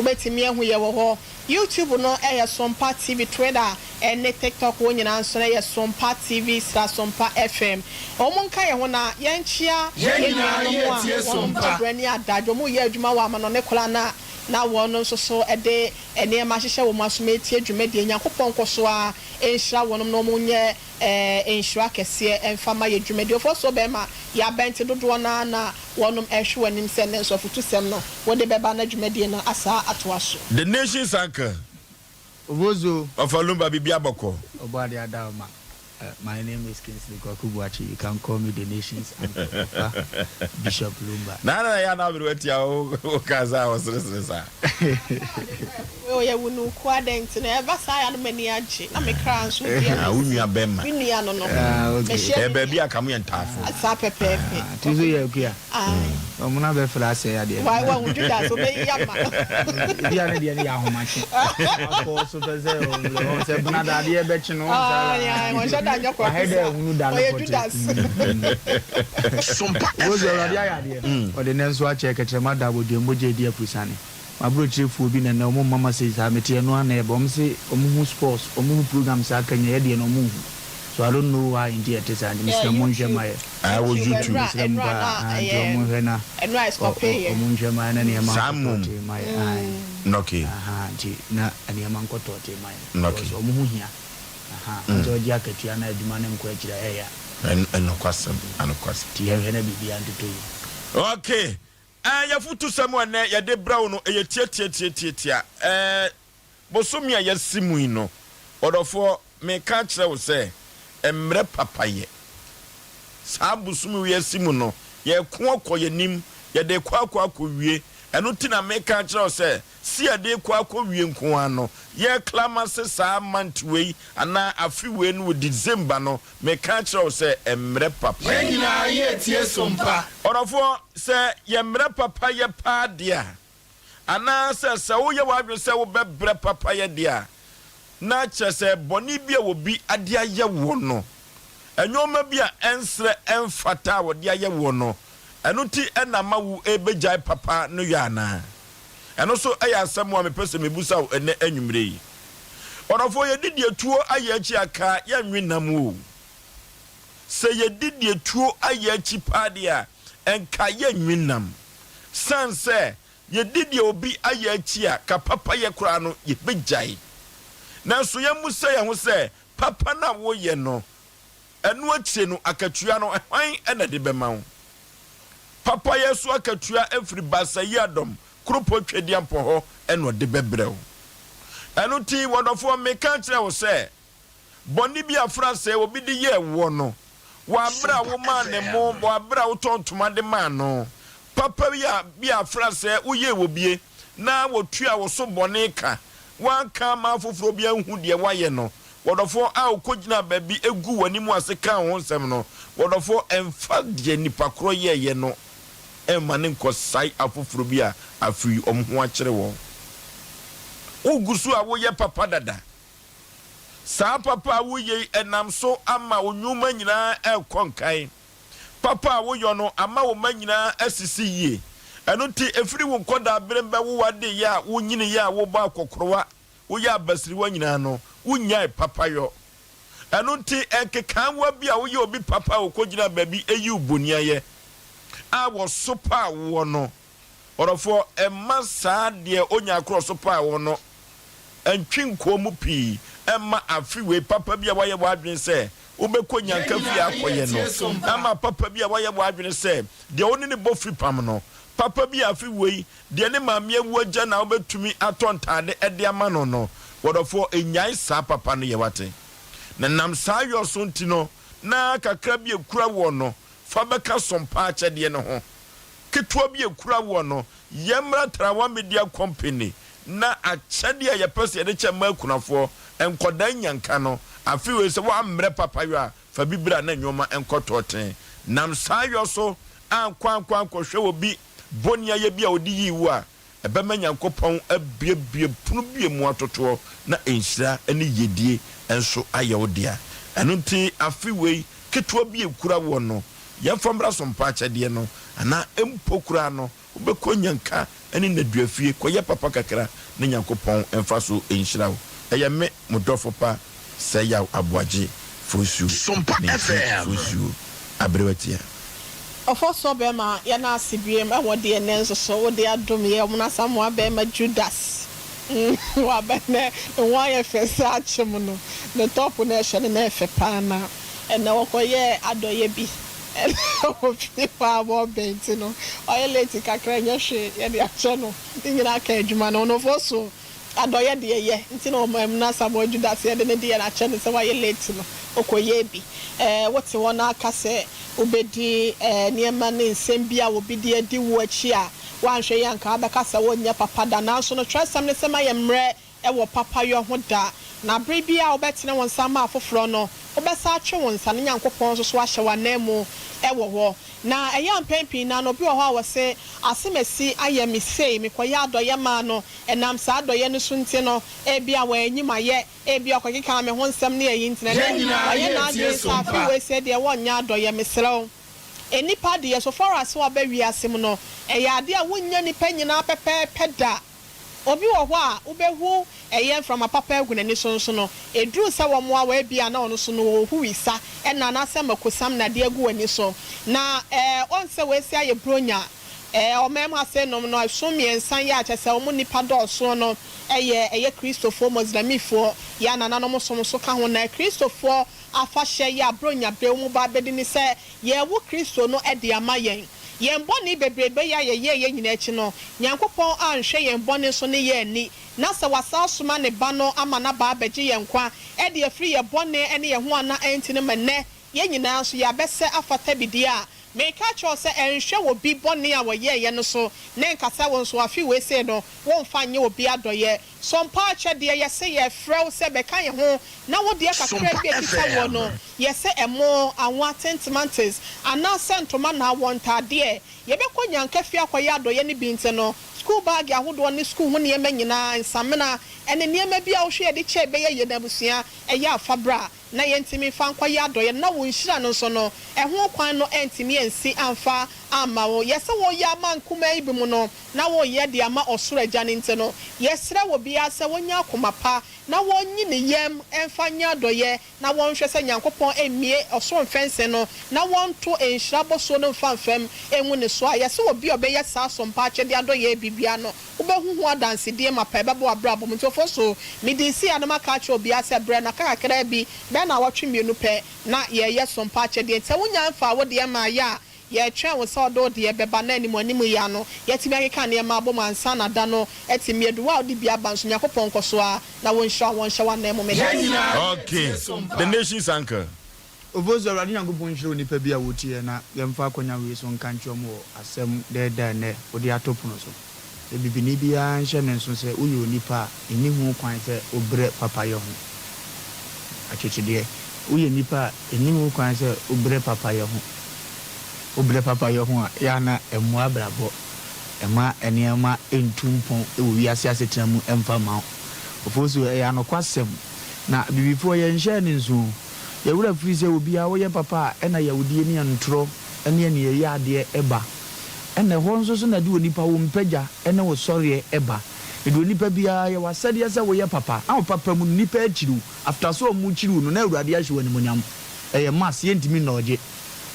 Wobɛtumi ahu yɛ wɔ hɔ. YouTube no yɛ Sompa TV, Twitter ne TikTok hɔ nyinaa nso no yɛ Sompa TV sra Sompa FM. Wɔn nka yɛn ho na yɛnkyea Yɛn yɛn nyinaa nuanom yɛ a tie wɔn Sompa. brɛ ne adagyew, wɔreyɛ adwuma wɔ amanɔne koraa no a na wɔn nso so de nneɛma ahyehyɛ wɔn asom retie dwumadie. Nyankopɔn nkɔ so ara nhyira wɔnom na wɔn nyɛ nhyira kɛseɛ mfa ma yɛ dwumadie. Ofosuo bɛrima, yɛabɛnte dodoɔ no ara na wɔnom rehwe w'anim sɛ nnɛ nso afutusɛm no wode bɛba na dwumadie no asaa atoa so. The Nation's Uncle, Obozo. Ɔfa Lumba biribi abɔkɔ. Ɔbɔade Adaoma. My name is Kingsley Kwaku Boakye, you can call me the nation's uncle, Ɔfa Bishop Lumba. Na na yɛ ana aberewa tia wo ka saa ɔseresere saa. Wei ɔyɛ wunuku adɛn nti na ɛba saa yɛ a na m'ani agye na me kra nso di Ah, wo nua ahurusi. bɛrima. Me nua no no. Ah, okay. Mehyia Ɛyɛ me baabi nua. a ka mo yɛ ntaafo. Ah, saa pɛpɛɛpɛ. Ah, ti nso yɛ akua. Aye. Ɔmo na bɛfrɛ asɛe adeɛ no. Why wahu Judas obɛyi ama. Ebi a ne deɛ no yɛ ahomakye. Akɔ so pɛ sɛ ɔwɔ sɛ bena da adeɛ bɛkye no. Aye, aye, wɔnhyɛ da nyɛ Wahɛ kwaku dɛ saa. ehunu da no Ɔyɛ pɔtee. Judas. Sompa Obozo Awurade FM. ayɛ adeɛ. Ɔde nɛ nso akyɛ kɛtrɛma da abɔdua mogya edi afurusane. M'abrɔkyirefoɔ bi na nɛ ɔmo mma message saa mete ɛno ara na ɛba ɔmo se ɔmo hu sports ɔmo hu program saa kanya yɛ deɛ no ɔmo nhu so I don't know why nti ɛte saa nti Yeah, mesrɛ mo nhwɛ YouTube. ma yɛ. Ah, wɔ YouTube YouTube. ɛnura Mesrɛ mo ɛnura paa na ah, nti ɛyɛ ɔmo nhwɛ na ɛnura ɔ ɛstɔpe ɔ yɛ. ɔmo nhwɛ ma yɛ na nneɛma Saa nkɔ mmom. tɔɔtee ma yɛ ae. Okay. Aha nti na nneɛma nkɔ tɔɔtee ma yɛ Okay. because ɔmo ho hia aha mm. Ɔgye akatua na adwuma no nkɔ akyire a ɛyɛ a. Ɛnokwasɛm, ɛnokwasɛm. Nti yɛhwɛ na biribiara ntotɔ yie. Okay. Ɛɛ yɛfotusɛm a ɛnɛ yɛde brɛ wo no ɛyɛ tiatiatiatiatia. Ɛɛ bosome a yɛasi mu yi no, ɔdɔfoɔ meka akyerɛ wo sɛ mmerɛ papayɛ. Saa bosome wei asi mu no, yɛreko akɔ yɛn anim, yɛde rekɔ akɔ akɔwie. Ɛno nti na meka akyerɛ wo sɛ, se yɛde rekɔ akɔwie nko ara no, yɛreklamase saa month wei anaa afe wei no wɔ December no, meka akyerɛ wo sɛ mmerɛ Yɛn papayɛ. nyinaa yɛretie som pa. Ɔdɔfoɔ, sɛ yɛmmrɛ papayɛ paa deɛ a, anaasɛ sɛ woyɛ w'adwene sɛ wobɛbrɛ papayɛ deɛ a, na kyerɛ sɛ bɔne bi a obi de ayɛ woɔ no, nnoɔma bi a ɛnsrɛ ɛmfata a wɔde ayɛ woɔ no, ɛno nti na ama wo rebɛgyae papa no yɔ anaa? Ɛno nso yɛ asɛm a mepɛ sɛ mebusa wo ɛnnɛ anwummerɛ yi. Ɔdɔfoɔ, yɛdi deɛ tuo ayɛ akyi a, ka yɛnwe nam o. Sɛ yɛdi deɛ tuo ayɛ akyi paa deɛ a, ɛnka yɛnwe nam. Sane sɛ yɛdi deɛ obi ayɛ akyi a, ka papayɛ koraa no, yɛbɛgyae. Nanso yɛmmisa yɛn ho sɛ, 'Papa no a woyɛ no, ɛno akyire no, akatua no, hwan na ɛde bɛma wo? Papayɛ so akatua firi Baasa Yiadom, Kuropɔn Twedeampɔn hɔ na ɔde bɛbrɛ wo. Ɛno nti, wɔdɔfoɔ, meka akyerɛ wo sɛ, Bɔne bi a fra sɛ obi de yɛɛ woɔ no, wɔ aberɛ a Sompa womaa ne mo, FM. wɔ aberɛ a wotɔɔ ntoma de maa no, papa yi a bi a fra sɛ woyɛɛ wɔ bie, na wɔtuaa wo so bɔne ka, woanka amma afoforɔ bi anhu deɛ woayɛ no, wɔdɔfoɔ a wokɔgyinaa baabi guu w'anim ase kaa wo ho nsɛm no, wɔdɔfoɔ, mfa deɛ nipa korɔ yɛeɛ no mma no nkɔsae afoforɔ bi a afei wɔn ho akyere wɔn. Wogu so a woyɛ papa dada. Saa papa a woyɛ yi ɛnam so ama wo nnwuma nyinaa rekɔ nkan. Papa a woyɔ no ama wo mma nyinaa asisi yie. Ɛno nti ɛfiri wo nkɔdaaberem bɛwo w'adeyɛ a wonyiniiɛ a wobɔ akɔkorowa, woyɛ abasiriwa nyinaa no, wonnyae papayɔ. Ɛno nti nkekaawa bi a woyɛ obi papa a ɔkɔgyina baabi yi wo boniayɛ a wɔsopaa woɔ no, Ɔdɔfoɔ, mma saa deɛ ɔnyaa korɔ so paa wo no ntwe nkɔɔ mu pii mma afe wei papa bi a woayɛ w'adwene sɛ wobɛkɔ Yɛn nyanka fie nyinaa akɔyɛ yɛretie som no, pa. mma papa bi a woayɛ w'adwene sɛ deɛ wo ne no bɔ fipam no, papa bi a afe wei deɛ ne maame awu agya na wobɛtumi atɔ ntaade de ama no no. Ɔdɔfoɔ, nnyae saa papa no yɛ, woate? Na nam saa yɔ so nti no, na kakra bi a ɛkura woɔ no, fa bɛka som pa akyɛdeɛ no ho. Ketewa bi a ekura woɔ no, yɛmmra Tarawa Media Company na akyɛdeɛ a yɛpɛ sɛ yɛde kyɛ mmaa akunafoɔ, nkwadaa nnyanka no, afe wei sɛ woammrɛ papayɔ a, fa bi bra na nnoɔma nkɔ tɔɔten. Nam saa yɔ so ankɔ ankɔ ankɔhwɛ obi boniayɛ bi a ɔde yii wo a, Ɛbɛma Nyankopɔn abuebue pono bi a emu atotoɔ na nhyira ne yiedie nso ayɛ wo dea. Ɛno nti afe wei, ketewa bi a ɛkura woɔ no, yɛmfa mmra so mpa akyɛdeɛ no, anaa mpo koraa no, Wobɛkɔ Nyanka ne Nnaduafie kɔyɛ papa kakra na Nyankopɔn mfa so nhyira wo. Ɛyɛ me, mo dɔfo pa Sir Yaw Aboagye Fosuo, Sompa Nantwi FM. Fosuo, Aberewatia. Ɔfɔsoɔ bɛɛma yɛda ase biom ɛwɔ deɛ nɛ nso so wode adom yɛ ɔmono Asamoah bɛɛma Judas mm waba nɛ ne ho ayɛ fɛ sɛ akyem no ne top no ɛhyɛ no na ɛfɛ paa na ɛnɛ ɔkɔ yɛɛ adɔyɛ bi ɛnɛ wɔ fie hɔ a wɔbɛn nti no ɔyɛ late kakra ɛnyɛ hwee yɛde akyɛ no ne nyinaa ka adwuma no ho no ɔfɔsoɔ Adɔeɛ deɛ yɛ nti na ɔmaa mu na Asamoah Judas yɛde ne deɛ no akyɛ no sɛ wayɛ late no ɔkɔyɛɛ bi. Ɛɛ wote hɔ na aka sɛ wobɛdi ɛɛ nneɛma ne nsɛm bi a obi de adi wo akyi a woanhwɛ yie anka wobɛka sɛ wonyɛ papa da nanso no twerɛsɛm no sɛ ma yɛ mmerɛ wɔ papayɔ ho da na bere biara a wobɛtene wo nsa ama afoforɔ no wobɛsan atwe wo nsa na Nyankopɔn nso so ahyɛ wo ananmu wɔ hɔ. Na ɛyɛ a mpɛn pii no ara no obi wɔ hɔ a ɔse asemasi ayɛ me sei mekɔyɛ adɔeɛ maa no Ɛnam saa adɔeɛ no so nti no, ebia wanyi m'ayɛ, ebia ɔkɔkekaa me ho nsɛm ne ayi nti na Yɛn ɛnnɛ nyinaa wayɛ yɛretie n'adwene sɛ so afe mpa. wei sei deɛ wɔnyɛ adɔeɛ. Mesrɛ wo, nnipa deɛ, so far as sɛ wɔaba wiase mu no, ɛyɛ adeɛ a wonnya nnipa nyinaa pɛpɛɛpɛ da. Obi wɔ hɔ a, wobɛhu ɛyɛ mframa papa agu n'ani so nso no, ɛduru sɛ wɔmmoa wo a, ebia na ɔno nso no ɔrehu wisa ɛna anaasɛ makosam na adeɛ agu w'ani so. Na ɛɛ, ɔn sɛ wei sei ayɛ Buronya. Ɛɛ ɔman mu ase nom no ɛsom miɛnsa yi a kyerɛ sɛ wɔn nnipa dɔɔsoɔ no yɛ ɛyɛ Kristofoɔ, Mɔslɛmifoɔ, yɛ a nananom som nso ka ho. Na Kristofoɔ afahyɛ yi a Bronya berɛ wɔn ba bɛdi ne sɛ yɛrewo Kristo no de ama yɛn. Yɛn bɔne bebrebe yi a yɛyɛeɛ nyinaa akyi no, Nyankopɔn anhwɛ yɛn bɔne so ne yɛn anni, na sɛ wasan asoma ne Ba no ama no aba abɛgye yɛn nkwa de afiri yɛn bɔne ne yɛn ho a na ɛnte no ma nnɛ yɛn nyinaa nso yɛabɛsɛ afata bi deɛ a, Mereka akyerɛ wo sɛ, ɛnhwɛ obi bɔne a ɔyɛeɛ no so, na ɛnka sɛ wo nso afe wei sei no, womfa nyɛ obi adɔeɛ. So mpa akyɛdeɛ, yɛse yɛrefrɛ wo sɛ bɛka yɛn ho, na wo deɛ kakra Sompa bi a ɛkita woɔ FM. no, yɛse ɛmo, anwa, tintimantis, anaasɛ ntoma anaa wɔ ntaadeɛ. Yɛbɛkɔ Nyanka fie akɔyɛ adɔeɛ no bi nti no, sukuu baage ahodoɔ ne sukuu ho nneɛma nyinaa, nsamena, ɛne nneɛma bi a wohwɛ yɛde kyɛ ɛbɛyɛ yɛn abusua, ɛyɛ a fa bra. na yɛntumi mfa nkɔyɛ adɔeɛ no, na wo nhyira no nso no, ɛho kwan no antumi ansi amfa amma wo. Yɛ sɛ woreyɛ ama nkumaa yi bi mu no, na woreyɛ de ama Ɔsoro Agya no nti no, yɛsrɛ obiara sɛ wɔnya akoma pa, na wɔnyi ne yam mfa nyɛ adɔeɛ, na wɔnhwɛ sɛ Nyankopɔn mmue ɔsoro mfɛnsee no, na wɔnto nhyira bosuo no mfa mfam ngu ne so a. Yɛ sɛ obi a ɔbɛyɛ saa sompa akyɛdeɛ adɔeɛ yi bi biara no, Wobɛhu ho adansedie mapa a ɛbɛba w'abrabɔ mu. Nti Ofosu, mede resi ha na maka akyerɛ obiara sɛ berɛ no aka kakraa bi, bɛyɛ nnawɔtwe mmienu pɛ, na yɛreyɛ sompa akyɛdeɛ. Nti sɛ wonnya mfaa wo deɛ mmaeɛ a, yɛretwɛn wo sɛ wode wo deɛ bɛba na anim anim yi ara no, yɛatumi akeka nneɛma abom ansa na da no atumi adu. Wo a wode bi aba nso, Nyankopɔn nkɔ so ara na wɔnhyira wo, wɔnhyɛ w'ananmu. Meda Yɛn ase. nyinaa Okay, yɛretie so the mpa. nation's uncle. Ofosu, Awurade Nyankopɔn nhyira onipa bi a wotie yɛn na yɛmfa akwanya wei so nka nkyerɛ wɔn wɔ asɛm dɛɛdɛɛ a nnɛ wode ato pono so. Sɛ bibini biara nhyɛ ne nso sɛ woyɛ onipa a nni ho kwan sɛ wobrɛ papayɛ ho akyekyedeɛ. Woyɛ nipa a nni ho kwan sɛ wobrɛ papayɛ ho. Wobrɛ papayɛ ho a, ɛyɛ a na ɛmmoa abrabɔ, ɛmma nneɛma ntu mpɔn wɔ wiase asetena mu mfa mma wo. Ofosu, ɛyɛ anokwasɛm na abibifoɔ yɛnhyɛɛ no nso o. Yɛn werɛ firi sɛ obiara woyɛ papa a ɛna yawdie ne ntorɔ ne aniɛyaadeɛ ba. Ɛna ɛhɔ nso so na ɛde onipa wo mpagya ne wo sɔreɛ ba. Ɛde onipa biara yɛ w'asɛdeɛ sɛ woyɛ papa na wo papa mu no nnipa akyiri wo. After sɛ wɔn kyiri wo no na Awurade ahyɛ wo animuonyam. Ɛyɛ mass yɛntumi nnɔɔgye.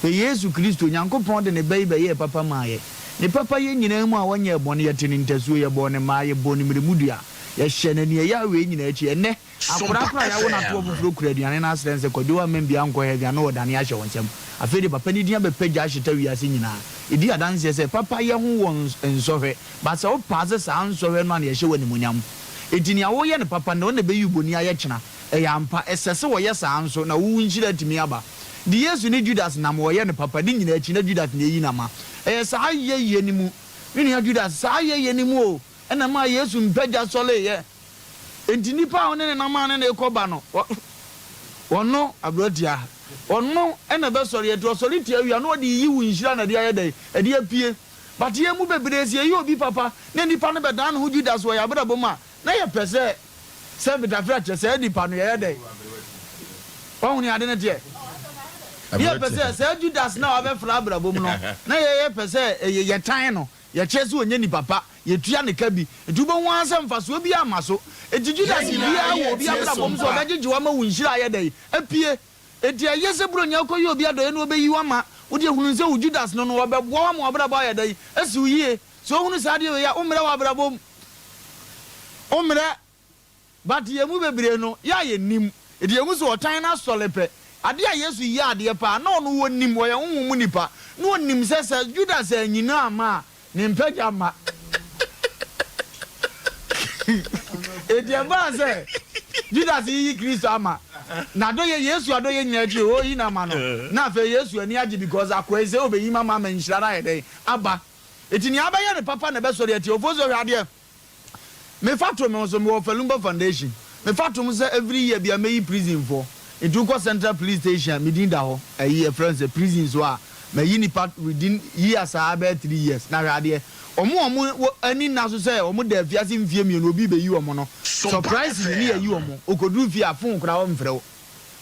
Hwɛ Yesu Kristo, Nyankopɔn de ne ba yi bɛyɛɛ papa maa yɛ. Ne papayɛ nyinaa mu a ɔnyɛɛ bɔne, yɛte no ntasuo, yɛbɔɔ no mmaa, yɛbɔɔ no mmerɛmudua, yɛhyɛɛ no aniɛyaa wei nyinaa akyi. Ɛnnɛ, Akwadaa Sompa koraa a yɛawo no atoɔ FM. foforɔ kura aduane no asrɛ no sɛ, Kwadwo woamma bi ankɔ heaven a na ɔredane ahyɛ wo nsam. Afei de papa no din abɛpagya ahyeta wiase nyinaa. Ɛdi adanseɛ sɛ papayɛ ho wɔ nsɔhwɛ, but sɛ wo paase saa nsɔhwɛ no a na yɛhyɛ wo animuonyam. Enti nea woyɛ no papa nnɛ, ɔno na ɛbɛyi wo bɔni ayɛ kyena. Ɛyɛ ampa, ɛsɛ sɛ wɔyɛ saa nso na wo nhyira atumi aba. De Yesu ne Judas nam wɔyɛ no papa ne nyinaa akyi na Judas na ɛyi no ama. Ɛyɛ saa yɛyɛ no mu, me nua Judas, saa yɛyɛ no mu o, ɛna ɛmaa Yesu mpagya sɔreeɛ. Enti nnipa a ɔne ne nam a ne no rekɔ ba no, ɔno, aberanteɛ, ɔno na ɛbɛsɔre. Enti ɔsɔre tia wie a, na ɔde reyi wo nhyira na ɛde ayɛ dɛn? Ɛde apue. But yɛn mu bebree, sɛ yɛyɛ obi papa na nipa no bɛdan ne ho Judas wɔ yɛn abrabɔ mu a, na yɛpɛ sɛ sɛ betafra kyerɛ saa nipa no yɛyɛ dɛn? Wahu nea ade no teɛ? Na yɛpɛ sɛ saa Judas no a wabɛfra abrabɔ mu no, na yɛyɛ pɛ sɛ yɛtan no. Yɛkyerɛ sɛ ɔnyɛ nipa pa, yɛtua ne ka bi. Enti wobɛhu ara sɛ mfasoɔ biara mma so. Enti Judas Yɛn nyinaa biara wɔ obi yɛretie abrabɔ mu sɛ sompa. ɔbɛgyegye wo ama wo nhyira ayɛ dɛn? Apue. Enti ɛyɛ sɛ Buronya wokɔyɛ obi adɔeɛ na ɔbɛyi wo ama. Wo deɛ hunu sɛ wo Judas no no, ɔbɛboa wo ama w'abrabɔ ayɛ dɛn? Asi wo yie. Sɛ wohunu saa adeɛ wei a, wommrɛ w'abrabɔ mu. Wommrɛ. But yɛn mu bebree no, yɛ a yɛnnim. Enti yɛhu sɛ ɔtan no asɔre pɛ. Adeɛ a Yesu yɛ adeɛ paa, na ɔno ɔnim, ɔyɛ honhom mu nipa, na ɔnim sɛ sɛ Judas anyi no amma a, ne mpagya mma. Enti ɛbaa sɛ Judas yiyi Kristo ama. N'adɔyɛ, Yesu adɔyɛ nyinaa akyi, ɔreyi no ama no. Na afei Yesu ani agye because akoa yi sɛ ɔbɛyi m'ama ama nhyira no ayɛ dɛn? Aba. Enti nea abɛyɛ no papa na ɛbɛsɔre atia. Ofosuo hwɛ adeɛ. Me fa to me ho so, mewɔ Falumba Foundation. Me fa to ho sɛ every year bia mɛyi prison foɔ. Nti wokɔ Central Police Station a, me din da hɔ. Ayi yɛfrɛ no sɛ prisons hɔ a, mayi nipa within years aa bɛyɛ 3 years. Na hwɛ adeɛ, wɔn a wɔn wɔ ani nna so sɛ wɔn da afiase mfie mmienu obi rebɛyi wɔn no, Sompa surprisingly ne yɛyi FM. wɔn. Okoduru fie a, phone koraa wɔmfrɛ wo.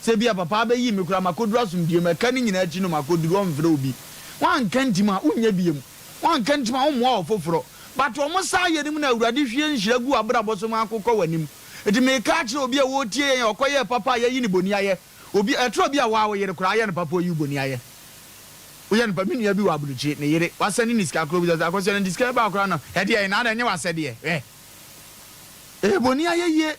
Sɛ ebia papa abɛyi me koraa makoduru asomdwie mu, ɛka ne nyinaa akyi no makoduru, wɔmfrɛ obi. Woanka ntim a, wonnya biom. Woanka ntim a, wommoa ɔfoforɔ. But wɔn saa yɛ no mu na Awurade hwie nhyira gu w'abrabɔ so ma akokɔ w'anim. Enti meka akyerɛ obi a ɔretie yɛn a ɔkɔyɛɛ papa a yɛayi no boni ayɛ. Obi, ɛtɔ bi a woa wo yere koraa ayɛ no papa oyi wo boni ayɛ. Woyɛ no pa, me nua bi wɔ aburokyire, ne yere, wasɛne ne sika koraa obisa sɛ, Akosua na nti sika yi baa koraa no, ɛdeɛn na adɛn ɛnyɛ w'asɛdeɛ? Hwɛ. Ɛyɛ boni ayɛ yie.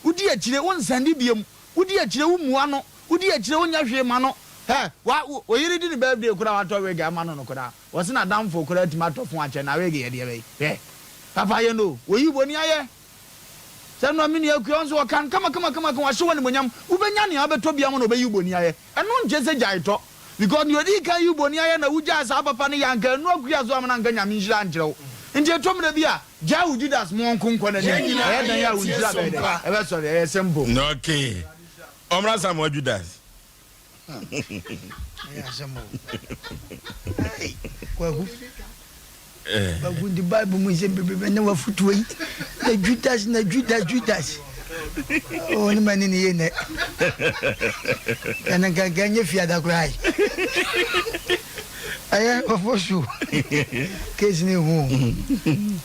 Wodi akyire, wonsɛnde biom. Wodi akyire, wommua no. Wodi akyire, wonyɛ hwee ma no. Hɛ, wa, wo, wo yere di ne birthday koraa a watɔ wig ama no no koraa. Wɔse n'adamfo koraa atumi atɔ fon akyɛ no a, wig yɛ deɛ bɛn? Hwɛ, papa yɛ no o, wɔyi boni ayɛ. Sɛ no a me nua Akua nso ɔka no kama kama kama kama, wahyɛ wo animuonyam. Wobɛnya nea wobɛtɔ biara ma na ɔbɛyi wo boni ayɛ. Ɛno nkyerɛ sɛ gyae tɔ. Because nea ɔdii kan yi wo boni ayɛ na wogyae saa papa no yɛ anka ɛno Akua so ama no anka Nyame nhyira ankyerɛ wo. Nti ɛtɔ mmerɛ bi a, gyae wo Judas ma ɔnko nkɔ n'anim. Yɛn nyinaa Ɛyɛ dɛn a wo yɛretie nhyira bɛyɛ dɛn? Sompa. Ɛbɛsɔre. Ɛyɛ simple. Okay. Ɔmmra Samoa Judas. Ɛyɛ asɛm o. Hey, Kwaku. Kwaku nti Bible mu nsɛm bebrebe ne wafotuo yi. Na Judas na Judas Judas. Oh, ne ma ne ne yie nɛ. Ɛno nka nka nyɛ fiada koraa yi. Ɛyɛ ofosu. Case ne hu.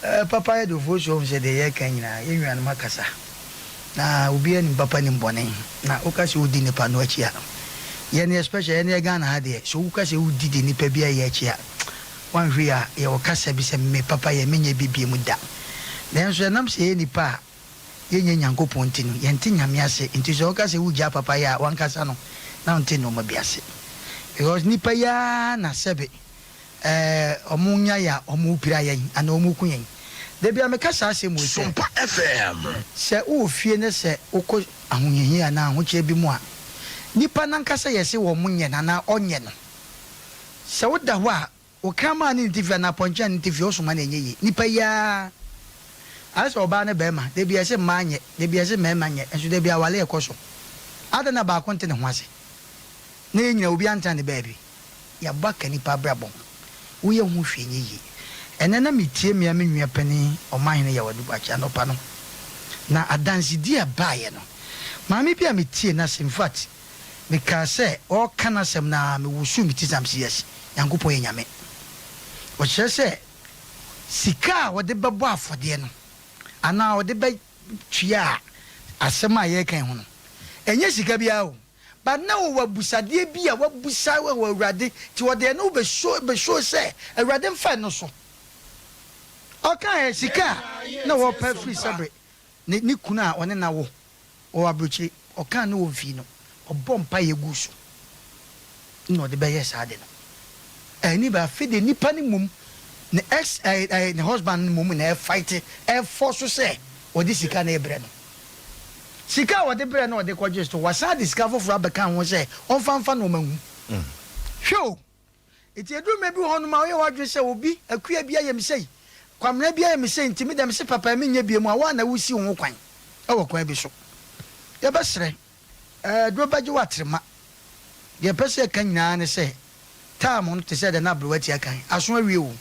Eh, papa yɛ de ofosu ɔhu sɛ deɛ yɛka nyinaa yɛn nuanom akasa. Na obiara nim papa nim bɔne. Na woka sɛ wodi nipa no akyi a, yɛn especially yɛn yɛ Ghana ha deɛ, sɛ woka sɛ wodi deɛ nipa bi ayɛ akyi a, woanhwɛ yie a, yɛwɔ kasa bi sɛ me papa yɛ menyɛ bi biom da. Nanso ɛnam sɛ yɛyɛ nipa a yɛnyɛ Nyankopɔn nti no, yɛnte Nyame ase. Nti sɛ woka sɛ wogyaa papa yɛ a, wankasa no na wonte nnoɔma bi ase. Because nipa yi ara na sɛbe ɛɛ ɔmo nya yɛ a ɔmo pira yɛn anaa ɔmo ku yɛn. Da biara meka saa asɛm wei sɛ, Sompa FM. sɛ wowɔ fie na sɛ wokɔ ahohiahia anaa ahokyerɛ bi mu a, nipa no ankasa yɛ se wɔn nyɛ no anaa ɔnyɛ no. Sɛ woda hɔ a, wo kraman a ne ne te fie anaa apɔnkye a ne ne te fie, wosoma no a ɛnyɛ yie. Nipa yi ara, ayɛ sɛ ɔbaa ne barima, da biara yɛse mmaa nyɛ, da biara yɛse mmarima nyɛ, nso da biara aware ɛkɔ so. Adɛn na baako nte ne ho ase? Na yɛn nyinaa obiara ntena ne baabi. Yɛabɔ aka nnipa abrabɔ ho. Woyɛ ho hwee nyɛ yie. Ɛnnɛ na metie me ara me nua panin Ɔmanhene Yaw Adu Boakye anɔpa no, na adansedie a ɛbaeɛ no, maame bi a metiee n'asɛm, in fact, mekaa sɛ ɔreka n'asɛm no ara mewosoo me ti sɛ I'm yes, Nyankopɔn yɛ Nyame. Ɔkyerɛ sɛ sika a ɔde bɛbɔ afɔdeɛ no anaa ɔde bɛtua asɛm a yɛreka yi ho no, ɛnyɛ sika biara o. But na ɔwɔ abusadeɛ bi a wabusa wɔ Awurade nti ɔde ɛno bɛ show bɛ show sɛ Awurade mfa ɛno so. Ɔkaeɛ sika a na ɔrepɛ afiri sɛbere ne ne kunu a ɔne no awo wɔ aburokyire ɔkaa ne ɔmfii no ɔbɔ mpaeɛ guu so na ɔde bɛyɛɛ saa ade no. Ɛni ba afei deɛ nipa no mmom ne ex ɛɛ ɛɛ ne husband no mmom na ɛfight ɛfɔ so sɛ ɔde sika no rebrɛ no. Sika a ɔde brɛɛ no a ɔde kɔgyee store, wasan de sika foforɔ abɛka ho sɛ ɔmfa mfa nnoɔma ngu. Hwɛ o! Nti ɛduru mmerɛ bi wɔ hɔnom a woyɛ w'adwene sɛ obi, Akua bi ayɛ me sei, Kwamena bi ayɛ me sei nti me deɛ mese papa yi menyɛ biom a, wo ara na wosi wo ho kwan wɔ kwan bi so. Yɛbɛsrɛ, aduro bɛgye wo atrema. Deɛ yɛpɛ sɛ yɛka nyinaa ne sɛ, Time no te sɛ deɛ na aberewa tia kan, aso awie o.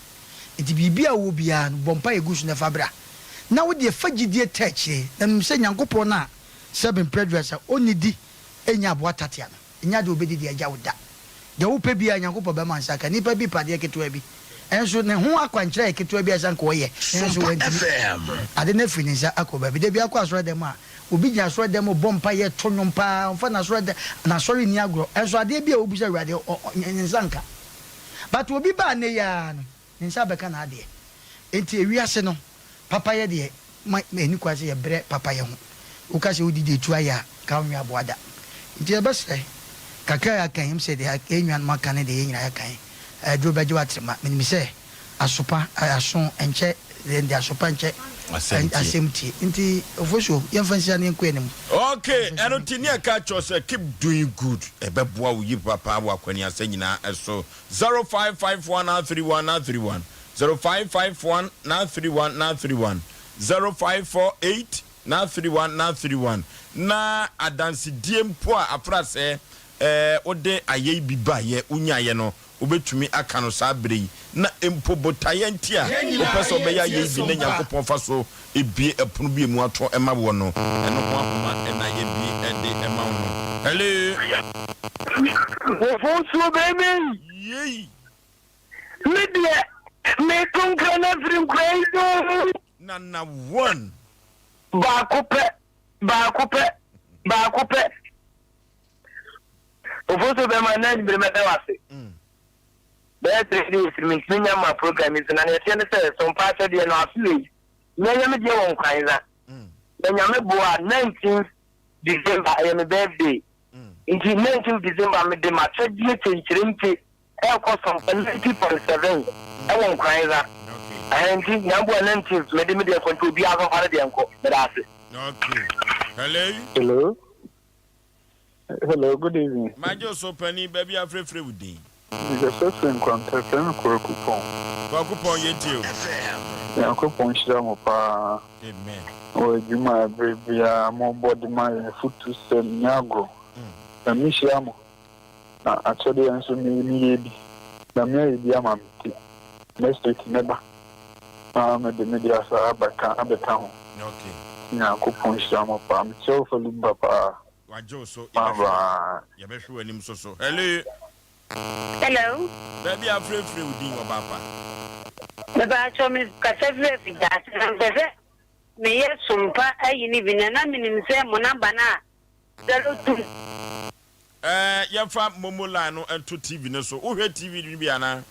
Nti biribi a wowɔ biara no, bɔ mpaeɛ gu so na fa bra. Na wo deɛ fa gyidie taa akyire, na nim sɛ Nyankopɔn no a sɛbe mprɛ aduasa ɔnnidi nnya aboa tatea no, nnya deɛ ɔbɛdidi agya wo da. Deɛ wopɛ biara Nyankopɔn bɛma nsa aka. Nnipa bi pɛ adeɛ ketewa bi. Nso ne ho akwankyerɛ yɛ ketewa bi a ɛsɛ anka ɔyɛ, nanso wantumi. Ade no afiri ne nsa akɔ baabi. Da bi akɔ asɔredan mu a, obi gyina asɔredan mu rebɔ mpaeɛ, to nnwom paa, ɔmfa n'asɔredan, n'asɔre nni agorɔ. Nso adeɛ bi a ɔbisa Awurade, ɔ, ɔ, ne nsa nka. But obi baa nnɛ yi ara no, ne nsa abɛka n'adeɛ. Enti ewiase no, papayɛ deɛ, ma ɛnni kwan sɛ yɛbrɛ papayɛ ho. Woka sɛ wodi deɛ tu ayɛ a, nka wonwe aboa da. Nti yɛbɛsrɛ, kakra a yɛaka yi, ɛm sɛ deɛ yɛn nuanom aka ne deɛ yɛn nyinaa yɛaka yi, aduro bɛgye w'atrema. Menim sɛ aso pa, aso nkyɛ, deɛ aso pa nkyɛ asɛm tie. Nti Ofosuo, yɛmfa nsi ha na yɛnkɔ yɛn anim. Ok, ɛno nti ne ɛka kyerɛ wo sɛ keep doing good, ɛbɛboa wo yie papa wɔ akwaniasa nyinaa so. 0551 931 931, 0551 931 931, 0548 931 931, na adansedie mpo a afra sɛ eh, wode ayɛyi bi baeɛ, wonyaeɛ no, wobɛtumi aka no saa berɛ yi, na mpo botaeɛ nti a wopɛ sɛ wobɛyɛ ayɛyi bi na Nyankopɔn fa so bue ɛpono bi a emu atɔ ma woɔ no, ɛno ho ahoma na yɛbue de ma wo no. Hello. Mfomsoɔ bɛn me yi? Yei. Me deɛ, meto nkra no afiri nkura yi so. Nana one. Baako pɛ, baako pɛ, baako pɛ. Ofosu bɛma na anwummere mɛda wo ase. Bɛyɛ 3 days ni mentumi nya mma program yi so na nea ɛteɛ ne sɛ sompa akyɛdeɛ no afe wei mɛyɛ me deɛ wɔ Nkranza. Na Nyame boa a 19th December ɛyɛ me birthday. Nti 19th December mede m'akyɛdeɛ kyenkyeremkye ɛrekɔ Sompa 90.7 ɛwɔ Nkranza. Ɛhɛn nti Nyame boa 19th mede me deɛ kɔ nti obiara nso mfa ne deɛ nkɔ. Meda ase. Okay. Hello. Hello. Hello, good evening. Magye wo so panin, baabi a frɛfrɛ wo din. Mekasa firi Nkwanta, frɛ me Kwaku Pɔn. Kwaku Pɔn, yɛntie o. Nyankopɔn nhyira mo paa. Amen. Wɔ adwuma a berɛ biara mobɔ de ma yɛn afutusɛm nyɛ agorɔ. Nyame nhyira mo. Na akyɛdeɛ nso me meyɛ bi. Nyame ayɛ bi ama me nti next week mɛba na mede me deɛ asa abɛka abɛka ho. Okay. Nyankopɔn nhyira mo paa. Mekyerɛ wo fa Lumba paa. Wagye wo so. Bye Yɛbɛhwɛ bye. yɛbɛhwɛ w'anim so so. Hello. Hello. Baabi a frɛfrɛ wo din ɔbaa pa. Mepatwɔ me kasa firi afidaase na mepɛ sɛ meyɛ sompa ayi no bi na na menim sɛ mo namba no a 02. Ɛɛ yɛmfa momo line no nto TV no so. Wohwɛ TV no bi anaa?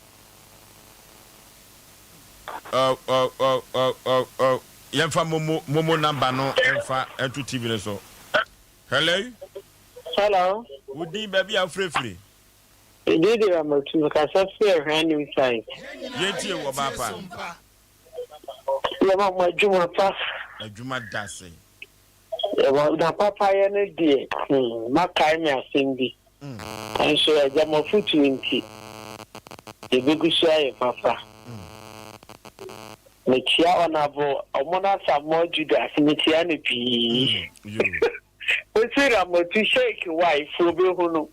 Oh, oh, oh, oh, oh, oh. Yɛmfa momo momo number no mfa nto TV no so. Hello? Hello. Wo din baabi a wofirefiri? Me din de Ramatu, mekasa firi Ahwea New Site. Yɛntie wo ɔbaa pa. Yɛma mo adwuma pa. Adwuma da ase. Yɛwɔ na papayɛ no deɛ, hmm, makae me asɛm bi. Nanso Agya m'afotuo nti, yɛbɛgu so ayɛ papa. Mekyia Ɔnabo Ɔmon Asamoah Judas, mekyia no pii. Mesi Ramotu Sheik wife, wobɛhu no.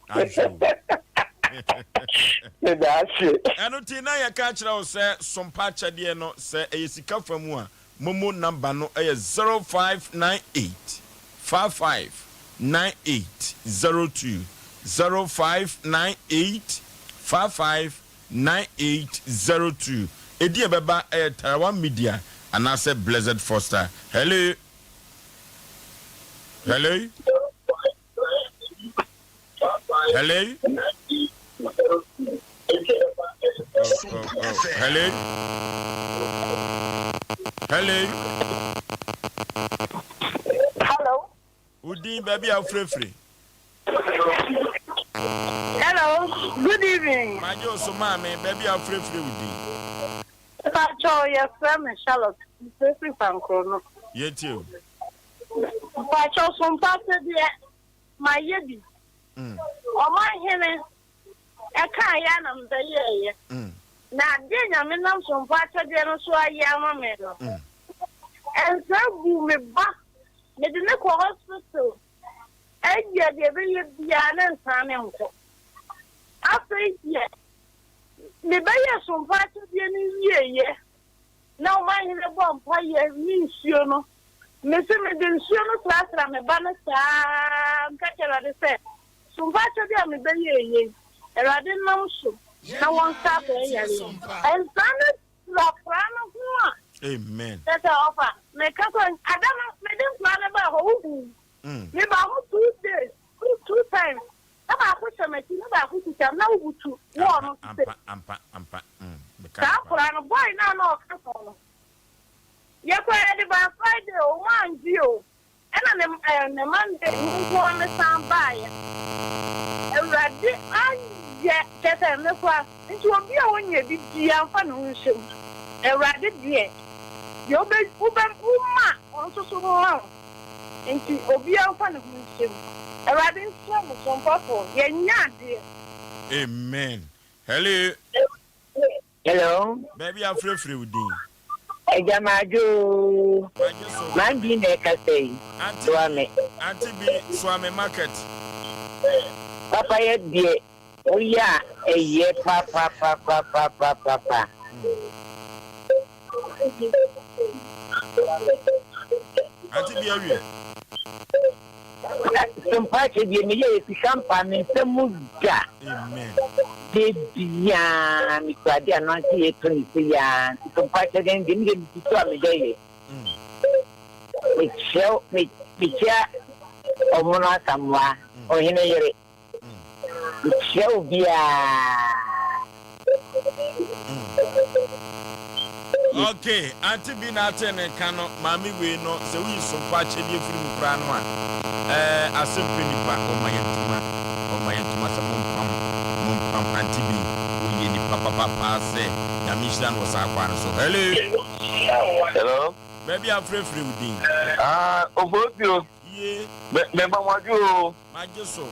Meda ase. Ɛno nti na yɛka kyerɛ wo sɛ sompa akyɛdeɛ no, sɛ ɛyɛ sika fa mu a, Momo number no yɛ 0598 55 98 02, 0598 55 98 02. Edin a ɛbɛba yɛ Tarawa Media anaasɛ Blessed Foster. Hello? Hello? Hello? Oh, oh, oh. Hello? Hello? Hello. Wo din baabi a wofirefiri? Hello, good evening. Magye wo so maame, baabi a wofirefiri wo din? Mpakyɛw, yɛfrɛ me Charlotte, mefirefiri Pankoro no. Yɛtie o. Mpakyɛw so mpakyɛ deɛ mayɛ bi. Ɔman hene ɛkaa yɛ a na mebɛyɛɛyɛ. Na adeɛ Nyame nam so mpakyɛdeɛ no so ayɛ ama me no, ɛnsa guu me ba, mede no kɔ hospital, ɛyɛ deɛ ɛbɛyɛ biara ne nsa ne nkɔ. Afei deɛ mebɛyɛ so mpakyɛdeɛ no wieeɛ na ɔman hene bɔ mpaeɛ ne nsuo no, mese mede nsuo no srasra me ba no saa ara, meka kyerɛ Awurade sɛ, So mpakyɛdeɛ a mebɛyɛɛ yei, Awurade nam so. na wɔnsa saa yareɛ yi. Nsa no tura akwadaa no ho a. Amen. Kyerɛ sɛ ɔfa meka sɛ ada no mede nkwadaa no baa hɔ wohuu. Mebaa hɔ 2 days, two times. Na baako hyɛ m'akyi na baako kuta me na wobutu wall no so sɛ. Ampa ampa ampa. Meka Saa no paa. akwadaa no boy no a na ɔka ho no yɛkɔ yɛde baa Friday o ɔmo angye o ɛna ne ɛɛ ne Monday mu nko ara mesan baeɛ. Awurade ayɛ kyerɛ sɛ me koraa nti obi a ɔnyɛ bi biara mfa ne ho nhyɛ mu. Awurade deɛ deɛ wobɛ wobɛ woma ɔno nso so ma wo nti obiara mfa ne ho nhyɛ mu. Awurade nhyira mo sompɔfoɔ yɛnyɛ adeɛ. Amen. Hello. Hello. Baabi a frɛfrɛ wo din. Agya Madwo oo. Magye so. Mandy na ɛkasa yi. Auntie Soa me. Auntie bi soa me market. Papa yɛ deɛ woyɛ a ɛyɛ papapapapapapa. Auntie bi awie. Mpakyɛ deɛ meyɛ yɛ sika mpa me nsa mu da. Amen. De biaa mekura de ano ase yɛ tɔ ne se yaa nti so mpakyɛ deɛ deɛ meyɛ mesi so a mebɛyɛ. Mekyia mekyia ɔmono Asamoah ɔhene yere. Mekyia obiara. Ok, auntie bi na ate ne nka no, maame wei no, sɛ woyi sompa akyɛdeɛ firi mu koraa no a, ɛɛ asɛm pɛ nipa, ɔma yɛn ntoma, ɔma yɛn ntoma sɛ mompam, mompam, auntie bi, woyɛ nipa papa paa sɛ, Nyame nhyira no wɔ saa kwan no so. Hello. Hello. Baabi a frɛfrɛ wo din. Ah, Ofosuo. Yie. Me me ma mo adwo o. Magye so.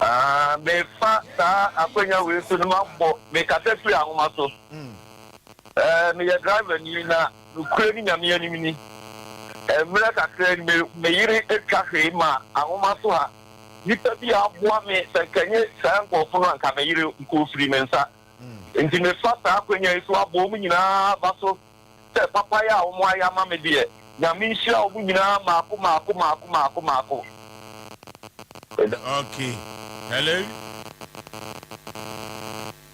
Ah, mefa saa akwanya wei so no mabɔ mekasa firi ahoma so. Eh, meyɛ driver ni na nokorɛ ne Nyame anim ni. Mmerɛ kakra ni me me yere atwa hwee ma ahoma so ha. Nipa bi a aboa me sɛ nka nye saa nkurɔfo no a nka me yere nka ofiri me nsa. Nti mefa saa akwanya yi so abɔ wɔn nyinaa aba so sɛ papayɛ a wɔn ayɛ ama me deɛ, Nyame nhyira wɔn nyinaa maako maako maako maako maako. Ok hello.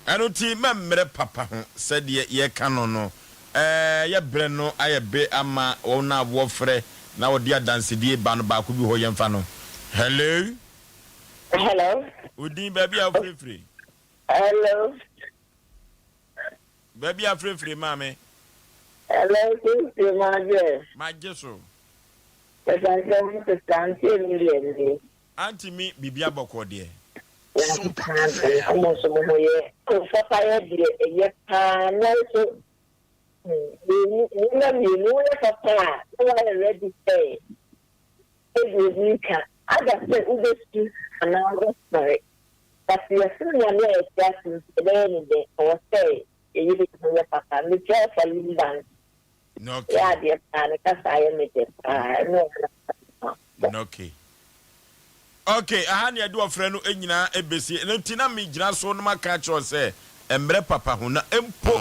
Ɛno nti mɛmmerɛ papa ho sɛdeɛ yɛka no no ɛɛ yɛ berɛ no ayɛ be ama wɔn a wɔfrɛ na wɔde adansedie ba no baako bi hɔ yɛmfa no hello. Hello. Wo din baabi a wofirefire. Hello. Baabi a frɛfrɛ maame. Hello, Sister Magye. Magye so. Ɛsan sɛ wo sister Auntie Emilia nie. Auntie mi biribi abɔkɔ deɛ. Nyankopɔn adom ɔmo nso mo ho yɛ. Oh papa yɛ deɛ ɛyɛ paa nanso mmienu nneɛma mmienu woyɛ papa a na wayɛ ready sɛ ebi obi nka ada sɛ wobɛsu anaa wobɛsɔre but yɛsom Nyame a yɛte ase nti ɛbɛyɛ ne dɛ ɔwɔ sɛ yɛyere yɛn ho yɛ papa mekyerɛ wo fa Lumban Okay. yɛ adeɛ paa ne kasa ayɛ me dɛ paa ɛne ɔno Okay. Okay, aha ne yɛde ɔfrɛ no nyinaa ɛbɛsi. Ɛno nti na megyina so na maka akyerɛ wo sɛ mmerɛ papa ho na mpo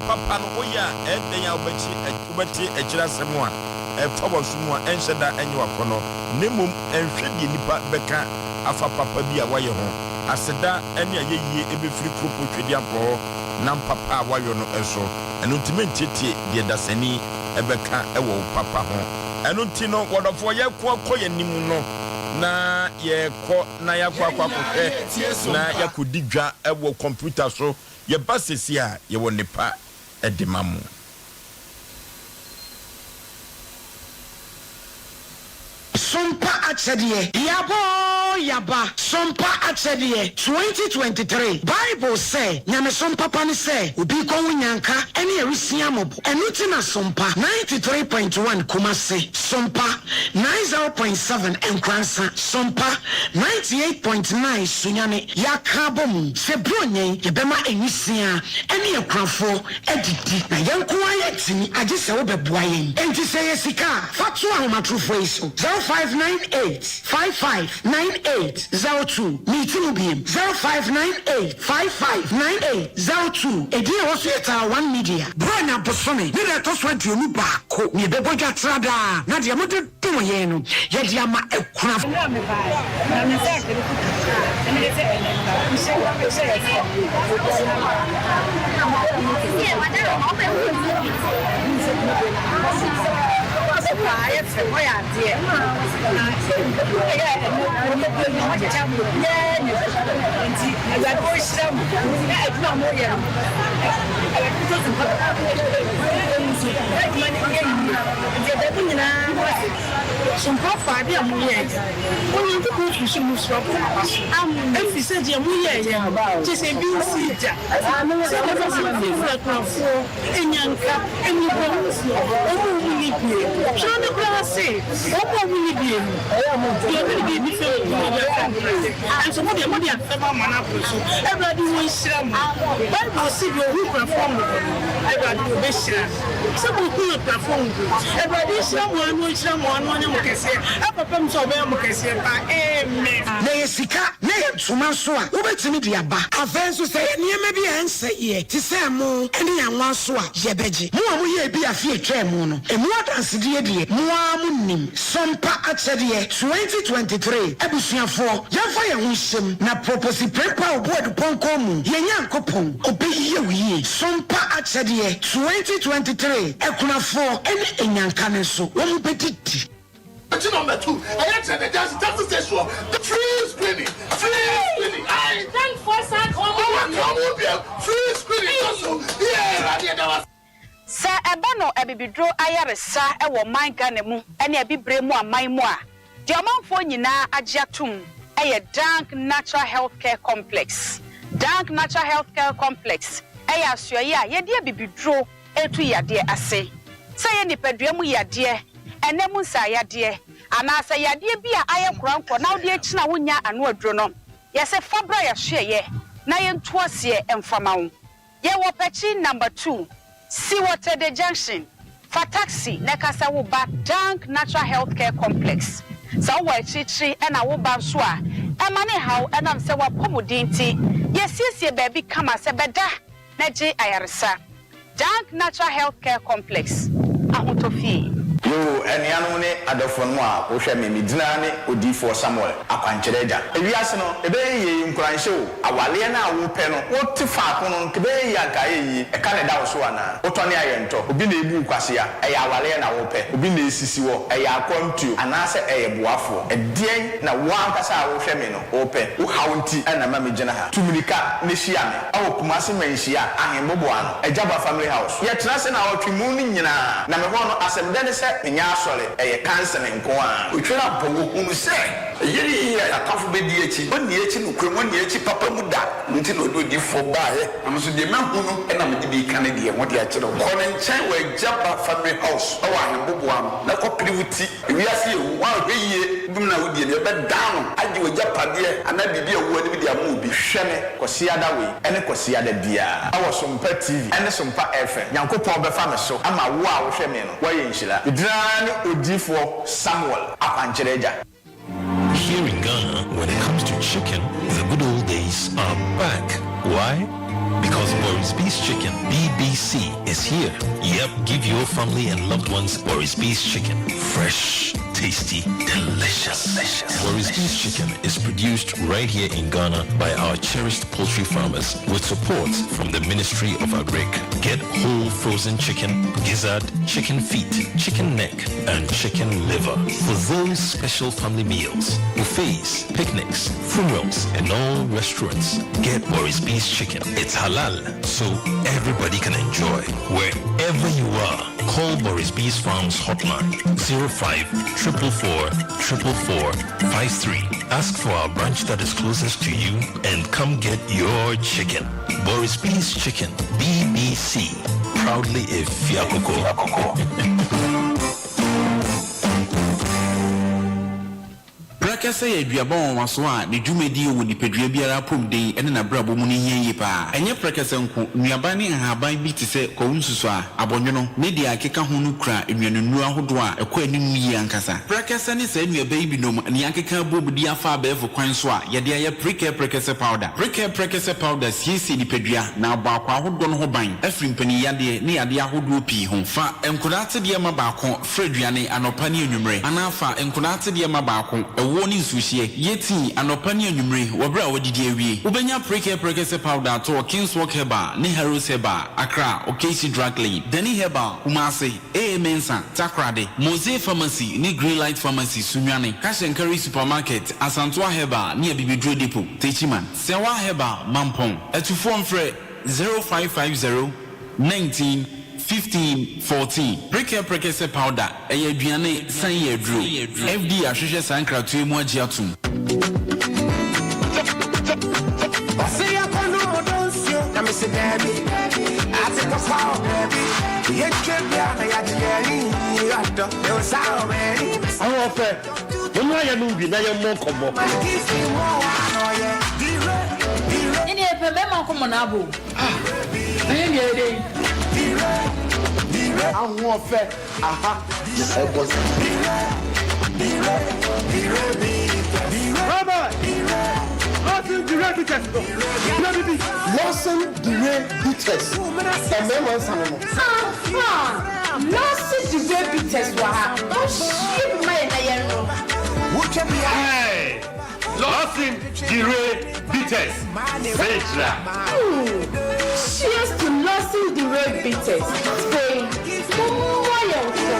papa no woyɛ a ɛdɛn a wobɛkyi wobɛte akyiri asɛm a ɛfa w'aso mu a ɛnhyɛ da ɛnyɛ w'akɔnnɔ na mmom ɛnhwɛ deɛ nnipa bɛka afa papa bi a woayɛ ho. Aseda ne ayɛyie ɛbɛfiri kuropɔ Twedeampɔ hɔ nam papa a woayɔ no so. Ɛno nti mentietie deɛ dasani ɛbɛka wɔ wo papa ho. Ɛno nti no wɔdɔfoɔ yɛko akɔ yɛn anim no na yɛkɔ na yɛakɔ akɔ akɔhwɛ na yɛakɔdi dwa wɔ kɔmputa so. Yɛba sɛsi a yɛwɔ nnepa de ma mo. Sompa Akyɛdeɛ, Yaba oo yaba, Sompa Akyɛdeɛ, 2023 Bible sɛ, Nyamesom papa ne sɛ obi rekɔhu nyanka ne awisia mmɔbɔ. Ɛno nti na Sompa 93.1 Kumasi, Sompa 90.7 Nkoransa, Sompa 98.9 Sunyani yɛaka abɔ mu sɛ Buronya yi yɛbɛma nwisiaa ne akunafoɔ adidi na yɛn nko ara yɛntumi agye sɛ wobɛboa yɛn. Enti sɛ ɛyɛ sika a, fa to ahomatorofoɔ yi so, 0598 55 98 02. Meti mu biem, 0598 55 98 02. Edin a ɛwɔ so yɛ Taa One Media. Buronya bosome ne da ɛtɔ so 21 na yɛbɛbɔ dwa tra daa, na deɛ mode dom yɛn no, yɛde ama akunafoɔ. Mmerɛ a mebaeɛ, na me nsa ɛkere kuta. Sompafoɔ, adeɛ a moyɛeɛ no, Onyankopɔn firi soro mu soro abɔ mo aba so, ɛfiri sɛ deɛ moyɛeɛ no, kyerɛ sɛ ebi nsii da, sɛ mobɛsan afiri akunafoɔ, nnyanka, mmɔborɔhunufoɔ, wɔn a wɔnni bie. Twerɛ no koraa se, Wɔn a wɔnni bie no, deɛ ɔde ne biribi fɛm no, ɔde afɛm no. Nanso mo deɛ, mode afɛm ama no aboro so. Awurade ɔnhyira mo. Bible se, Deɛ ɔhu akunafoɔ mmɔbɔ no, Awurade ɔbɛhyira no. Sɛ mohu akunafoɔ mmɔbɔ yi, Awurade nhyira mo ara na ɔnhyira mo ara na ɔnyɛ mo kɛseɛ ɛkɔpem sɛ ɔbɛyɛ mo kɛseɛ paa. Amen. Na ɛyɛ sika na ɛyɛ ntoma nso a, wobɛtumi de aba. Afei nso, sɛ ɛyɛ nneɛma bi a ɛnsɛeɛ te sɛ ɛmo ne anwa nso a, yɛbɛgye. Mo a moyɛɛ bi afe a ɛtwaa mu no, emu adansedie deɛ, mo ara monim. Sompa Akyɛdeɛ 2023 Abusuafoɔ, yɛmfa yɛn ho nhyɛm na Proposi Prempeh Obuadupɔnkɔn mu, yɛn Nyankopɔn, ɔbɛyɛ wo yie. Sompa Akyɛdeɛ 2023 Akunafoɔ ne Anyanka no nso, wɔbɛdidi. Akyi number 2 ɛyɛ kyerɛ the junction taxi station hɔ the free screening free screening ayi ɔwɔ ka ɔmo biem free screening kɔ so yie awurade yɛda wo ase. Sɛ ɛba no abibiduro ayaresa wɔ ɔman Ghana mu ne abibire mu aman mu a, deɛ ɔmanfoɔ nyinaa agye atom yɛ Dank Natural Health Care Complex. Dank Natural Health Care Complex yɛ asoɛeɛ a yɛde abibiduro retu yadeɛ ase. Sɛ ɛyɛ nipadua mu yadeɛ, ɛnɛ mu nsaayadeɛ, anaasɛ yadeɛ bi a ayɛ korankorɔ na wode akyini a wonnya ano aduro no, yɛse fa bra yɛasoɛeɛ na yɛntu aseɛ mfa ma wo. Yɛwɔ Pɛkyi number 2, si wɔ Tede Junction. Fa taxi na ka sɛ woba Dank Natural Health Care Complex. Sɛ wowɔ akyirikyiri na woba nso a, ɛmma no nhaw ɛnam sɛ w'apɔmuden nti, yɛasiesie baabi kama sɛ bɛda na gye ayaresa. Dank Natural Health Care Complex, Ahotɔ Fie. Yoo, anuanom ne adɔfonom a wohwɛ me, me dzin ara ne Odiyifoɔ Samuel, Akwankyerɛ Agya. Ewiase no, ebɛyɛ yie, nkuranhyɛ o, awaleɛ no a wopɛ no, wote faako no, nka ɛbɛyɛ yie a nka ayɛ yie, ɛka na ɛda wo so anaa? Wotɔne a yɛntɔ, obi na ebu wo kwasea, ɛyɛ awaleɛ na wopɛ, obi na esisi wɔ, ɛyɛ akwantuo, anaasɛ ɛyɛ boafoɔ? Ɛdeɛn na wo ankasa a wohwɛ me no wopɛ? Wo haw nti na ɛma megyina ha. Tu mmirika na hyia me. Ɛwɔ Kumasi Manhyia Ahenboboano, Agyaba Family House. Yɛtena ase naawɔtwe mu no nyinaa, na me hɔ no asɛm dɛ ne sɛ menyɛ asɔre, ɛyɛ kansen nko ara. Otweri abɔ wɔhunu sɛ ɛyɛ ne yie a n'atamfo bɛdi akyi. Ɔnni akyi nokorɛ mu, ɔnni akyi papa mu da. Ɛno nti na ɔde odiyifoɔ baeɛ. Na me nso deɛ mahu no na mede bi reka ne deɛ ho de akyerɛ wo. Kɔ ne nkyɛn wɔ Agyaba Family House wɔ Ahenboboano na kɔpere wo ti. Ewiase yɛ hu, woanhwɛ yie dum no a wodie no, yɛbɛdan no agye w'agyapadeɛ anaa biribi a ɛwɔ w'anim de ama obi. Hwɛ me Kwasiada wei ne Kwasiada biara wɔ Sompa TV ne Sompa FM. Nyankopɔn bɛfa me so ama wo a wohwɛ me no woayɛ nhyira. Me din ara ne Odiyifoɔ Samuel Akwankyerɛ Agya. Here in Ghana, when it comes to chicken, the good old days are back. Why? Because Boris B's Chicken, BBC, is here. Yep, give your family and loved ones Boris B's Chicken. Fresh, tasty, delicious. delicious. Boris B's Chicken is produced right here in Ghana by our cherished poultry farmers with support from the Ministry of Agric. Get whole frozen chicken, gizzard, chicken feet, chicken neck, and chicken liver for those special family meals, buffets, picnics, funerals, and all restaurants. Get Boris B's Chicken. It's halal, so everybody can enjoy. Wherever you are, call Boris B's Farms hotline 05 444 444 53. Ask for our branch that is closest to you and come get your chicken. Boris B's Chicken, BBC. Proudly a Fiakoko. Prɛkɛsɛ yɛ aduaba nwanwaso a ne dwumadi wɔ nipadua biara apɔmuden ne n'abrabɔ mu no hia yie pa ara. Ɛnyɛ prɛkɛsɛ nko, nnuaba ne nhaban bi te sɛ kwawu nsusuaa, abɔnwono, ne deɛ ɛkeka ho no kura nnuanennuro ahodoɔ a ɛkɔ anim yie ankasa. Prɛkɛsɛ ne saa nnuaba yi binom na yɛakeka abom de afa abɛɛfo kwan so a yɛde ayɛ Prekɛ Prɛkɛsɛ Powder. Prekɛ Prɛkɛsɛ Powder siesie nipadua na abɔ akwaa ahodoɔ no ho ban afiri mpaninyadeɛ ne yadeɛ ahodoɔ pii ho. Fa nkwadaa atedeɛ ma baako. Fra aduane anɔpa ne anwummere, anaa fa nkwadaa atedeɛ ma baako, ɛwoɔ ne. ne nsuohyeɛ. Yɛ tii anɔpa ne anwummere wɔ berɛ a woadidi awie. Wobɛnya Prekɛ Prɛkɛsɛ Powder atɔ wɔ Kingswalk Herbal ne Harrods Herbal, Accra, Okaishie Drug Lane, Dani Herbal, Kumasi, AA Mensah, Takoradi, Mosey Pharmacy ne Greenlight Pharmacy, Sunyani, Cash and Carry Supermarket, Asantoa Herbal ne Abibiduro Depot, Techiman, Sɛwa Herbal, Mampong. Atufoɔ mfrɛ 0550 19 15 14. Prekɛ Prɛkɛsɛ Powder, ɛyɛ aduane san yɛ aduro. FDA ahwehwɛ saa nkratoɔ yi mu agye atom. Ɔse yɛkɔ no ɔdɔ nsuo na mese daabi Ate papa wɔ baabi Yɛtwa bia na yɛagye yɛni Ɔdɔ ɛwɔ saa wɔ baabi Ahoɔfɛ, momma yɛnom bi na yɛmmɔ nkɔmmɔ. Ne deɛ yɛpɛ mmarima nkɔmmɔ na abɔ o. Ah, na yɛn deɛ yɛ dɛn? Ahoɔfɛ, aha na ɛbɔ sa. Rabbi, Lawson Dure Bitters no, brɛ me bi. Lawson Dure Bitters, mmarima nsa no no. Aha! Lawson Dure Bitters wɔ ha, monhwie bi ma yɛn na yɛnnom. Hey! Lawson Dure Bitters, Sɛnkyerɛ. Ooh, cheers to Lawson Dure Bitters, Afei, mommɔ yɛn nkɔmmɔ.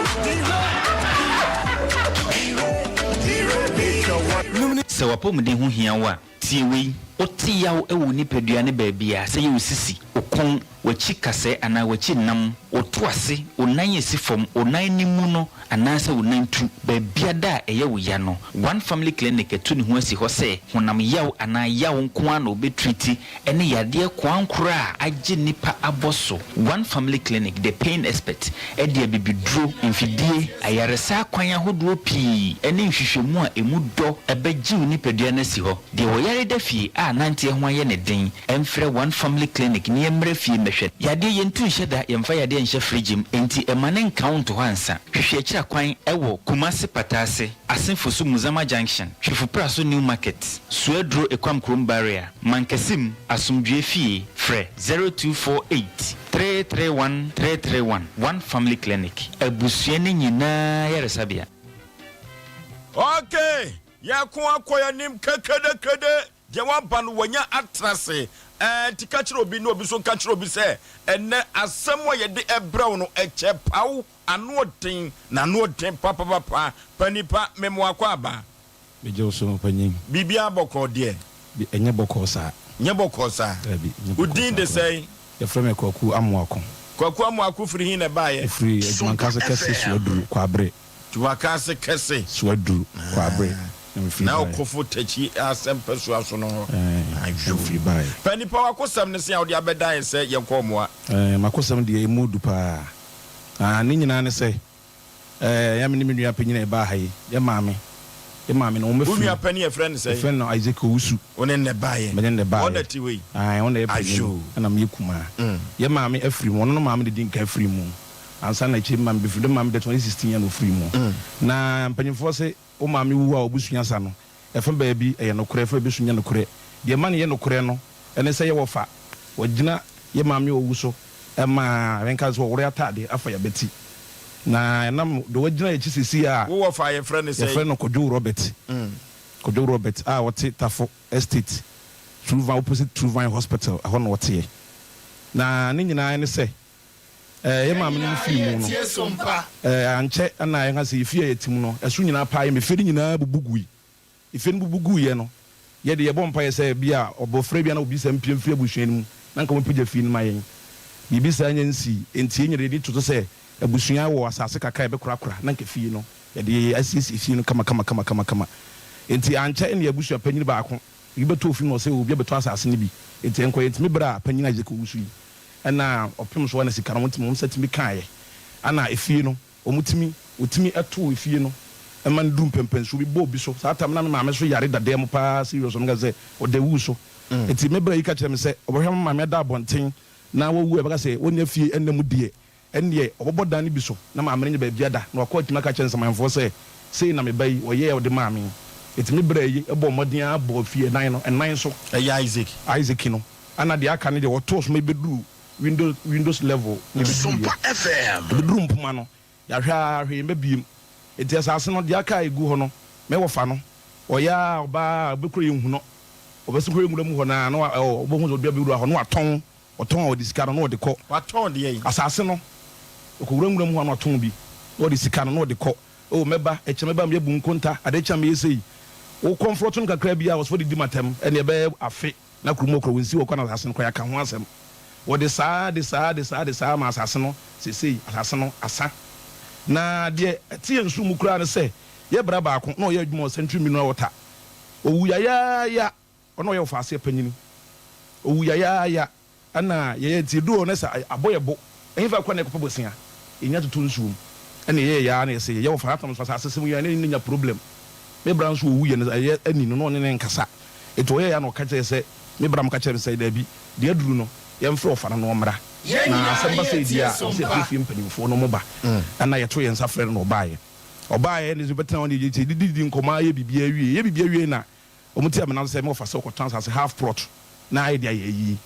Sɛ w'apɔmuden ho hia wo a, tie wei, Wote yaw wɔ wo nipadua no baabi a, sɛ ɛyɛ wo sisi, wo kɔn, w'akyi kasɛɛ anaa w'akyi nam, wo to ase, wo nan a ɛsi fam, wo nan no mu no anaasɛ wo nan tu, baabiada a ɛyɛ wo ya no, One Family Clinic atu ne ho asi hɔ sɛ honam yaw anaa yaw nko ara na wɔbɛtriti ne yadeɛ koankorɔ a agye nnipa abɔ so. One Family Clinic, The Pain Expert, de abibiduro, mfidie, ayaresa akwan ahodoɔ pii ne nhwehwɛmu a ɛmu dɔ bɛgye wo nipadua no asi hɔ. Deɛ ɔyare da fie a nanteɛ ho ayɛ no den, mfrɛ One Family Clinic na yɛmmra fie mmɛhwɛ no. Yadeɛ, yɛntu nhyɛ da, yɛmfa yadeɛ nhyɛ fridge mu, enti mma no nka wo nto hɔ ansa. Hwehwɛ akyira kwan wɔ Kumasi Pataase, Asenfosu Muzama Junction, Twifo-Praso New Market, Suaduro Ekwam Kurom Barrier, Mankasim, Asomdwoeɛ Fie, frɛ 0248 331 331, One Family Clinic, abusua no nyinaa yaresabea. Okay, Yɛko akɔ yɛn anim kekedekede. Deɛ waba no, wanya atena ase. Ɛɛ, nti ka kyerɛ obi na obi nso nka nkyerɛ obi sɛ, ɛnnɛ asɛm a yɛde rebrɛ wo no, ɛkyɛ paw, ano ɔden, na ano ɔden papapapa. Panipa, mema wo akwaaba. Megye wo so, ɔpanyin. Biribiara bɔkɔɔ deɛ? Bi, ɛnyɛ bɔkɔɔ saa. Nyɛ bɔkɔɔ saa? Dabi, ɛnyɛ Wo bɔkɔɔ din saa de koraa. sɛn? Yɛfrɛ me Kwaku Amoako. Kwaku Amoako firi he na ɛbaeɛ? Mefiri Adwumankase Kɛse Suaduru, Kwaabere. Tumakase kɛse. Suaduru, Kwabre, na mefiri Na baeɛ. ɔkofo Takyi asɛm pɛsoa so no hɔ. Ɛɛ, na mefiri baeɛ. Pɛ nipa w'akosɛm no se a wode abɛdan yɛn sɛ yɛnkɔ mmoa. Ɛɛ, m'akosɛm deɛ emu du paa. Na ne nyinaa ne sɛ, ɛɛ, ɛyɛ me ne me nua panyin a yɛbaa ha yi, yɛn maame, yɛn maame no, wɔafiri. Wo nua panin yɛfrɛ no sɛn? Yɛfrɛ no Isaac Owusu. Wo ne no na ɛbaeɛ? Me ne no na ɛbaeɛ. Ɔno na ɛte hɔ yi? Ae, ɔno na ɛyɛ panyin, ɛna meyɛ kumaa. Yɛn maame afiri mu, ɔno no maame na ɛdi nkan firii mu. Ansa na akyire maame bɛfiri, ne maame deɛ 2016 na ɔfirii mu. Na mpanyinfoɔ se wo maame wu a w'abusua sa no, ɛfa baabi ɛyɛ nokorɛ, ɛfa baabi nso nyɛ nokorɛ. Deɛ ɛma no yɛ nokorɛ no ne sɛ yɛ wɔfa, wɔgyina yɛ maame a ɔwu so ma yɛnka sɛ wɔwore ataade afa yɛn abati. Na ɛnam deɛ wagyina yɛn akyi seesei a, Wo wɔfa a yɛfrɛ no sɛn? Yɛfrɛ no Kwadwo Robert, Kwadwo Robert a ɔte Tafo Estate, True Vine, opposite True Vine Hospital, ɛhɔ na ɔteɛ. Na ne nyinaa ne sɛ, Yɛn maamenom firii mu no, ankyɛ na yɛka sɛ efie a yɛte mu no, ɛso nyinaa paee ma efie no nyinaa bubu gui. Efie no bubu guiɛ no, yɛde yɛbɔ mpaeɛ sɛ ebia ɔbɔfra bi anaa obi saa mpue mfiri abusua no mu na anka wɔapagya fie no ma yɛn. Biribi saa nnya nsii, enti yɛn nyinaa yɛde toto sɛ abusua wɔ asase kakra a yɛbɛkorakora na anka fie no, yɛde asiesie fie no kamakamakamakama. Enti ankyɛ na yɛn abusua panyin baako bi bɛtɔɔ fie no na ɔsɛ obi abɛtɔ asase no bi, enti yɛnkɔ. Yɛntumi berɛ a panyin Isaac Owusu yi Ɛna ɔpem so ɛna sika no wɔn tumi wɔn nsa tumi kaeɛ ɛna efie no wɔn tumi wɔtumi too efie no ɛma no duru mpɛmpɛnsoɔ bi bɔɔ bi so saa tam na me maame so yare dadaa mu paa serious wɔn ka sɛ ɔda wu so nti me bra yi ka kyerɛ me sɛ ɔbɛhwɛ me maame ada abɔnten na wawu a ɛbɛka sɛ wɔnni afie ɛnna mu deɛ ɛnneɛ ɔbɛbɔ dan no bi so na maame no anya baabi ada na wakɔ atumi aka akyerɛ nsamanfoɔ sɛ sei na me ba yi ɔyɛɛ ɔde maa me nti me bra yi bɔɔ mmɔden ara bɔɔ fie ɛnan no ɛnan so Ɛyɛ Isaac. Isaac no. Ɛna deɛ aka no deɛ wɔtoo so ma ɛbɛduru windows windows level na ɛbɛduruiɛ. Ɛbɛduru mpoma no, yɛahwɛ ara hwee mma biem. Enti asase no, deɛ aka a ɛgu hɔ no, me wɔfa no. Ɔyɛ ara a ɔba a ɔbɛkura yɛnhu no. Ɔbɛso kɔ nwura mu hɔ no ara na ɔbɛhu sɛ obi abɛwura hɔ na watɔn. Ɔtɔn a ɔde sika no na ɔde kɔ. Watɔn deɛ yi? Asase no. Ɔkɔwura nwura mu hɔ a na watɔn bi na ɔde sika no na ɔde kɔ. Oh, mɛba, ɛkyɛ mɛba meyɛ bu nkonta, adeɛ kye a meyɛ sei. Wo kɔmforɔto no kakra bi a, ɔsɛ ɔde di m'atɛm, ɛnneɛ ɛbɛyɛ afe na kurom hɔ koraa wɔnsi hɔ koraa na asase no koraa yɛaka ho asɛm. Wɔde saa, de saa, de saa, de saa ma asase no, seesei asase no asa. Na deɛ ɛte yɛn soro mu koraa ne sɛ, yɛ bra baako na ɔyɛ adwuma wɔ Century Mineral Water, ɔwu yayaaya, ɔno ɔyɛ ɔfaaseɛ panyini, ɔwu yayaaya. Ɛna yɛyɛ nti yɛduru hɔ na sɛ abɔ yɛ bo, ɛhefa koraa na yɛkɔpɛ bosea? Yɛnya totɔ nsuo mu. Ɛna yɛyɛ yɛ ara na yɛsɛ yɛyɛ wɔ Faratam nso asase sɛm yi a na nya problem. Me bra nso ɔwu yɛ no ɛyɛ ani no na ɔne no nkasa. Nti ɔyɛɛ yɛ ara na ɔka kyerɛɛ sɛ me bra mo ka kyerɛ no sɛ daabi deɛ aduru no yɛmfrɛ ɔfa no na ɔmmra. Na asɛm ba sɛi deɛ a ɛwɔ sɛ yɛfrɛ fie mpanimfoɔ na wɔba. Ɛna yɛtoo yɛn nsa frɛɛ no na ɔbaeɛ. Ɔbaeɛ no nso bɛtena hɔ na yɛdididi nkɔmmɔ ara yɛ biribiara wie. Yɛyɛ biribiara wie na Wɔn tia me nam sɛ me wɔfa sɛ ɔkɔtɔn asase half plot na ayɛ de ayɛ ayie.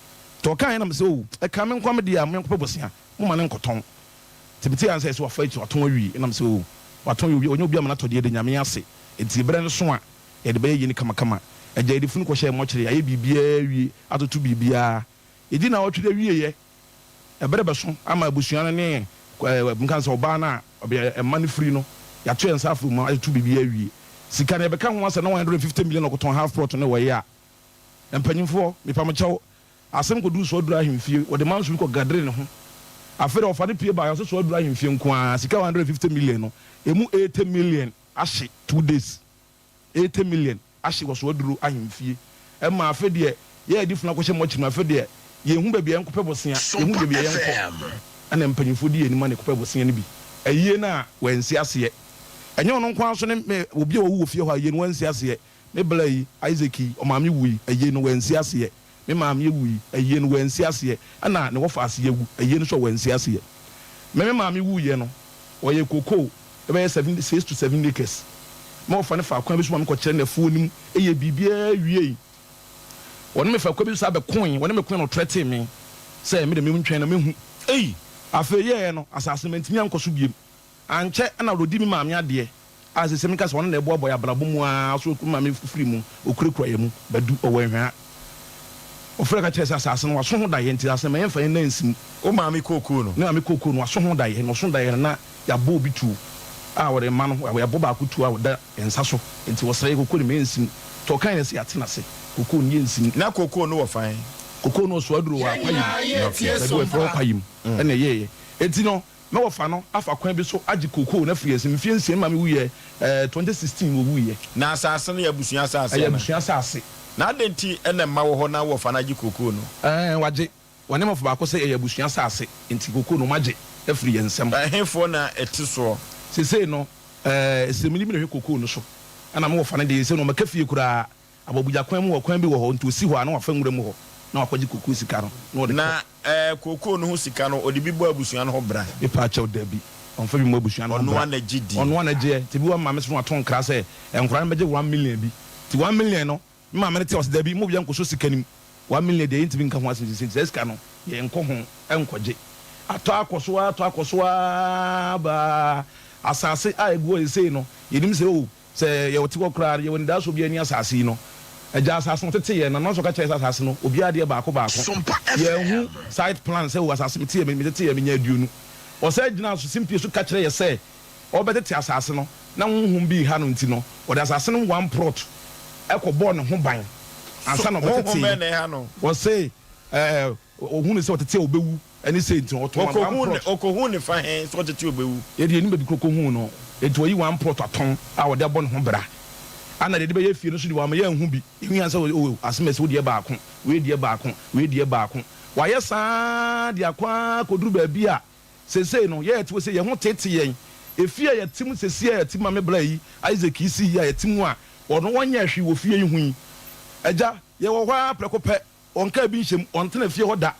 Nti ɔkaeɛ na me sɛ oh ɛka me nkoa me deɛ a me nkɔpɛ bosea mo ma no nkɔtɔn. Nti me teɛ sɛ ɛsɛ wafa akyi watɔn awie na me sɛ oh watɔn yɛ obi ɔnyɛ obi ama no atɔ deɛ yɛda Nyame ase nti berɛ no so a yɛde bɛyɛ yie no kamakama. Agya yɛde funu kɔhyɛɛ mɔkyere yɛayɛ biribiara awie atoto biribiara yɛdi naawɔtwe de awieɛ. Ɛberɛ bɛso ama abusua no ne nka sɛ ɔbaa no a ɔbɛ mma no firi no, yɛato yɛn nsa afrɛ mu atoto biribiara awie. Sika no yɛbɛka ho asɛm na 150 million ɔkɔtɔn half plot no wɔyɛ a, mpanyimfoɔ, mepa mo kyɛw, asɛm kɔduru Soaduru ahemfie, wɔde manso bi kɔ gadere ne ho. Afei deɛ ɔfa no pue baeɛ, ɔse Soaduru ahemfie nko ara, sika 150 million no, ɛmu 80 million ahye 2 days. 80 million ahye wɔ so aduru ahemfie ɛma afe deɛ yɛ adi funu akɔhyɛ mɔkyere mu afe deɛ yɛnhu baabi a yɛnkɔpɛ bosea yɛnhu baabi a yɛnkɔ ɛna mpanyinfoɔ di yɛn anim a na yɛkɔpɛ bosea no bi ayie no a wansi aseɛ ɛnyɛ ɔno nko ara nso ne me obi a wawu wɔ fie hɔ ayie no wansi aseɛ me bla yi Isaac yi ɔmaame wui ayie no wansi aseɛ Me maame wui, ayie no wansi aseɛ, ɛna ne wɔfaase awu, ayie no nso wansi aseɛ. Me me maame wuiɛ no, ɔyɛ kokoo bɛyɛ seven, six to seven acres. Me wɔfa no faa kwan bi so ma me kɔkyerɛ no afuo no mu, yɛɛ biribiara wiei. Ɔne me faa kwan bi so saa bɛkoe, ɔne me koe na ɔtrɛtee me sɛ me de mentwɛn na mɛhu. Ei! Afei yɛɛ no, asase no mantumi ankɔ so biom. Ankyɛ na ɔredi me maame adeɛ a seesei meka sɛ ɔno na ɛboaboa yɛn abrabɔ mu ara so me maame firi mu, ɔkurakura yɛn mu, Badu, ɔwɔ Nhwea. Ɔfrɛɛ ka kyerɛɛ sɛ asase no waso ho daeɛ nti asase no ma yɛmfa yɛn nan nsi mu. Wo maame kookoo no? Me maame kookoo no, waso ho daeɛ na ɔso daeɛ no na yɛabɔ obi tuo a ɔde rema no, yɛabɔ baako tuo a ɔda yɛn nsa so nti ɔsrɛ yɛ kookoo no ma yɛnsi mu. Nti ɔkaeɛ no sɛ yɛate no ase, kookoo no yɛnsi mu. Na kookoo no wɔ fa he? Kookoo no wɔ Soaduro wɔ Akwayim, baabi a wɔfrɛ hɔ Kwayim ɛna ɛyɛeɛ. Nti no Na wɔfa no afa kwan bi so agye kookoo no afiri yɛn nsam. Mfeɛ nsia, me maame wuiɛ, ɛɛ, 2016 wɔwuiɛ. Na asase no yɛ abusua asase Ɛyɛ anaa? abusua asase. Na adɛn nti na mma wɔ hɔ na wɔfa no agye kookoo no? Ɛɛ, wɔagye. Wɔne mɔfo baako sɛ ɛyɛ abusua asase, nti kookoo no wɔagye afiri yɛn nsam. Ɛhefoɔ na ɛte soɔ? Seesei no, ɛɛ, Sremuni bi na ɔhwɛ kookoo no so. Ɛna me wɔfa no deɛ, seesei no ɔmmɛka fie koraa. Abɔbugya kwan mu hɔ, kwan bi wɔ hɔ, nti ɔsi hɔ a na wafa nwura mu hɔ na wakɔgye kookoo sika no na ɔde kɔ. Na Ɛɛ, kookoo no ho sika no, ɔde bi bɔ abusua no ho bra? Mepaakyɛw, dabi. Ɔmfa bi mmɔ abusua no ho Ɔno bra. ara na gye di. Ɔno ara na gyeɛ. Nti bi wɔ hɔ a me maame so na wato nkra sɛ nkwadaa no bɛgye 1 million bi. Nti 1 million no, me maame no te a ɔse dabi, mma obiara nkɔsɔ sika no mu. 1 million deɛ yɛntumi nka ho asɛm seesei nti saa sika no yɛnkɔ ho nkɔgye. Atɔ akɔ so ara, atɔ akɔ so ara baa asaase a ɛgu hɔ seesei no, yɛnim sɛ oh, Sɛ yɛte hɔ koraa no, yɛwɔ anidasoɔ biara nni asase yi no. Agya, asase no wɔtetee yɛn, na nanso ɔka kyerɛɛ yɛn sɛ asase no, obiara deɛ baako baako. Yɛanhu site plan sɛ o asase meteɛ, meteteeɛ, menyaa aduonu. Ɔsan gyinaa so simpie so ka kyerɛɛ yɛn sɛ ɔrebɛtete asase no, na honhom bi reha no nti no, ɔde asase no one plot kɔbɔɔ ne ho ban ansa na Honhom ɔbɛtetee. bɛn na ɛha no? Ɔse ɛɛ, ɔhunuu sɛ ɔtete a ɔbɛwu. Ɛne sei nti ɔtɔn one Ɔkɔhuu ne, plot. ɔkɔhuu ne fa he sɛ ɔtete ɔbɛwu? Yɛdeɛ yɛnnim baabi korɔ ɔkɔhuu no, enti wayi one plot atɔn a ɔde abɔ ne ho bra. Ana deɛ yɛde bɛyɛ fie no nso deɛ wamma yɛanhu bi. Yɛhui ara sɛ oh, Asemesi wo deɛ baako, wei deɛ baako, wei deɛ baako. Wayɛ saa ara de akɔ ara akɔduru baabi a seesei no yɛn a yɛte hɔ sei yɛn ho teetee yɛn. Efie a yɛte mu seesei a yɛte mu ma me bra yi, Isaac yi sii yi a yɛte mu a ɔno ɔnyɛɛ hwee wɔ fie yi ho yi, agya, yɛwɔ hɔ ara prɛko pɛ, Ɔnkaa bi nhyɛ mu, ɔntena fie hɔ da,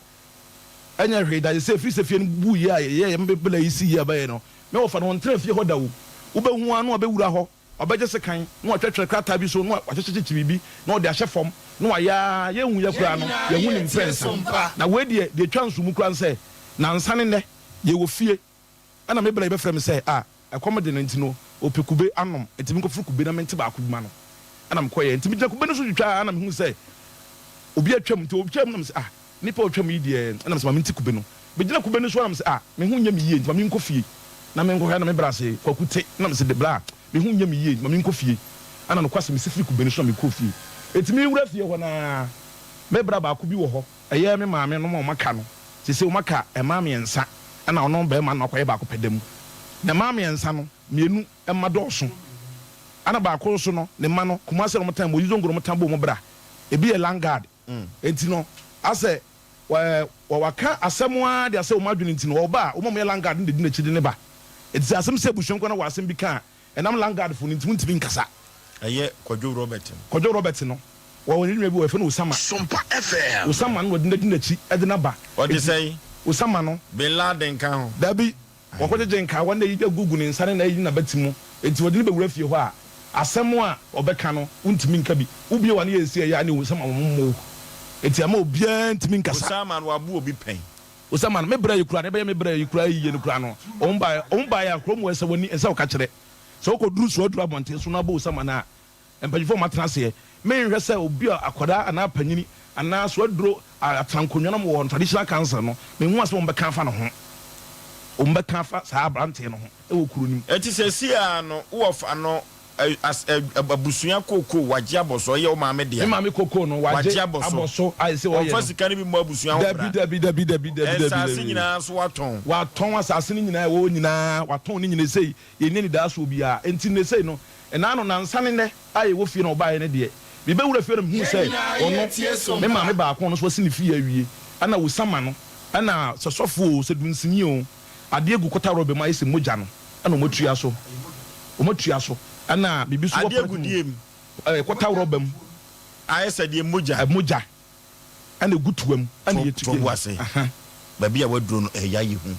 ɛnyɛ hwee da. Sɛ ɛfiri sɛ fie no buiɛ a yɛyɛɛ yɛn bela yi sii yie a ɛbaeɛ no, me wɔfa no, ɔntena fie hɔ da o. Wobɛhu ara na wabɛwura hɔ, wabɛgye sekan, na watwerɛtwerɛ krataa bi so, na wakyekyekyekye biribi, na ɔde ahyɛ fam, na wayɛ ara, yɛnhuiɛ koraa no, yɛahu ne mprɛnsa. Na wei deɛ, deɛ ɛtwa nso mu koraa ne sɛ, nansa ne nnɛ, yɛwɔ fie, ɛna me bla yi bɛfrɛ me sɛ, ah, ɛkɔm de no nti no, ɔpɛ kube anom, nti menkɔforo kube na mente baako bi ma no. Ɛna mekɔeɛ. Nti megyina kube no so twitwaa ɛna mehuu sɛ obi atwam. Nti ɔtwaam na mese ah nipa a ɔtwam yi deɛ ɛna mese ma mente kube no. Megyina kube no so ɛna mese ah me ho nyɛ me yie nti ma menkɔ fie na menkɔhwɛ ɛna me bra se Kwaku te ɛna mese de bra me ho nyɛ me yie nti ma menkɔ fie. Ɛna nokwasɛm mesi firi kube no so na mekɔɔ fie. Nti merewura fie hɔ no ara me bra baako bi wɔ hɔ ɛyɛ me maame nom a wɔaka no seisei wɔaka mmaa mmiɛnsa ɛna ɔno barima no akɔyɛ baako pɛ da mu. Na mmaa mmiɛnsa no mmienu mma dɔɔso. Ɛna baako nso no ne mma no Kumasi na wɔn tan Moyi Zongo na wɔn tan bɔ wɔn bra. Ebi yɛ landguard. Enti no asɛ wɔ waka asɛm ara de asɛ wɔn adwene nti no ɔba a wɔn a wɔyɛ landguard no de di n'akyi de ne ba. Enti sɛ asɛm si abusua nko na wɔ asɛm bi ka a ɛnam landguard fo no nti wontumi nkasa. Ɛyɛ Kwadwo Robert no. Kwadwo Robert no wɔ ne nua bi wɔ yɛfrɛ no Osama. Osama no na ɔde no adi n'akyi de no aba. Ɔde sɛn? Osama no. Bin Laden ka ho? Dabi. Wɔkɔgyegye nkawa na eyi agugu ne nsa ne n'ayi ne n'abati mu. Enti wɔde no bewura fie hɔ a, asɛm a ɔbɛka no, wontumi nka bi. Wobue w'ano yɛ nsi a ɛyɛ a, ɛne Osama wɔn mmɔ wo. Enti ama obiara ntumi nkasa. Osama no, wabo obi pɛn? Osama no, me bra yi koraa, nea ɛbɛyɛ me bra yi koraa yiye no koraa no, wɔn baeɛ, wɔn baeɛ a, kurom hɔ, ɛsɛ w'ani, ɛsɛ woka kyerɛ. Sɛ wokɔduru Soaduru abɔnten so na wobɔ Osama no a, Mpanyimfo a wɔatena aseɛ, menhwɛ sɛ obi a akwadaa anaa panyini anaa so aduro a atena nkonnwa nom wɔ traditional council no, menhu asɛm a wɔbɛka afa ne ho. Wɔbɛka afa saa aberanteɛ no ho wɔ kuro no mu. Enti seesei ara no, wo wɔfa no as abusua kookoo wagye abɔ so, ɛyɛ wo maame dea. Me maame kookoo no wagye abɔ so a ɛsɛ ɔyɛ no. Ɔmfa sika no bi mmɔ abusua ho bra. Dabi dabi dabi dabi dabi dabi. Nsaase nyinaa nso watɔn. Watɔn asaase no nyinaa ɛwɔ hɔ nyinaa, watɔn ne nyinaa sei yɛnni anidaasoɔ biara. Enti nnɛ sei no, Ɛna ano nansa ne nnɛ a yɛwɔ fie na ɔbaeɛ no deɛ, mebɛwura fie na mehuu sɛ ɔno, me maame baako a ɔno nso wasi ne fie awie, ɛna Osama no, ɛna sɛ sɔfo oo, sɛ dunsini oo, adeɛ gu kɔta rɔba mu ayɛ sɛ mogya no, ɛna wɔatua so, wɔatua so, ɛna biribi nso wɔ Adeɛ gu prɛte mu, deɛ mu? ɛɛ, kɔta rɔba mu. Ayɛ sɛ deɛ mogya. Mogya. Ɛna egu toa mu ɛna yɛtu To bo ase. Baabi a waduro no ɛyɛ ayɛ hu.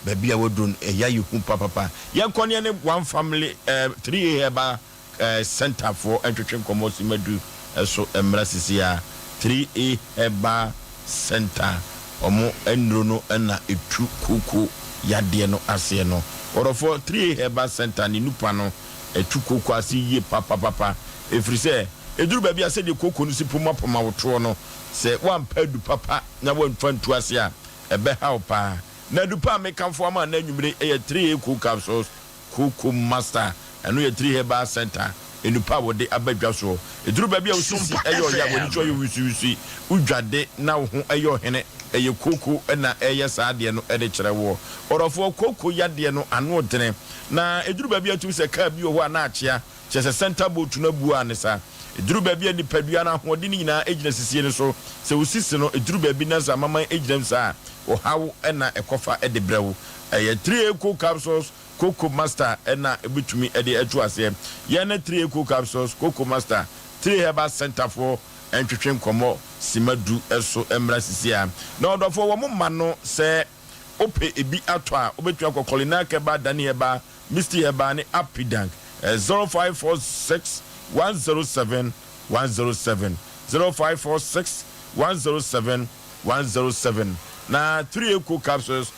Baabi a waduro no ɛyɛ ayɛ hu papapa. Yɛnkɔ ne yɛne One Family eh, 3A Herbal eh, Center foɔ ntwetwe nkɔmmɔ simadu so mmra sisi a. 3A Herbal Center wɔn nnuro no na ɛtu kooko yadeɛ no aseɛ no. Ɔdɔfoɔ, 3A Herbal Center ne nupa no ɛtu kooko ase yie papapapa ɛfiri sɛ Ɛduru baabi a, sɛdeɛ kooko no si pomapoma wo toɔ no, sɛ woampɛ adu papa na woamfa antu ase a, ɛbɛha wo paa. Na adu pa a mekamfo ama nnɛ anwummere yi yɛ 3A Cool Capsules Cocoa Master. Ɛno yɛ 3 Herbal Center nnupa a wɔde aba dwa soɔ. Ɛduru baabi a wo sisi yɛ ɔya, w'ani so ayɛ wisiwisi, wodwade na wo ho yɛ ɔhene, ɛyɛ kooko na ɛreyɛ saa adeɛ no de kyerɛ woɔ. Ɔdɔfoɔ, kooko yadeɛ no ano dene, na ɛduru baabi a wotumi sɛ kaa bi wɔ hɔ a na akyea. Kyerɛ sɛ center bolt no abu a ne sa. Ɛduru baabi a nipadua no ahoɔden no nyinaa gyina sisie no so. Sɛ wo sisi no duru baabi na sɛ amaman gyina mu saa a, ɔhaw na ɛkɔfa de brɛ wo. Ɛyɛ 3A Capsules Coco Master na ɛbɛtumi de atu aseɛ. Yɛn ne 3A Capsules Coco Master, 3 Herbal Centre foɔ ntwetwe nkɔmmɔ sima du so mmra sisi a. Na ɔdɔfoɔ wɔn mma no sɛ wopɛ ebi atɔ a, wobɛtumi akɔ Culinary Herbal, Dani Herbal, Misty Herbal ne Apidank 0546 107 107, 0546 107 107 na 3 Eco Capsules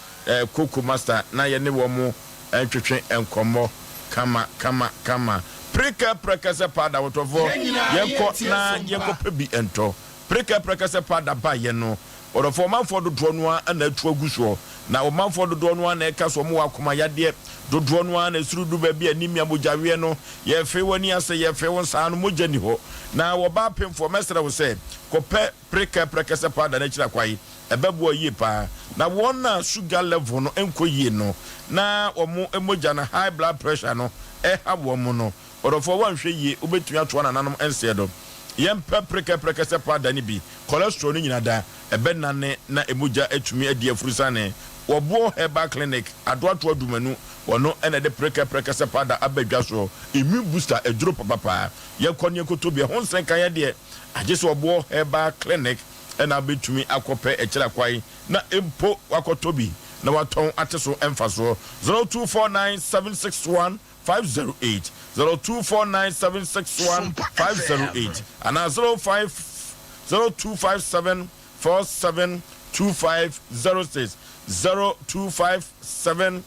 Coco Master na yɛne wɔn ntwetwe nkɔmmɔ kama kama kama. Preka prɛkɛsɛ powder wotɔfoɔ yɛnkɔ na yɛnkɔpɛ bi ntɔ. Preka prɛkɛsɛ powder baeɛ no Ɔdɔfoɔ, ɔmanfoɔ dodoɔ no ara na atu agu soɔ, na ɔmanfoɔ dodoɔ no ara na ɛka sɛ wɔwɔ akoma yadeɛ, dodoɔ no ara na ɛsuru du baabi a anemia, mogyaweɛ no, yɛfee w'ani ase, yɛfee wo nsa ano, mogya nni hɔ. Na wɔba apemfoɔ, mɛsrɛ wo sɛ, kɔpɛ prekɛ prɛkɛsɛ powder no akyiri akwae, ɛbɛboa yie pa ara. Na wɔn a sugar level no nkɔ yie no, na wɔn mogya no, high blood pressure no, ɛha wɔn no, Ɔdɔfoɔ, woanhwɛ yie, wobɛtumi atoa nananom nseɛ do. Yɛmpɛ prekɛprɛkɛsɛ powder no bi, cholesterol no nyina da, ɛbɛnane na emogya atumi adi afurusane. Wɔboɔ Herbal Clinic, Adoatoa Dumanu, wɔno na ɛde prekɛprɛkɛsɛ powder aba dwa soɔ. Immune booster, aduro papapa. Yɛnkɔ ne yɛnkɔtɔ bi, ɛho nsɛnkaeɛ deɛ, agye sɛ Ɔboɔ Herbal Clinic na wobɛtumi akɔpɛ akyiri akwan na mpo woakɔtɔ bi na woatɔn ate so mfasoɔ. 0249 761 508, 0249 761 508 anaa 05 0257 47 2506, 0257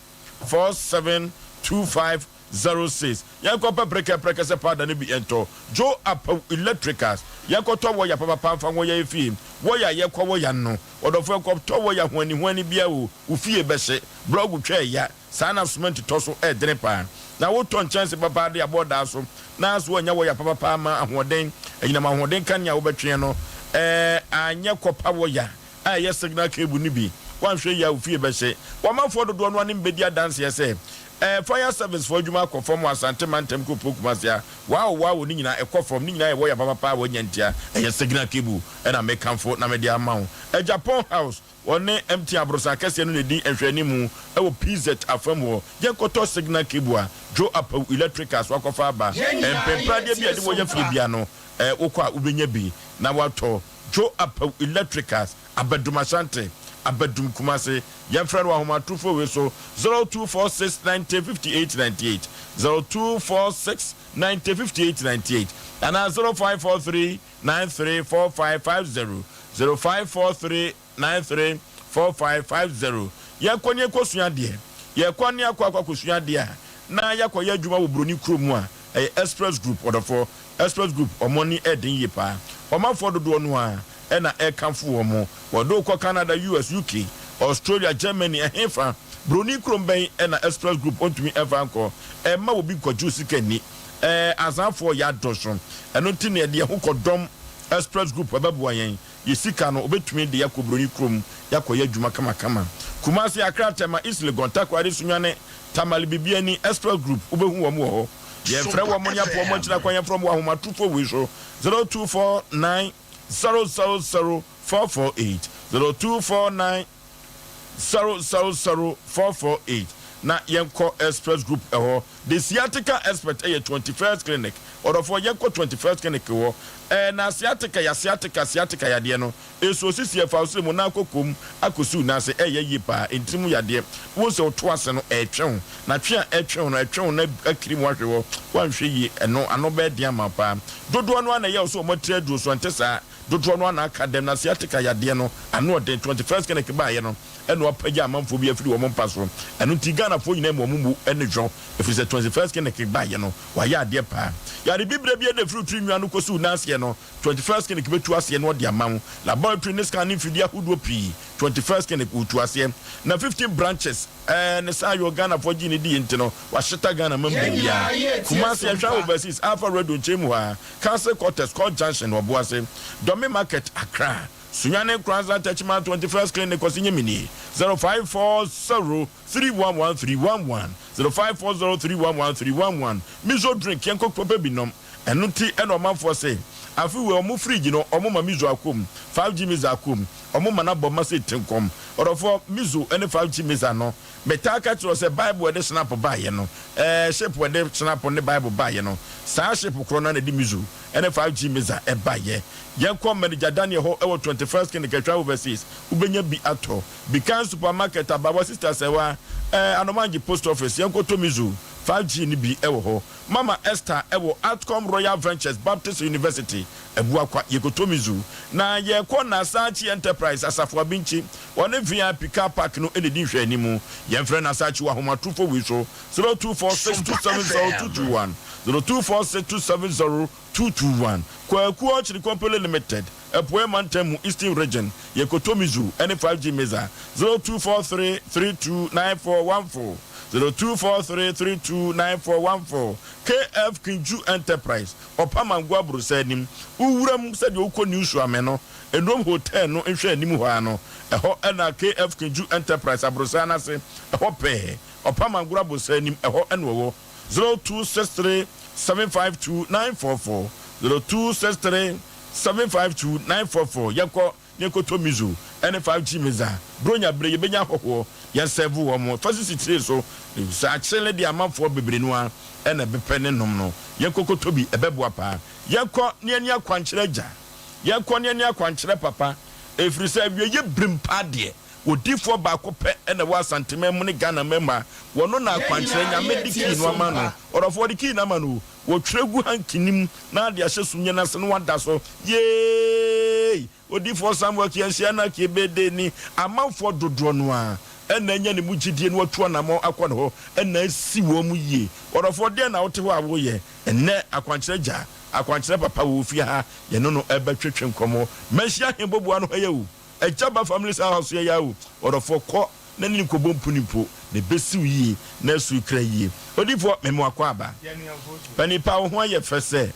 47 2506. Yɛnkɔpɛ prɛkɛ prɛkɛsɛ powder no bi ntɔ. Joe Apawu Electricals, Yɛnkɔtɔ wɔya papapa mfa nwɔ yɛn fie. Wɔya a yɛkɔ wɔya no, ɔdɔfo yɛnkɔtɔ wɔya huanihuani biara o, wo fie bɛhye. Blɔɔgo twa ɛya, saa na sumɛnti tɔ so ɛɛdene paa. Na wotɔ nkyɛnse papa de abɔ daa so na so woannya wɔya papapa amma ahoɔden, anyinam ahoɔden kanea a wobɛtweɛ no, ɛɛ anyɛ kɔpa wɔya a ɛyɛ signal cable no bi, woanhwɛ yie a wo fie bɛhye. Wɔmanfoɔ dodoɔ no ara ne me bɛdi adanseɛ sɛ, ɛɛ fire service foɔ adwuma akɔ fam wɔ Asante mantam kuropɔn Kumasi ha. Wow wow ne nyinaa ɛkɔ fam, ne nyinaa yɛ wɔya papapa a wɔanya ntia, ɛyɛ signal cable na mekamfo na mede ama wo. Agyapong House, wɔne MTN aborosan kɛseɛ no na ɛdi nhwɛanimu wɔ PZ afam hɔ. Yɛnkɔtɔ signal cable a Joe Apawu Electricals wakɔfa aba. Mpempradeɛ bi a yɛde wɔya fie biara no, ɛɛ wokɔ a wobɛnya bi na woatɔ. Joe Apawu Electricals, Abadum Ashanti, Abadum Kumasi. Yɛmfrɛ no wɔ ahomatorofo wei so, 0246 90 58 98, 0246 90 58 98, anaa 0543 93 4550, 0543 93 4550. Yɛnkɔ ne yɛnkɔsua adeɛ. Yɛkɔ ne akɔ akɔ akɔsua adeɛ a, na yɛakɔyɛ adwuma wɔ buroni kurom mu a, ɛyɛ Express Group, ɔdɔfoɔ. Express Group, wɔn ani yɛ den yie paa. Ɔmanfoɔ dodoɔ no ara na ɛrekamfo wɔn. Wɔde wo kɔ Canada, US, UK, Australia, Germany, ɛhefa? Buroni kurom bɛn na Express Group ɔntumi mfa nkɔ? Ɛmma obi nkɔgye wo sika nni. Ɛɛ, Azanfoɔ yɛ adɔso. Ɛno nti na yɛde yɛn ho kɔdɔm Express Group, ɛbɛboa yɛn. Yɛ sika no, obetumi de akɔ buroni kurom de akɔyɛ adwuma kamakama. Kumasi, Accra, Tema, East Legon, Takoradi, Sunyani, Tamale, Bibiani, Express Group, wobɛhu wɔn wɔ hɔ. Yɛmfrɛ wɔn ne apo wɔn akyiri akwan, yɛmfrɛ wɔn wɔ ahomatorofo wei so, 0249 000 448, 0249 000 448, na yɛnkɔ Express Group hɔ. The Sciatica Expert yɛ 21st Clinic. Ɔdɔfoɔ, yɛnkɔ 21st Clinic hɔ. Ɛɛ, na sciatica yɛ sciatica, sciatica yadeɛ no. Ɛsuo sisi ɛfa wo srɛ mu na akɔ kom akɔsi wo nan ase. Ɛyɛ yie paa. Ntini mu yadeɛ. Wohu sɛ woto ase no, ɛretwe wo. Na twe a ɛretwe wo no, ɛtwe wo na akiri mu ahwe hɔ. Woanhwɛ yie, ɛno, ano bɛyɛ den ama wo paa. Dodoɔ no ara na ɛyɛ wo sɛ wɔn atiri aduro so. Ɛnte saa. Dodoɔ no ara na aka dɛm. Na sciatica yadeɛ no, ano ɔden. 21st Clinic baeɛ no, ɛna wapagya amanfoɔ bi afiri wɔn mpa so. Ɛno nti Ghanafoɔ nyinaa mu wɔn mu ne dwo, ɛfiri sɛ 21st Clinic baeɛ no, wayɛ adeɛ paa. Yare bibire biara da ɛfiri wo tiri nwi ano kɔsi wo nan aseɛ no, 21st Clinic bɛtu aseɛ na wɔde ama wo. Laboratory ne scan ne mfidie ahodoɔ pii, 21st Clinic wɔtu aseɛ. Na 15 branches, ɛɛ ne saa yɔ Ghanafoɔ gyee no diiɛ nti no, wahyeta Ghana man baabiara. Kumasi, Ɛhwa Overseas, Alpha Radio nkyɛn mu hɔ ara, Council Quarters, Court Junction, Ɔboase, Dɔme Market, Accra. Sunyani Nkoranza Techiman 21st Clinic Kwasi Nyemini 0540 311 311 0540 311 311 Mizo drink yɛnkɔ kɔpɛ bi nom ɛno nti ɛna ɔmanfoɔ se afe wei ɔmo fridge no ɔmo ma mizo akɔ mu 5G miza akɔ mu ɔmo ma no abɔ ma se tenkɔm ɔdɔfoɔ mizo ɛne 5G miza no metaa ka kyerɛ wo sɛ bible ɛde snap baayɛ no ɛɛ ship ɛde snap ne bible baayɛ no saa ship korɔ no na ɛde mizo ɛne 5G miza ɛbaayɛ Yɛnkɔ Manager Daniel hɔ wɔ 21st Clinic Atwa Overseas, wobɛnya bi atɔ. Bikan Supermarket, Abawa Sister Sɛwa, eh, Anomanji Post Office, yɛnkɔtɔ Mizu 5G no bi wɔ hɔ. Mama Esther wɔ Atcom Royal Ventures Baptist University, Abuakwa, yɛkɔtɔ Mizu. Na yɛkɔ Nasachi Enterprise, Asafo Abinkyi, wɔne VIP Car Park no na ɛdi nhwɛanimu. Yɛmfrɛ Nasachi wɔ ahomatorofo wei so, 0246 270 221, 0246 270 221, Kwaku Ɔkyere Company Limited, Apueɛ Mantam mu, Eastern Region, yɛ Kotomizu ne 5G Meza, 0243 32 9414, 0243 32 9414, KF Kinju Enterprise, Ɔpamango Aborosa anim, wo wura mu sɛdeɛ wokɔ New Suame no, Enom Hotel no nhwɛ anim hɔ ara no, ɛhɔ na KF Kinju Enterprise aborosa no ase, ɛhɔ pɛɛ, Ɔpamango Aborosa anim, ɛhɔ na ɔwɔ. 0263 752 944 0263 752 944 Yɛnkɔ na yɛnkɔtɔ Mizo ne 5G Miza Buronya bere yɛbɛnya ahɔhoɔ yɛn sɛvo wɔn fa sisi tire so sɛ akyere ne deɛ amanfoɔ bebree no ara na ɛbɛpɛ ne nom no yɛnkɔ kɔtɔ bi ɛbɛboa paa Yɛnkɔ na yɛne akwankyerɛ agya Yɛnkɔ na yɛne akwankyerɛ papa ɛfiri sɛ awieɛ berem paa deɛ Odifoɔ baako pɛ na ɛwɔ Asanteman mu ne Ghana man mu a wɔno na akwankyerɛ Nyame de key no ama no. Ɔdɔfoɔ wɔde key no ama no o. Wɔtwerɛ gu hanky no mu na ade ahyɛ sumyɛ no ase na wada so. Yeei! Odifoɔ Samuel Kiansia Anarchie Bede ni. Amanfoɔ dodoɔ no ara. na anya ne mu gyidie na watu anammɔn akɔ ne hɔ na asi wɔn yie. Ɔdɔfoɔ, deɛn na wote hɔ a woreyɛ ɛnnɛ? Akwankyerɛ Agya, akwankyerɛ papa wɔ ofie ha, yɛne no rebɛtwetwe nkɔmmɔ. Manhyia Ahenboboa no ha yi o, Agya ba family saa house yɛ ya o, ɔdɔfoɔ kɔ na ne no nkɔbɔ mpuni mpo, na ɛbɛsi wo yie na asi wo kra yie. Odiyifoɔ, mema wo akwaaba. Panin pa, wo ho ayɛ fɛ sɛ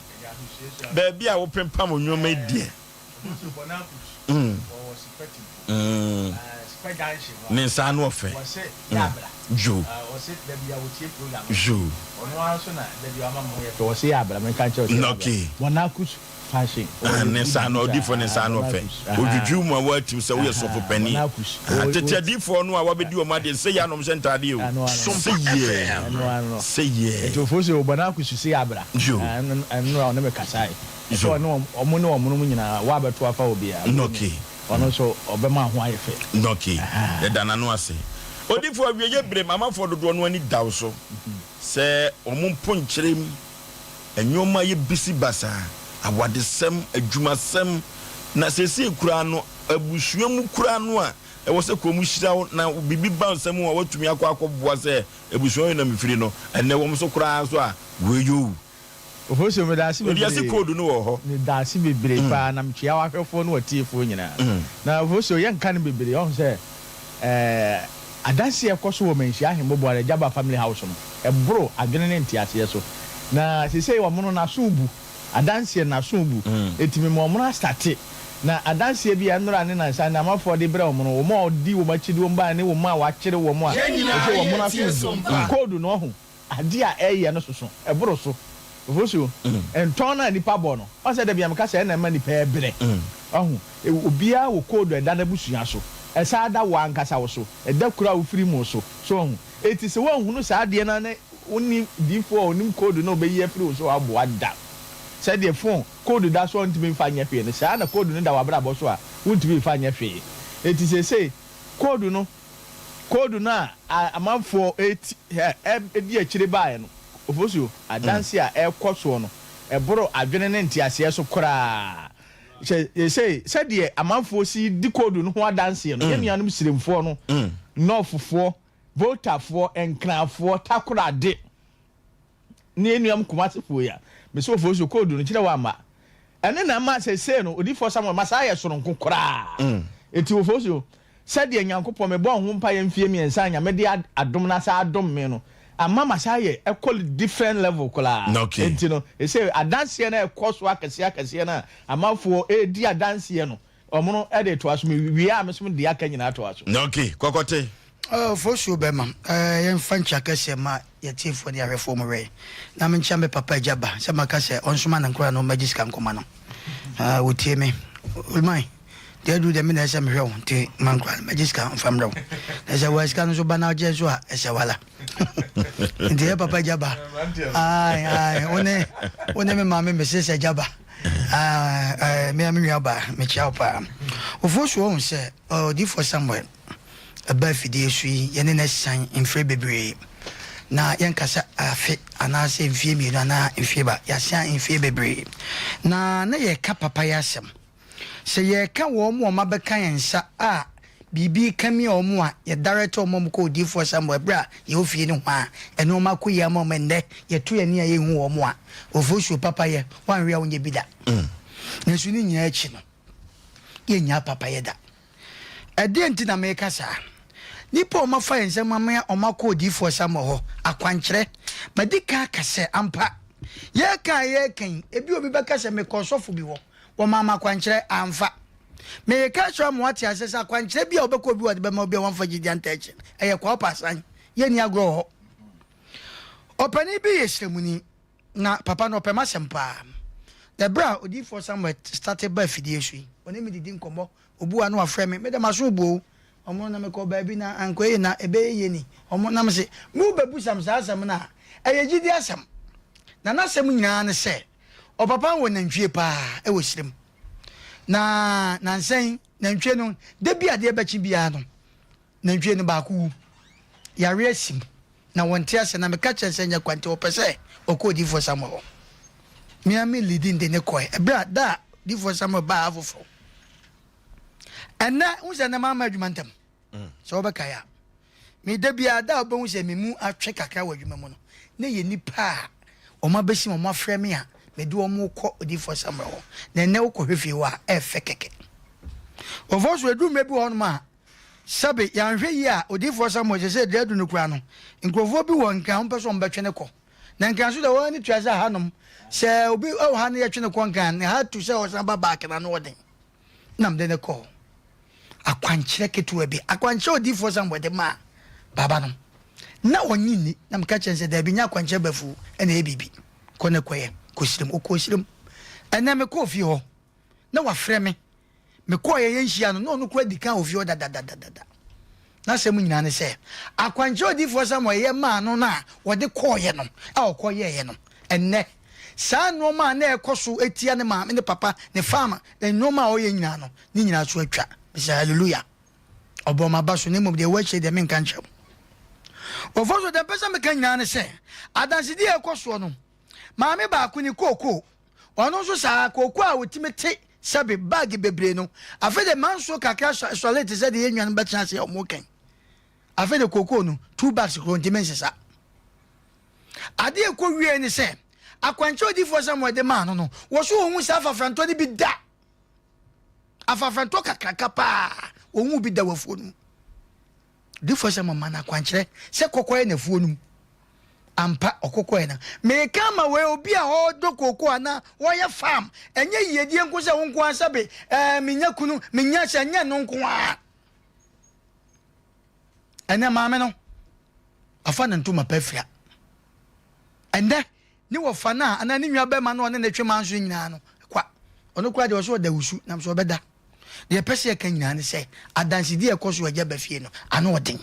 baabi a wopempam nnoɔma yi deɛ. Ne nsa ano ɔfɛ. Yo. Yo. Okay. Ne nsa ano odifoɔ ne nsa ano ɔfɛ. Odwidwi mu a wɔatim sɛ woyɛ sɔfo panin. Tete adifoɔ no a wɔabɛdi wɔn adeɛ sɛ yɛ anom hyɛ ntaadeɛ o. Sɛ yɛ. Sɛ yɛ. Yo. Sɛ ɔne wɔn, wɔn ne wɔn nom nyinaa, wɔabɛto afa obiara. Nɔke. Ɔno nso, ɔbɛma ho ayɛ fɛ. Nɔke. Yɛda n'ano ase. Odiyifoɔ, awieeɛ berɛ mu, amanfoɔ dodoɔ no ani da wo so sɛ wɔn mponkyerɛ mu nneɛma ayɛ bisi basaa, awadesɛm, adwumasɛm, na seesei koraa no, abusua mu koraa no a ɛwɔ sɛ kurom hyira wo na biribi ba wo nsam a woatumi akɔ akɔboa sɛ abusua wei na mefiri no, ɛnnɛ wɔn nso koraa nso a, wei oo. Ofosuo, meda ase Odiase bebree. code no wɔ hɔ. Meda ase bebree paa na mekyea w'ahwɛfoɔ ne w'atiefoɔ nyinaa. Na Ofosuo, yɛnka no bebree, ɔhu sɛ eh, adanseɛ a ɛkɔ so wɔ Manhyia Ahemmoboa Rajaba Family House no, ɛboro adwene ne nteaseɛ so. Na seesei ɔmono n'aso rebu, adanseɛ no n'aso rebu, enti mema ɔmono astate. Na adanseɛ bi a ɛnnora ne nnansa nnɛ amanfoɔ de brɛ ɔmono, wɔn a wɔdi wɔn akyi de wɔn baeɛ ne wɔn a wɔakyere wɔn a, seesei ɔmono aso rebu. Code no, ɔhu. Ade a ɛyɛ no soso, ɛboro so. Ofosuo, ntɔn no a nnipa bɔ no, woahu sɛ da biara meka sɛ ɛna ɛma nnipa brɛ. Wahu? Obiara wɔ code a ɛda n'abusua so. Ɛsan da wo ankasa wo so. Ɛda kuro a wofiri mu so. So wahu? Enti sɛ woanhunu saa adeɛ no a na wonni diifoɔ a ɔnim code no a ɔbɛyi afiri wo so a woboa da. Sɛdeɛ phone code da so a wontumi mfa nyɛ hwee no, saa ara na code no da w'abrabɔ so a wontumi mfa nyɛ hwee. Enti seesei code no Koodu no a amanfoɔ reti ɛ di akyire baeɛ no, Ofosuo, adanseɛ a ɛrekɔ soɔ no, ɛboro adwene ne nteaseɛ so koraa. Sɛ seesei, sɛdeɛ amanfoɔ si di koodu no ho adanseɛ no, yɛn nuanom Siremfoɔ no, Nɔɔfofoɔ, Voltafoɔ, Nkranfoɔ, Takorade, ne yɛn nuanom Kumasefoɔ yi a, mese Ofosuo, koodu no, kyerɛ wɔamma. Ɛno na ɛma seesei no, Odiyifoɔ Samuel ma saa yɛ sononko koraa. Enti Ofosuo, Sɛdeɛ Nyankopɔn, mebɔɔ ho mpaeɛ mfie miensa a Nyame de adom no asan adom me no, ama masan ayɛ ɛkɔ different level koraa. Okay. Enti no, ɛsei adanseɛ no a ɛkɔ so akɛseɛ akɛseɛ no a amanfoɔ redi adanseɛ no, wɔn no de toa so. Mewie a, me nso mede deɛ aka nyinaa toa so. Okay, kɔkɔte. Oh, Fosuo bɛma eh, yɛmfa nkyia kɛseɛ ma yɛtiefoɔ ne ahwɛfoɔ mo wɛn na menkyia me papa agya ba sɛ maka sɛ ɔnsoma ne nkora no mmɛgye sika nkɔma no. Ah, wɔtie me. Olman. Deɛ aduru deɛ me na ɛsɛ mehwɛ wo nti ma nkora no mɛgye sika mfa mmerɛ wo na sɛ wɔn sika no nso ba na ɔgye nso a ɛsɛ wala nti yɛ papa gya ba ayi ayi wo ne wo ne me maame mese sɛ gya ba ayi me me nua ba mekyia wo paa ofuo so wɔn sɛ ɔdifoɔ Samuel ɛba afidie so yi yɛne no san mfiri bebree na yɛnkasa afe anaasɛ mfie mmienu anaa mfie ba yɛasan mfie bebree na na yɛka papa yɛ asɛm Sɛ yɛreka wɔn a wɔabɛka yɛn nsa a biribi rekame wɔn a, yɛ direct wɔn ma wɔkɔ odiyifoɔ Samuel berɛ a yɛwɔ fie no hɔ a, nnoɔma akɔ yie ama wɔn ɛnnɛ yɛto yɛn ani a yɛnhu wɔn a, ofosuo papayɛ, woanhwɛ a wonyɛ bi da. Nanso ne nyinaa akyi no, yɛnnyaa papayɛ da. Ɛdeɛn nti na mereka saa? Nnipa a wɔafa yɛn nsam ama wɔakɔ odiyifoɔ Samuel hɔ akwankyerɛ, madi kan aka sɛ, ampa, yɛreka a yɛreka yi, ebi obi bɛka sɛ mekɔɔ sɔfo bi hɔ, Wɔmaa me akwankyerɛ, amfa. Mereka akyerɛ wo ama woate aseɛ sɛ akwankyerɛ bi a wobɛkɔ obi hɔ de bɛma obi a wamfa gyidie antaa akyi no, ɛyɛ kwa, wopɛ asan. Yɛnni agorɔ wɔ hɔ. Ɔpanin bi yɛ sremuni, na papa no ɔpɛ m'asɛm paa. Na ɛberɛ a odiyifoɔ Samuel starte ba afidie so yi, ɔne me didi nkɔmmɔ, obu a na wafrɛ me, me deɛ m'aso rebu o, ɔmo na mekɔ baabi na ankɔ yie na ɛbɛyɛ yie ni, ɔmo na mese, mobɛbusam saa asɛm no a, ɛyɛ gyidie asɛm. Na n'asɛm nyinaa ne sɛ, Ɔpapa wɔ nantwie paa wɔ serem. Na nansa yi, nantwie no, da bi adeɛ bɛkye biara no, nantwie no baako wu. Yareɛ asi mu. Na wɔnte aseɛ. Na meka kyerɛ sɛ nyɛ kwa nti ɔpɛ sɛ ɔkɔ odiyifoɔ Samuel hɔ. Me ara me leading de ne kɔɛ. Ɛberɛ a da a odiyifoɔ Samuel baa ha foforɔ. Ɛnnɛ, wohu sɛ ɛnnɛ mamma adwuma ntɛm. Sɛ wobɛkae a. Me da biara da a wobɛhu sɛ me mu atwe kakra wɔ adwuma mu no, na ɛyɛ nnipa a wɔabɛsi wɔn afrɛ me a mede wɔn rekɔ Odiyifoɔ Samuel hɔ. Na ɛnnɛ wokɔhwɛ fie hɔ a, ɛyɛ fɛ kɛkɛ. Wɔfɔ so ɛduru mmerɛ bi wɔ hɔnom a, sɛbe yɛanhwɛ yie a, Odiyifoɔ Samuel sɛ sɛ deɛ adu no koraa no, nkurɔfoɔ bi wɔ Nkran wɔmpɛ sɛ wɔbɛtwe no kɔ. Na Nkran so deɛ wɔn ani tua sɛ hanom, sɛ obi wɔ ha na yɛtwe no kɔ Nkran, ne ha tu sɛ ɔsan ba back no ano ɔden. Na mede no kɔɔ akwankyerɛ ketewa bi, akwankyerɛ odiyifoɔ Samuel de maa baaba no. Na ɔnye nni, na meka kyerɛ no sɛ, Daabi, nyɛ akwankyerɛ bafuu na ɛyɛ biribi. Kɔ na kɔyɛ, kɔ serem. Ɔkɔɔ serem. Ɛnnɛ mekɔɔ fie hɔ, na wafrɛ me. Mekɔɔeɛ yɛnhyia no, na ɔno koraa di kan wɔ fie hɔ dadadadada. N'asɛm nyinaa ne sɛ, akwankyerɛ odiyifoɔ Samuel yɛ maa no no a ɔde kɔeɛ no, a ɔkɔyɛeɛ no, ɛnnɛ, saa nnoɔma a na ɛrekɔ so tia ne maame, ne papa, ne farm, nnoɔma a ɔyɛ nyinaa no, ne nyinaa so atwa. Mesɛ hallelujah. Ɔbɔɔ m'aba so, na mmom deɛ ɛwɔ akyire deɛ menka nkyerɛ mo. Wɔfɔ so, deɛ mpɛ sɛ meka nyinaa ne sɛ, adansedie a ɛrekɔ soɔ no, maame baako ne kookoo, Ɔno nso saa ara, kooko a otumi te sɛbe bag bebree no, afei de manso kakra sɔre te sɛ deɛ yɛn nuanom bɛtena ase a wɔrekɛn. Afei de kooko no, two bags koraa ontumi nsesa. Adeɛ a ɛkɔ wie ne sɛ, akwankyerɛ odiyifoɔ Samuel de maa no no, wɔ so ɔnhu saa afafrantɔ no bi da. Afafrantɔ kakraka paa, ɔnhu bi da wɔ afuo no mu. Difoɔ sɛ mama no akwankyerɛ sɛ kɔkɔɛ n'afuo no mu. Ampa ɔkɔkɔɛ na. Meka ama wei obi a ɔdɔ kooko anaa ɔyɛ farm ɛnyɛ yiedie nko sɛ wo nko ara sɛbe ɛɛ menya kunu menya sɛ ɛnyɛ no nko ara. Ɛnɛ maame no afa ne ntoma pa afira. Ɛnɛ ne wɔfa no a anaa ne nua bɛrima no ɔne ne twe manso nyinaa no kwa. Ɔno koraa deɛ ɔsɛ ɔda wusu nam so ɔbɛda. Deɛ ɛpɛ sɛ yɛka nyinaa ne sɛ, adansedi a ɛkɔ so wɔ agya ba fie no, ano ɔden.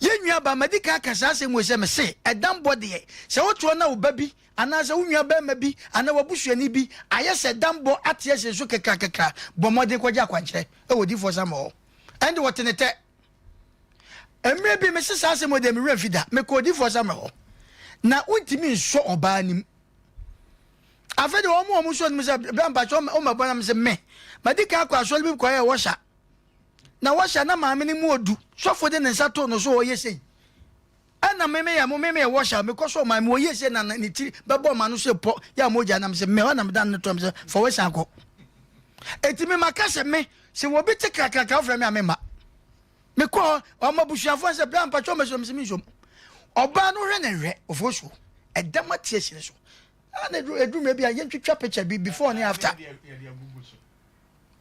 Yɛn nua ba, madi kan aka saa asɛm wei sɛ, mese, ɛdammɔ deɛ, sɛ wote hɔ na wo ba bi, anaasɛ wo nua barima bi, anaa w'abusuani bi ayɛ sɛ dammɔ ate asi ne so kekrakekra, bɔ mmɔden kɔgye akwankyerɛ wɔ Odiyifoɔ Samuel hɔ. Ɛnde wɔte ne tɛ. Mmerɛ bi, mese saa asɛm wei deɛ, me werɛ mfi da. Mekɔɔ Odiyifoɔ Samuel hɔ, na wontumi nsɔ ɔbaa no mu. Afei de wɔn a wɔn nso nim sɛ bra mpakyɛ wɔn mɛbɔ nam sɛ me madi kan akɔ asɔre bi kɔyɛ wɔhyɛ na wɔhyɛ na maame no mu odu sɔfo de ne nsa to no so ɔyɛ sei ɛna me meyɛ mo me meyɛ wɔhyɛ mekɔ so ɔman me ɔyɛ sei na ne tiri bɛbɔ ɔman no so pɔ yɛ a mogya nam sɛ me hɔ na meda no to sɛ fa wɔhyɛ akɔ eti me maka sɛ me sɛ wɔbi te krakraka wofrɛ me a me ma mekɔ hɔ ɔmo abusuafoɔ sɛ bra mpakyɛ ɔmo sɛ me nsom ɔbaa no hwɛ ne hwɛ ofosuo ɛdɛm ate ahyire so na edu edu mmerɛ bi a yɛntwitwa picture bi before ne after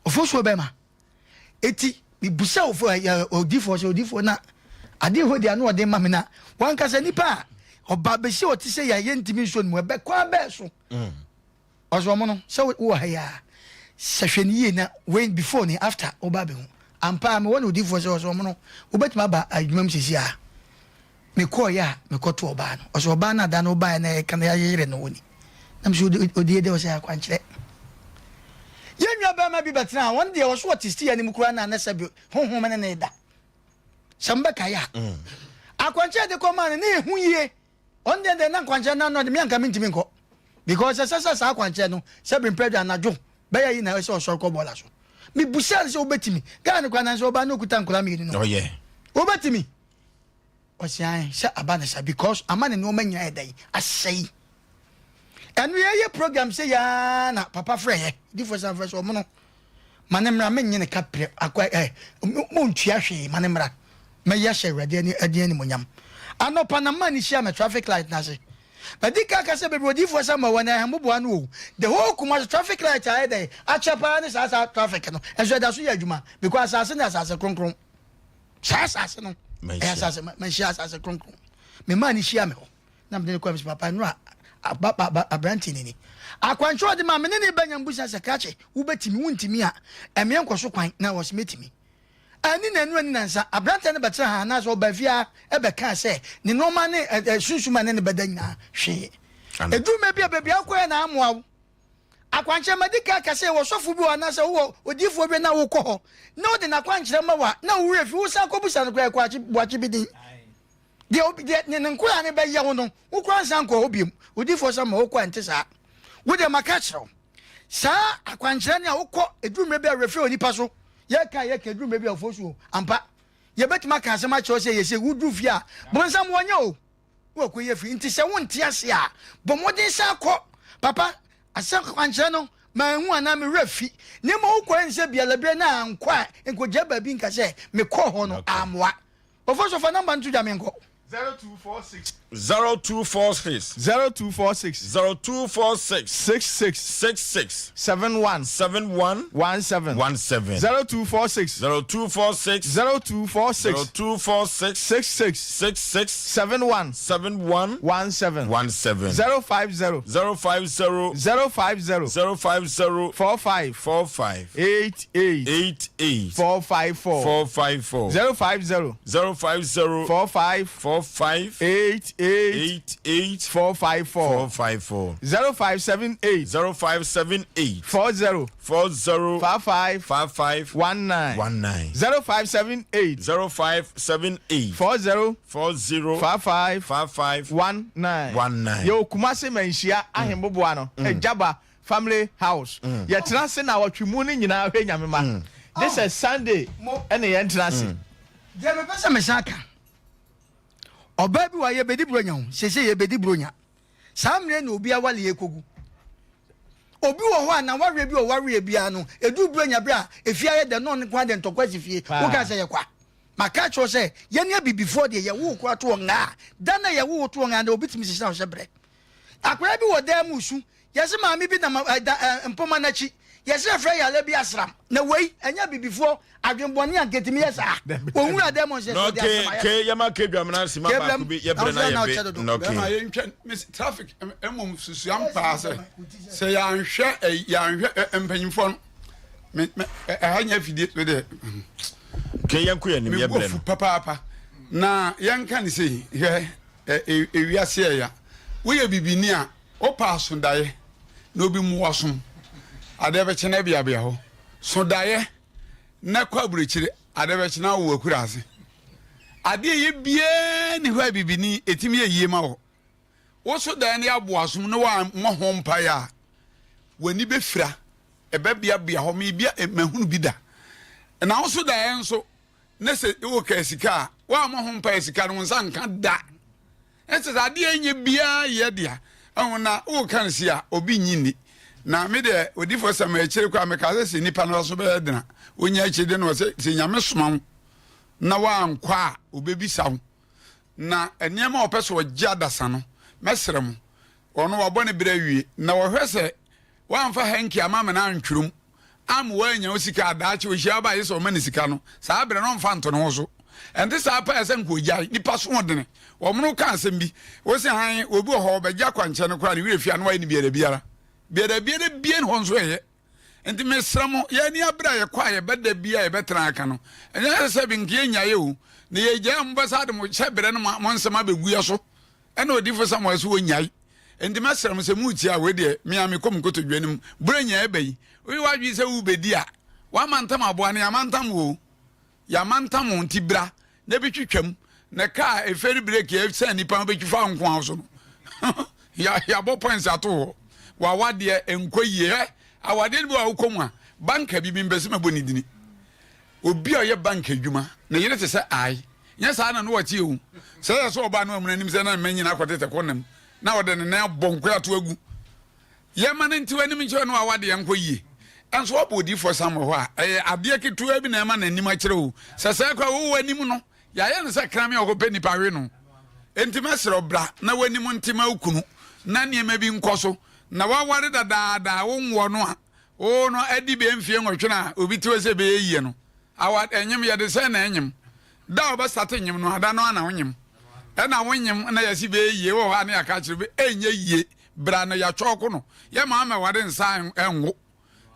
ofosuo bɛma eti mibusa ofo ɛ odifoɔ sɛ odifoɔ na adeɛ hɔ deɛ ano ɔde ma mi na wankasa nipa a ɔba besi ɔte sɛ yɛ yɛntumi nsuo no mu ɛbɛ kwan bɛɛ so. Mm. Ɔsɛ ɔmo no sɛ wowɔ ha yi a sɛ hwɛ no yie na wei before ne after woba abɛhu. Ampa ara mewɔ no odiyifoɔ sɛ ɔsɛ ɔmo no wobɛtumi aba adwuma mu sisi a. Mekɔɔeɛ a mekɔto ɔbaa no ɔsɛ ɔbaa no a da no wobaeɛ na yɛka no yɛayeyere no wɔ ni. Na mesɛ odie dɛ ɔsɛ akwankyerɛ. Yɛn nua barima bi bɛtena ha ɔno deɛ ɔso ɔte stia no mu koraa na na sɛbe honhom ne ne da. Sɛ mobɛkae a. Akwankyerɛ de kɔmaa no na ɛhu yie. Ɔno deɛ deɛ na nkwankyerɛ no ano de me anka mentumi nkɔ because ɛsɛ sɛ saa akwankyerɛ no sɛ bere mpɛ anadwo bɛyɛ yi na ɛsɛ ɔsɔre kɔ bɔɔla so. Mebusaa no sɛ wobɛtumi gaa no koraa nanso ɔbaa no ɔkuta nkwadaa mmienu no. Ɔyɛ. Wobɛtumi? Ɔse ae sɛ aba no sa because ama ne nneɛma nyinaa yɛ dɛn asɛe. Ɛno yɛyɛ program sɛ yaa na papa frɛ yɛ difoɔ san frɛ sɛ ɔmo no Ma no mmra, mennye ne kaprɛ, akwa ɛ, montua hwee, ma no mmra, mɛyɛ ahyɛ Awurade ani, ani animuonyam. Anɔpa na man no hyia me traffic light no ase. Madi kan aka sɛ baabi odiyifoɔ Samuel wɔ no ɛhɛmmoboa no o. The whole Kumasi traffic light a ayɛ dɛn akyɛ paa ne saa saa traffic no, nso ɛda so yɛ adwuma because asase no yɛ asase kronkron. Saa asase no ɛyɛ asase, manhyia asase kronkron. Me man no hyia me hɔ. Na mede no kɔe, mese, Papa, nnora aba ba aberante no ni. Akwankyerɛ a ɔde maa me ne ne ba nya mbusa sɛ, Krakye, wobɛtumi, wontumi a, ɛmeɛ nkɔ so kwan, na ɔse mɛtumi. Anni nnanu anni nnansa, aberante no bɛtena ha anaasɛ ɔbaa fie ha bɛkaa sɛ ne nnoɔma ne sunsum a ɛne no bɛda nyinaa hwee. Ɛduru mmerɛ bi a, baabi a wokɔeɛ na amoa wo. Akwankyerɛ, Madi kan aka sɛ yɛwɔ ɔsɔfo bi wɔ hɔ anaasɛ wowɔ odiyifoɔ bi na wokɔ hɔ na ɔde n'akwankyerɛ ma wo a, na wo werɛ fi, wosan kɔbusa no koraa, ɛkɔ Boakye bi din. Deɛ obi deɛ ne ne nkoraa no bɛyɛ wo no, wo koraa nsan nkɔ hɔ biom. Odiyifoɔ Samuel, wokɔ a ɛnte saa. Wo deɛ maka akyerɛ wo. Saa akwankyerɛ no a wokɔ, ɛduru mmerɛ bi a werɛ firi onipa so. Yɛka a yɛka, ɛduru mmerɛ bi a ɔfoɔ su o. Ampa. Yɛbɛtumi aka asɛm akyerɛ wo sɛ yɛ sei, woduru fie a, bonsam wɔnyɛ o, na wakɔyi afiri. Nti sɛ wonte ase a, bɔ mmɔden san kɔ. Papa, asɛm kwankyerɛ no, manhu anaa me werɛ afi. Na mmom wokɔɛ no sɛ biara berɛ na ankɔ a, nkɔgyina baabi nka sɛ mekɔɔ hɔ no, ammoa. Ofosu fa number no to dwa menkɔ. 0246. 0246. 0246. 0246. 66. 66. 71. 71. 17. 17. 0246. 0246. 0246. 0246. 66. 66. 71. 71. 17. 17. 050. 050. 050. 050. 45. 45. 88. 88. 454. 454. 050. 050. 45. 45. 88. 88. 454. 454. 0578. 0578. 40. 40. 55. 55. 19. 19. 0578. 0578. 40. 40. 55. 55. 19. 19. Yɛwɔ Kumase Manhyia Ahemboboa no. Ɛgyaba Family house yɛtena ase naawɔtwe mu no nyinaa hwɛ Nyame ma gye sɛ Sunday ɛne yɛn tena ase. Deɛ mepɛ sɛ mesan ka, ɔbaa bi wɔ ha yɛbɛdi buronya o, seesei yɛbɛdi buronya. Saa mmerɛ na obi awale yɛkɔgu. Obi wɔ hɔ a n'awareɛ bi a ɔwareɛ biara no, ɛduru buronya berɛ a, efie ayɛ dɛ na ɔno nko ara de ntɔkwa si fie. Woka sɛ yɛ kwa. Maka akyerɛ wo sɛ yɛne abibifoɔ deɛ yɛwo wo koraa to wɔ ngaa. Da no a yɛwo wo to wɔ ngaa no obi tumi sesa wo hyɛ berɛ. Akwadaa bi wɔ dan mu resu Yɛse maame bi nam ɛda ɛ mpoma no akyi. Yɛse yɛfrɛ yare bi asram. Na wei, ɛnyɛ abibifoɔ adwenbɔne a nka ɛtumi yɛ saa. Wɔn wura dɛm ɔnhyɛ sɛ ɔde asɛm ayɛ. Ke yɛma ke dwamena sima baako bi yɛbrɛ na yɛbe nɔke. Bɛma yɛntwa mis traffic mmom susuam paa sɛ sɛ yɛanhwɛ yɛanhwɛ mpanyinfoɔ no me me ɛha nyɛ afidie so deɛ. Ke yɛnko yɛn nim yɛbrɛ no. Papaapa na yɛnka ne sei hwɛ ewiase ɛya woyɛ bibini a Wopɛ asodaeɛ na obi mmu w'asom, adeɛ bɛkye na beabea hɔ. So daeɛ na kɔ aburokyire, adeɛ bɛkye na wowɔ akuraase. Adeɛ yɛ biara ni hɔ a bibini ɛtumi yɛ yie ma wɔ. Woso daeɛ na yɛabɔ w'asom na woammɔ ho mpaeɛ a, w'ani bɛfira, ɛbɛbeabea hɔ. Mebia mahunu bi da. Na woso daeɛ nso na sɛ wokaa sika a, woammɔ ho mpaeɛ sika no wo nsa nka da. Ɛsɛ sɛ adeɛ a ɛnyɛ biara yɛ dea. Ɛho na woka no si a, obi nnye nni. Na me deɛ, odiyifoɔ Samuel akyire koraa mekaa sɛ sɛ nipa no aso bɛyɛ dena, ɔnya akyire de no sɛ sɛ Nyame soma wo na woankɔ a, ɔbɛbisa wo. Na nneɛma a ɔpɛ sɛ ɔgye adasa no, mɛsrɛ mo, ɔno wabɔ ne berɛ awie, na ɔhwɛ sɛ woamfa hanky amma amena antwerɛ mu amma wannya wo sika a, daakye ɔhyia wo ba a, gye sɛ ɔma no sika no. Saa berɛ no ɔmfa nto ne ho so. Ɛnte saa paa sɛ nka ɔgyae. Nnipa so ɔdene. Wɔn ka asɛm bi. Wose hann, obi wɔ hɔ ɔbɛgye akwankyerɛ no koraa ne werɛ fi a na wayɛ no biara biara. Biara biara bie ne hɔ nso ɛyɛ. Nti mesrɛ mo, yɛn ani abere a yɛkɔ a yɛbɛda bi a yɛbɛtena aka no, ɛnyɛ sɛ sɛ bi nka yɛnnyae o. Na yɛgyae a mobɛsa de mo hyɛ berɛ no mo nsɛm abɛgu yɛ so. Ɛna odiyifo Samuel so onnyae. Enti mɛsrɛ mo sɛ muretie a, wei deɛ, me ara mekɔ me nkotodwe anim. Berɛ nyinaa ɛba yi, woyɛ w'adwene sɛ worebɛdi a, woamantam aboa no, yɛamantam wo o. Yɛamantam wo, nti bra na bɛtwitwam. Na kaa a ɛfɛri breki a ɛsiane nnipa ho bɛtwi fa wo nko ara so no, yɛabɔ points ato hɔ. W'awadeɛ nkɔ yie. Hwɛ, awadeɛ no bi wɔ a wokɔ mu a, banka bi, mempɛ sɛ mɛbɔ ne dini. Obi a ɔyɛ bank adwuma, ne yere te sɛ ae. Nyɛ saa na na ɔte o. Sɛ ɛyɛ sɛ ɔbaa no amuna anim sɛ na mma nyina akɔtetɛ kɔ nam na ɔde ne nan abɔ nkoa ato agu. Yɛma no ntew anim nkyerɛ no a wadeɛ nkɔ yie. Ɛnso ɔbɔ odiyifoɔ Samuel hɔ a, ɛyɛ adeɛ ketewa bi na ɛma n'anim akyerɛ o. Sɛ sɛɛ koraa wowɔ anim no, yɛayɛ no sɛ kraman a ɔkɔpɛ nnipa awe no. Enti mɛsrɛ wo bra na w'anim nte ma wo kunu na nneɛma bi nkɔ so. Na woaware dadaada a wonwoɔ no a, Wo no adi bɛyɛ mfie nwɔtwe na obi te hɔ sɛ ɛbɛyɛ yie no, awa ɛnyem yɛde sɛn na ɛnyem? Da a wɔbɛsate nyem no, ada no ara na wonyem. Ɛna wonyem na yɛse bɛyɛ yie wɔ hɔ a na yɛaka akyerɛ bi ɛnyɛ yie, bra na yɛatwɔɔko no, yɛma amɛware nsa ɛnwo.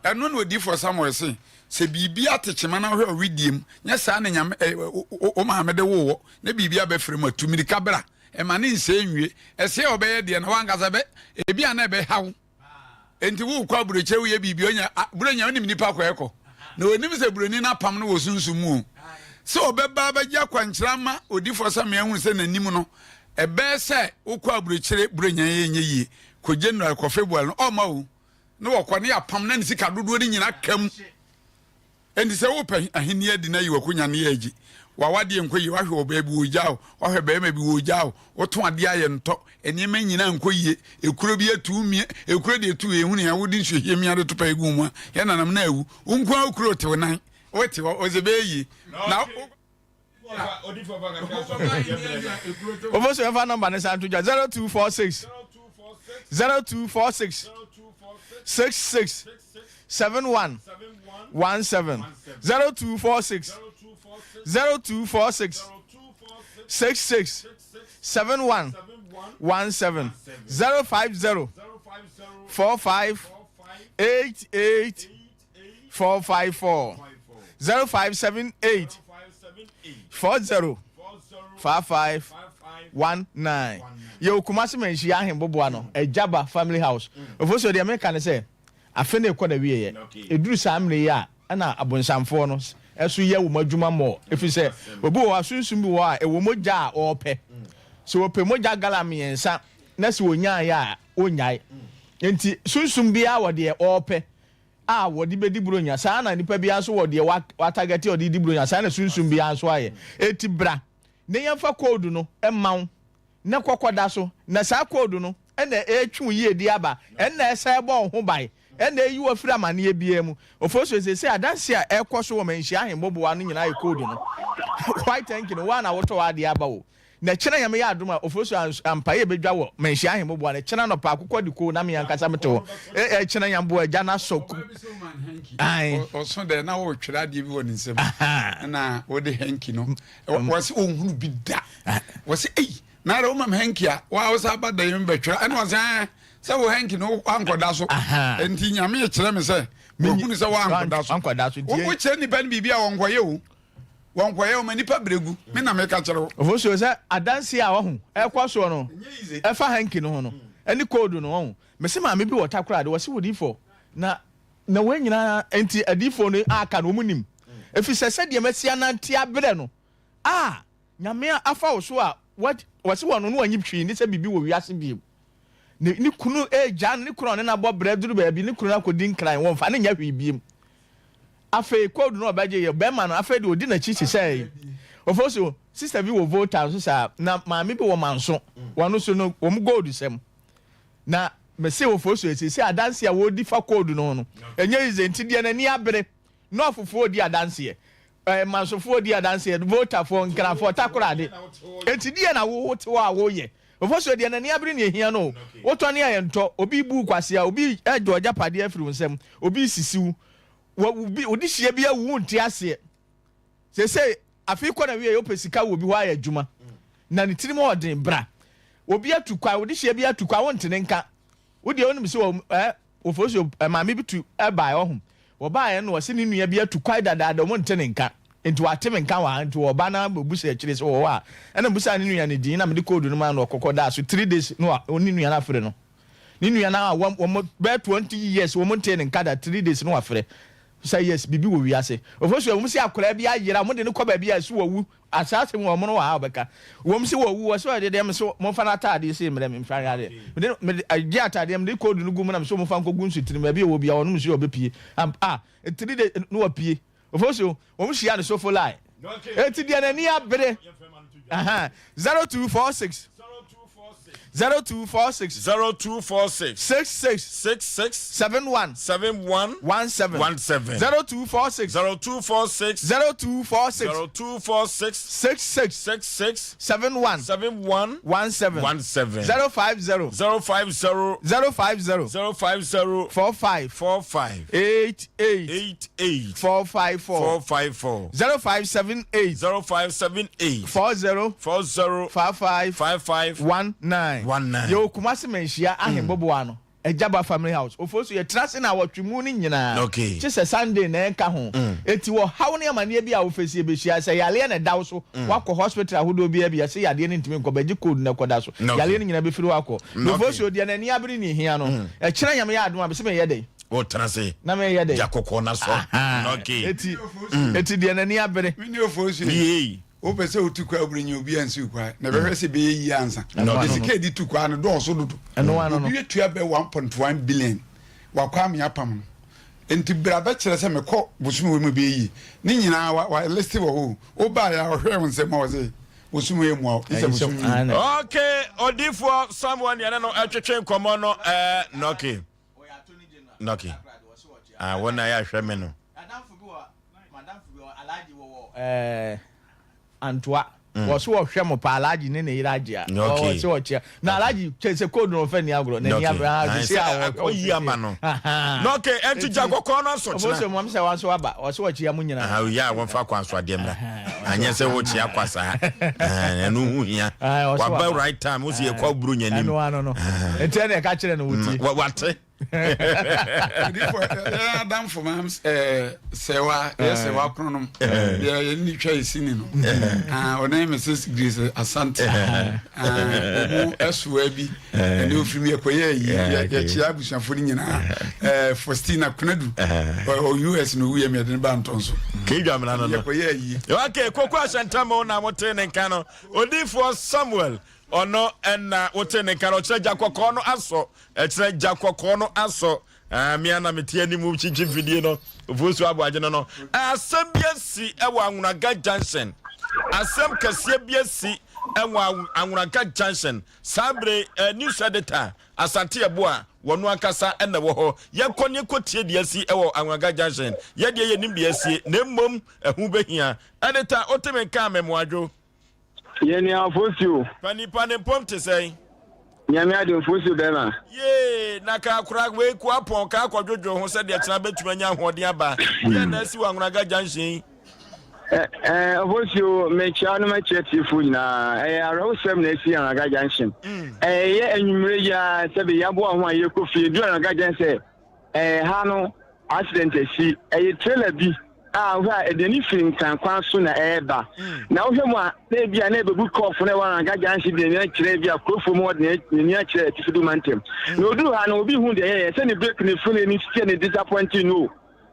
Ɛno na odiyifoɔ Samuel se, sɛ biribi ate kyema na wohwɛ ɔwedie mu, nyɛ saa na Nyame ɛ, wo maame de woo wɔ, na biribi abɛfrɛ mu a, tu mirika bra, ɛma ne nsɛe nwie. Ɛsɛ a ɔbɛyɛ deɛ na wankasa bɛ, ebi a na ɛbɛha wo. Enti wokɔ aburokyire woyɛ biribi onya buronya onim nipa kɔ ɛkɔ na onim sɛ buroni no apam no wɔ sunsum mu o sɛ ɔbɛba abɛgye akwankyerɛ ama odifoɔ sɛ mea hunu sɛ n'anim no ɛbɛyɛ sɛ wokɔ aburokyire buronya yɛ nyɛ yie kɔ January kɔ February no ɔma o na wɔkɔ ne apam na ne sika dodoɔ no nyina kam. Enti sɛ wopɛ ahenni adi na yi w'akonya no yɛ agyi, w'awadeɛ nkɔ yie, wahwɛ ɔbaa bi wɔgya wo, wahwɛ barima bi wɔgya wo, wotɔn adeɛ ayɛ ntɔ, nneɛma nyinaa nkɔ yie, ekuro bi atu wo mia, ekuro deɛ etu ehunu yɛn, wode nsuo hie mia de to pa egu mu a, yɛn nanam na awu, wo nko ara wo kuro te wo nan, wote hɔ, ɔsɛ bɛyɛ yie, na Ofo so yɛmfa nɔmba no san to dwa 0246 0246 66 71 17 0246 0246 66 71 17 050 45 88 454 0578 40 55 19 yɛwɔ Kumasi Manhyia Ahemboboa no Agyaba Family House. Ofosuo deɛ meka ne sɛ afe no rekɔ n'awieɛ. Ɛduru saa mmerɛ yi a ɛna abonsamfoɔ no nso yɛ wɔn adwuma mmɔɔ ɛfiri sɛ obi wɔ hɔ a sunsum bi wɔ hɔ a ɛwɔ mogya a ɔrepɛ. Sɛ ɔpɛ mogya gala mmiɛnsa na sɛ ɔnyaeɛ a ɔnnyae. Enti sunsum biara wɔ deɛ ɔrepɛ a wɔde bɛdi Buronya, saa ara na nipa biara nso wɔ deɛ watagɛte a ɔde redi Buronya, saa ara na sunsum biara nso ayɛ. Enti bra na yɛmfa koodu no mma wo na kɔ kɔda so, na saa koodu no na ɛretwe wo yiedie aba, ɛno na ɛsan bɔ wo ho ban, ɛno na ɛyi wo afiri amaneɛ biara mu. Ofosuo, seesei adanseɛ a ɛrekɔ so wɔ Manhyia Ahemboboa no nyinaa yɛ koodu no. White Tanki no, wo ara na wotɔ w'adeɛ aba o. Na kyena Nyame yɛ adom a Ofosu ans ampa yɛ bɛdwa wɔ Manhyia Ahemmoboa no kyena anɔpa akokɔ de koo na me ankasa mete hɔ eh eh kyena Nyamboa agya no asɔ ku ae. Ɔso dɛ na ɔretwerɛ adeɛ bi wɔ ne nsam na wɔde hanky no wɔse ɔnhunu bi da wɔse ei na ara woma me hanky a wa wo sa ba da yi bɛtwerɛ ɛna ɔse ɛɛ sɛ wo hanky no wankɔda so nti Nyame kyerɛ me sɛ wɔhunu sɛ wankɔda so wokyerɛ nnipa no biribi a wɔnkɔyɛ o Wɔnkɔyɛ wɔn nipa brɛ gu. Me na meka kyerɛ wo. Ofosuo sɛ adanseɛ a wahu ɛrekɔ soɔ no ɛfa hanky no ho no ɛne code no wahu. Mese maame bi wɔ Takoradi wɔse odiyifoɔ na na wei nyinaa nti adiyifoɔ no aka no wɔn nim ɛfiri sɛ sɛdeɛ masi anante abrɛ no a Nyame afa wo so a wɔse wɔn no wɔnyi hwee ne sɛ biribi wɔ wiase bio. Ne ne kunu regyaa no, ne kunu a ɔne no abɔ bra duru baabi, ne kunu no akɔdi nkran, wɔmfa no nyɛ hwee bio. Afei code no a ɔbɛgye yɛ bɛrima no, afei deɛ ɔdi n'akyi hyehyɛe. Ofosu, sister bi wɔ Volta nso saa, na maame bi wɔ Manso, wɔn nso no, wɔn gold sɛm. Na mese Ofosu, seesei adanse a wɔredi fa code no ho no, ɛnyɛ easy, nti deɛ n'ani abere, Nɔɔfofoɔ redi adanseɛ, ɛɛ Mansofoɔ redi adanseɛ, Voltafoɔ, Nkrafoɔ, Takoradi. Enti deɛ na wo te hɔ a woyɛ? Ofosuo deɛ n'ani abere nea ehia no o. Wotɔ ne a yɛntɔ, obi rebu wo kwasea, obi regye w'agyapadeɛ afiri wo nsam, obi resisi wo, wɔ wo bi, wo dehyeɛ bi awu wonte aseɛ. Seesei afe kɔ na wie wopɛ sika wɔ obi hɔ ayɛ adwuma na ne tirim ɔden bra. Obi atu kwan, wo dehyeɛ bi atu kwan wonte ne nka. Wo deɛ wonim sɛ wɔ ɛ Ofosuo ɛ maame bi tu baeɛ ɔho. Wɔbaeɛ no ɔse ne nua bi atu kwae dadaada ɔmo nte ne nka. Nti wate me nka wɔ ha nti ɔba na ɔbusa akyire sɛ ɔwɔ hɔ a. Ɛna mebusaa ne nua no din na mede code no maa no ɔkɔ kɔdaa so three days na wa ne nua no afrɛ no. Ne nua no a wɔn wɔn bɛyɛ 20 years wɔn ntee ne nka da three days na wafrɛ sɛ yes biribi wɔ wiase. Ofosuo wɔn se akwadaa bi ayera wɔn de no kɔ baabi a ɛso wawu Asaase mu ɔmono wɔ ha a ɔbɛka. Wɔm se wɔwu wɔ se ɔde deɛ mese momfa n'ataadeɛ sei mmerɛ me mfa nhwɛ adeɛ. Mede mede gye ataadeɛ mede koodu no gu mu na mese momfa nkɔgu nsutene baabi a ɔwɔ biara ɔnom nsuo a ɔbɛpue. Ampa a three days na wapue. Ofosuo wɔn hyia no sofo line. Eti deɛ n'ani abere. Aha 0246 0246 0246 66 66 71 71 17 17 0246 0246 0246 0246 66 66 71 71 17 17 050 050 050 050 45 45 88 88 454 454 0578 0578 40 40 55 55 19 19. Yɛwɔ Kumasi Manhyia Ahemboboa no, Agyaba Family House. Ofosu, yɛtena ase nnawɔtwe mu no nyinaa, Okay. kye sɛ Sunday na ɛnka ho. Enti ɔhaw ne amaneɛ bi a wofesi ɛbɛhyia, sɛ yareɛ na ɛda wo so, woakɔ hospital ahodoɔ biara bi, yɛse yadeɛ no ntumi nkɔ, bɛgye code na ɛkɔda so. Okay. Yareɛ no nyinaa bɛfiri hɔ akɔ. Na Okay. Ofosuo deɛ n'ani abere ne ɛhia no, ɛkyena Nyame yɛ adom a, mese meyɛ dɛn? Wotena ase. Na meyɛ dɛn? Gya kɔkɔɔ na sɔ. Ahaa. Okay. Eti, eti deɛ n'ani abere. Me ne Ofosuo yi. Yei. Wopɛ sɛ wotu kwan wobere nya obi ansiw kwan na bɛhwɛ sɛ ɛbɛyɛ yie ansa. Ɛno De sika a ɛde tu kwan no dɔɔso dodo. Ɛno ano no. Obi atua bɛ 1.1 billion wakɔ ame apam no. Enti bra bɛkyerɛ sɛ mekɔ bosome wei mu ɛbɛyɛ yie. Ne nyinaa wa wa list wɔ hɔ o. Wobaeɛ a ɔhwɛɛ wo nsam a ɔse bosome wei mmoa wo. Gye sɛ bosome wei. Ok, odiifoɔ Samuel ne yɛne no ɛtwetwe nkɔmmɔ no ɛɛ nɔke. Nɔke. Ah, wo na yɛ ahwɛ me no. Ɛɛ Antoa. Wɔ so wɔhwɛ mo paa Alhaji ne ne yere agye a. Wɔ so wɔkyea. Na Alhaji kyɛ sɛ code no ɔfɛ ni agorɔ. N'ani abere ha sisi a wɔhwɛ wo yi ama no. Na okay, ɛnti gya kɔkɔɔ no aso kyena. Ɔfo sɛ mo sɛ wɔn nso aba. Wɔ so wɔkyea mo nyinaa. Aha oyi a wɔmfa kwan so adeɛ mmra. Anyɛ sɛ wokyea kwa saa. Ɛno ho hia. Waba right time wo sɛ yɛkɔ aburo nya nim. Ɛno ano no. Nti ɛna ɛka kyerɛ no wotie. Wate. Odifo yɛn adamfo ma ɛɛ sɛwa yɛ sɛwa kronom yɛ yɛn ni twa esi ni no ɔne Mrs Grace Asante ɔmo ɛsoa bi ɛne ofiri mu yɛkɔ yɛ yi yɛkyia abusuafo no nyinaa ɛɛ Faustina Kunadu ɔ US na owu yɛ mi yɛde ne ba ntɔn so keedwa mena no no yɛkɔ yɛ yi. Okay koko ahyɛntam na mo te ne nka no odiifoɔ Samuel ɔno ɛna wote ne nka no ɔkyerɛ gya kɔkɔɔ no asɔ Ɛkyerɛ gya kɔkɔɔ no asɔ. Ah, me ana mete anim kyinkyin fidie no. Ofuo so aboagye no no. Asɛm bi asi ɛwɔ Anwonaga Junction. Asɛm kɛseɛ bi asi ɛwɔ Anwonaga Junction. Saa bere eh, news editor Asante Ɛboa wɔn ankasa ɛna ɛwɔ hɔ. Yɛnkɔ ne yɛnkɔ tie deɛ asi ɛwɔ Anwonaga Junction. Yɛdeɛ yɛnim deɛ asie na mmom ɛho bɛhia. Editor, wote me nka a mɛmoadwo. Yɛ nua Fosuo. Pa nipa ne mpom te sɛn? Nyame adom Fosuo bɛma. Yee, na kaa kora wei ko apɔn kaa kɔ dwodwo ho sɛdeɛ kyena bɛtumi anya ahoɔden aba. Deɛ na asi wɔ Anwonaga junction yi? Eh, eh, Ofosuo, mekyia no makyia tiefoɔ nyinaa. Ɛyɛ awerɛhosɛm na asi Anwonaga junction. Ɛyɛ anwummerɛ yi ara sɛbe yɛaboa ho a yɛkɔ fie duru Anwonaga junction sɛ ɛɛ ha no accident asi. Ɛyɛ trailer bi a wohwɛ a ɛde ani firi Nkran kwan so na ɛreba. Na wohwɛ mu a, na ebi a na ɛbɛbu kɔɔfo na ɛwɔ Ananga Junction de n'ani akyerɛ ebi a kurofoɔ mu hɔ de n'ani akyerɛ Atifi Du mantam. Na oduru ha no, obi hu deɛ ɛyɛyɛ sɛ ne brake ne funu ani sɛ ne disappointing no.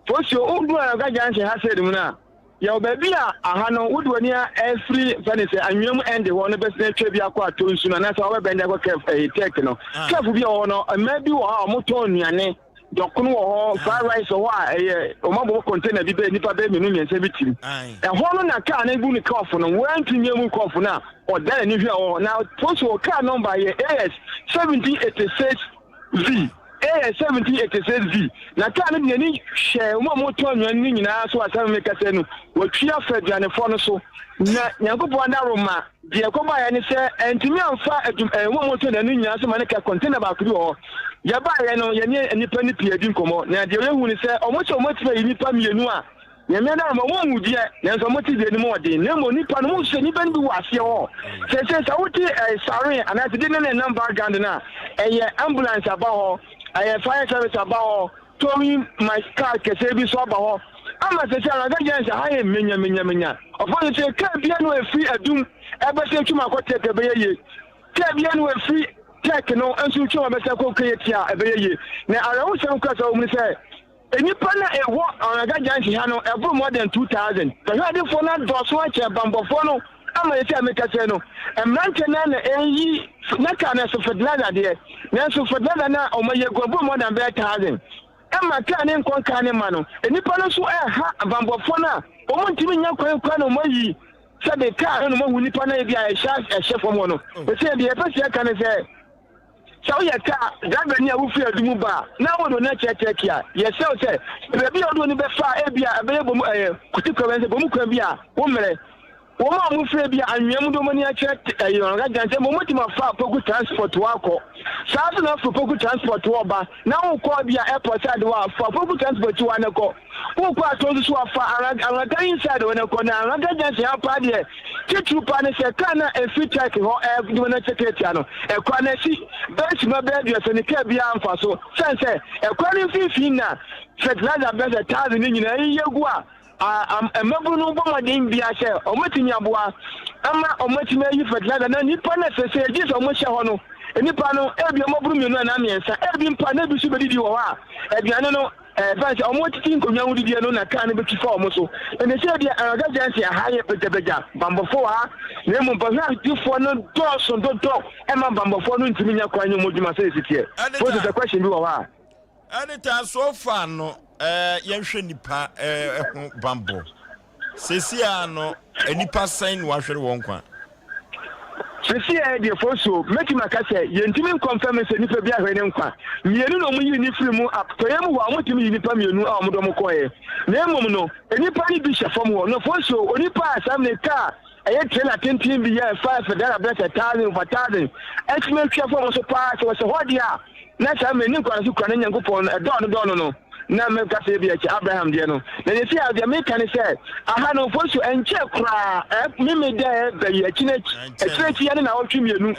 Fosio, woduru Ananga Junction ha sɛ mu no a, yɛwɔ baabi a aha no wode w'ani afiri fɛ ne sɛ anwea mu ɛnde hɔ no bɛsena atwa bi akɔ atɔ nsu no anaasɛ wɔbɛbɛn de akɔ kɛf ɛyɛ tɛk no. Kɛf bi a wɔ hɔ no, mmaa bi wɔ hɔ a wɔtɔn nnuane. Dɔkono wɔ hɔ, fried rice wɔ hɔ a ɛyɛ wɔn abobɔ container bi bɛyɛ nipa bɛyɛ mmienu mmiɛnsa bi tim. Ɛhɔ no na kaa no gu ne kɔɔfo no, wɔantumi nyɛ mu kɔɔfo no a ɔda n'ani hwɛ wɔ hɔ. Na post wɔ kaa nɔmba yɛ AS 1786 V, AS 1786 V. Na kaa no de n'ani hwɛ wɔn a wɔtɔn nnuane no nyinaa so asɛm mekasa no, wɔatwi afa aduanefoɔ no so. Na Nyankopɔn adaworoma Deɛ ɛkɔbaeɛ ne sɛ, antumi amfa adwum ɛɛ wɔn a wɔtɔn aduane no nyinaa so ma no ka container baako bi wɔ hɔ. Yɛbaeɛ no, yɛne nnipa no pii adi nkɔmmɔ, na deɛ yɛhu ne sɛ, wɔn sɛ wɔatumi ayi nnipa mmienu a Nyame adaworoma wɔn nwu deɛ, nanso wɔte deɛ no mu ɔden, na mmom nnipa no, wɔn sɛ nnipa no bi wɔ aseɛ hɔ. Seesei sɛ wote ɛɛ saren anaasɛ de ne na ɛnam background no a, ɛyɛ ambulance aba hɔ, ɛyɛ fire service aba hɔ, Towing my car kɛseɛ bi nso aba hɔ ama sɛsɛ anadwo gyɛn sɛ ha yɛ menya menya menya. Ɔfɔ no sɛ kaa bia no ɛfiri adum ɛbɛsɛ twam akɔ tɛk ɛbɛyɛ yie. Kaa bia no ɛfiri tɛk no nso twam abɛsɛ kɔ kɛyɛ a ɛbɛyɛ yie. Na awerɛhosɛm kora sɛ wɔn ne sɛ nnipa na ɛwɔ Anadwo Junction ha no ɛboro more than 2000. Bɛhwɛadefoɔ no adɔɔso akyɛn banbɔfoɔ no. Ama seesei a mekasa yi no, mmeranteɛ no ara na ɛreyi na kaa no ɛso fertilizer deɛ, nanso fertilizer no a wɔayi agu ɛboro more than bɛyɛ thousand. Ɛma kaa ne nkɔ nkaa ne ma no, nnipa no nso ɛreha abanbɔfoɔ no a wɔntumi nnya kwan koraa na wɔayi sɛbe kaa no na wɔahu nnipa no a ebi a ɛhyɛ ɛhyɛ fam hɔ no. Seesei deɛ yɛpɛ sɛ yɛka ne sɛ, Sɛ woyɛ kaa driverni a wufi adu mu ba a, na wode w'ani akyerɛ Turkey a, yɛsrɛ wo sɛ, baabi a wode w'ani bɛfa a ebia ɛbɛyɛ bom ɛɛ kutikwan bi anaasɛ bom kwan bi a wommrɛ. Wɔn a wɔfiri ebia anwea mu de wɔn ani akyerɛ ɛyɛ wɔn agya nkyɛn, mmom wɔatumi afa Poku Transport hɔ akɔ. Saa nso na wofiri Poku Transport hɔ ba na wokɔ ebia airport side hɔ a, fa Poku Transport akyi hɔ ara na kɔ. Wokɔ Atɔ nso so a, fa Anwata inside hɔ na kɔ. Na Anwata junction ha paa deɛ, Titiriw paa ne sɛ kar no a efi Turkey hɔ redi wɔn akyi ketewa no, ɛkwan no akyi bɛyɛ simma bɛyɛ aduasa ne kar biara mfa so. Esiane sɛ ɛkwan no mfinimfini na fertilizer bɛyɛ sɛ thousand no nyinaa yiyi agu a, mmabun no bɔ mmɔden biara sɛ wɔbetumi aboa ama wɔatumi ayi fertilizer na nnipa no a seesei egye sɛ wɔhyɛ hɔ no, nnipa no ebia wɔaboro mmienu anaa mmiɛnsa, ebi mpo a na ebi nso bedidi wɔ hɔ a aduane no Ɛbɛn sɛ wɔtete nkonnwa ho didie no na kaa no bɛtwi fa wɔn so. Ɛnɛ sɛ deɛ Anagha Junction ha yɛ bagyabagya, bammɔfoɔ wɔ ha, na mmom bɔhwɛadefoɔ no dɔɔso dodɔ ɛma bammɔfoɔ no ntumi nya kwan nyɛ wɔn adwuma sɛdeɛ ɛsi teɛ. Moses, sɛ question bi wɔ hɔ a. Editor, so far no, Ɛɛ yɛnhwɛ nnipa ho bammɔ. Seesei ara no, nnipa sɛn na wɔahwere wɔn nkwa? Seesei ara deɛ Fosuo, mɛtumi aka sɛ yɛntumi nkɔnfɛme sɛ nnipa bi ahwere ne nkwa. Mmienu na wɔyii no firii mu, atɔeɛ mu hɔ a wɔtumi yii nnipa mmienu a wɔde wɔn kɔeɛ. Na mmom no, nnipa no bi hyɛ fam hɔ. Na Fosuo, onipa a saa mmerɛ yi kaa ɛyɛ trailer tenten bi yɛ 5 dara bɛyɛ sɛ thousand over thousand atumi atwa fam so paa sɛ wɔhyɛ hɔ deɛ a, Na saa mmerɛ ne nkwa no so kura ne Nyankopɔn no, ɛdɔɔ no dɔɔ no no, na mɛka sɛ ebia kyɛ Abraham deɛ no. Na seesei a deɛ meka ne sɛ, aha no mfomso ɛnkyɛɛ koraa, ɛ, meme dɛ ɛba yi akyi no akyi, akyire akyi ya ne naawɔtwe mmienu,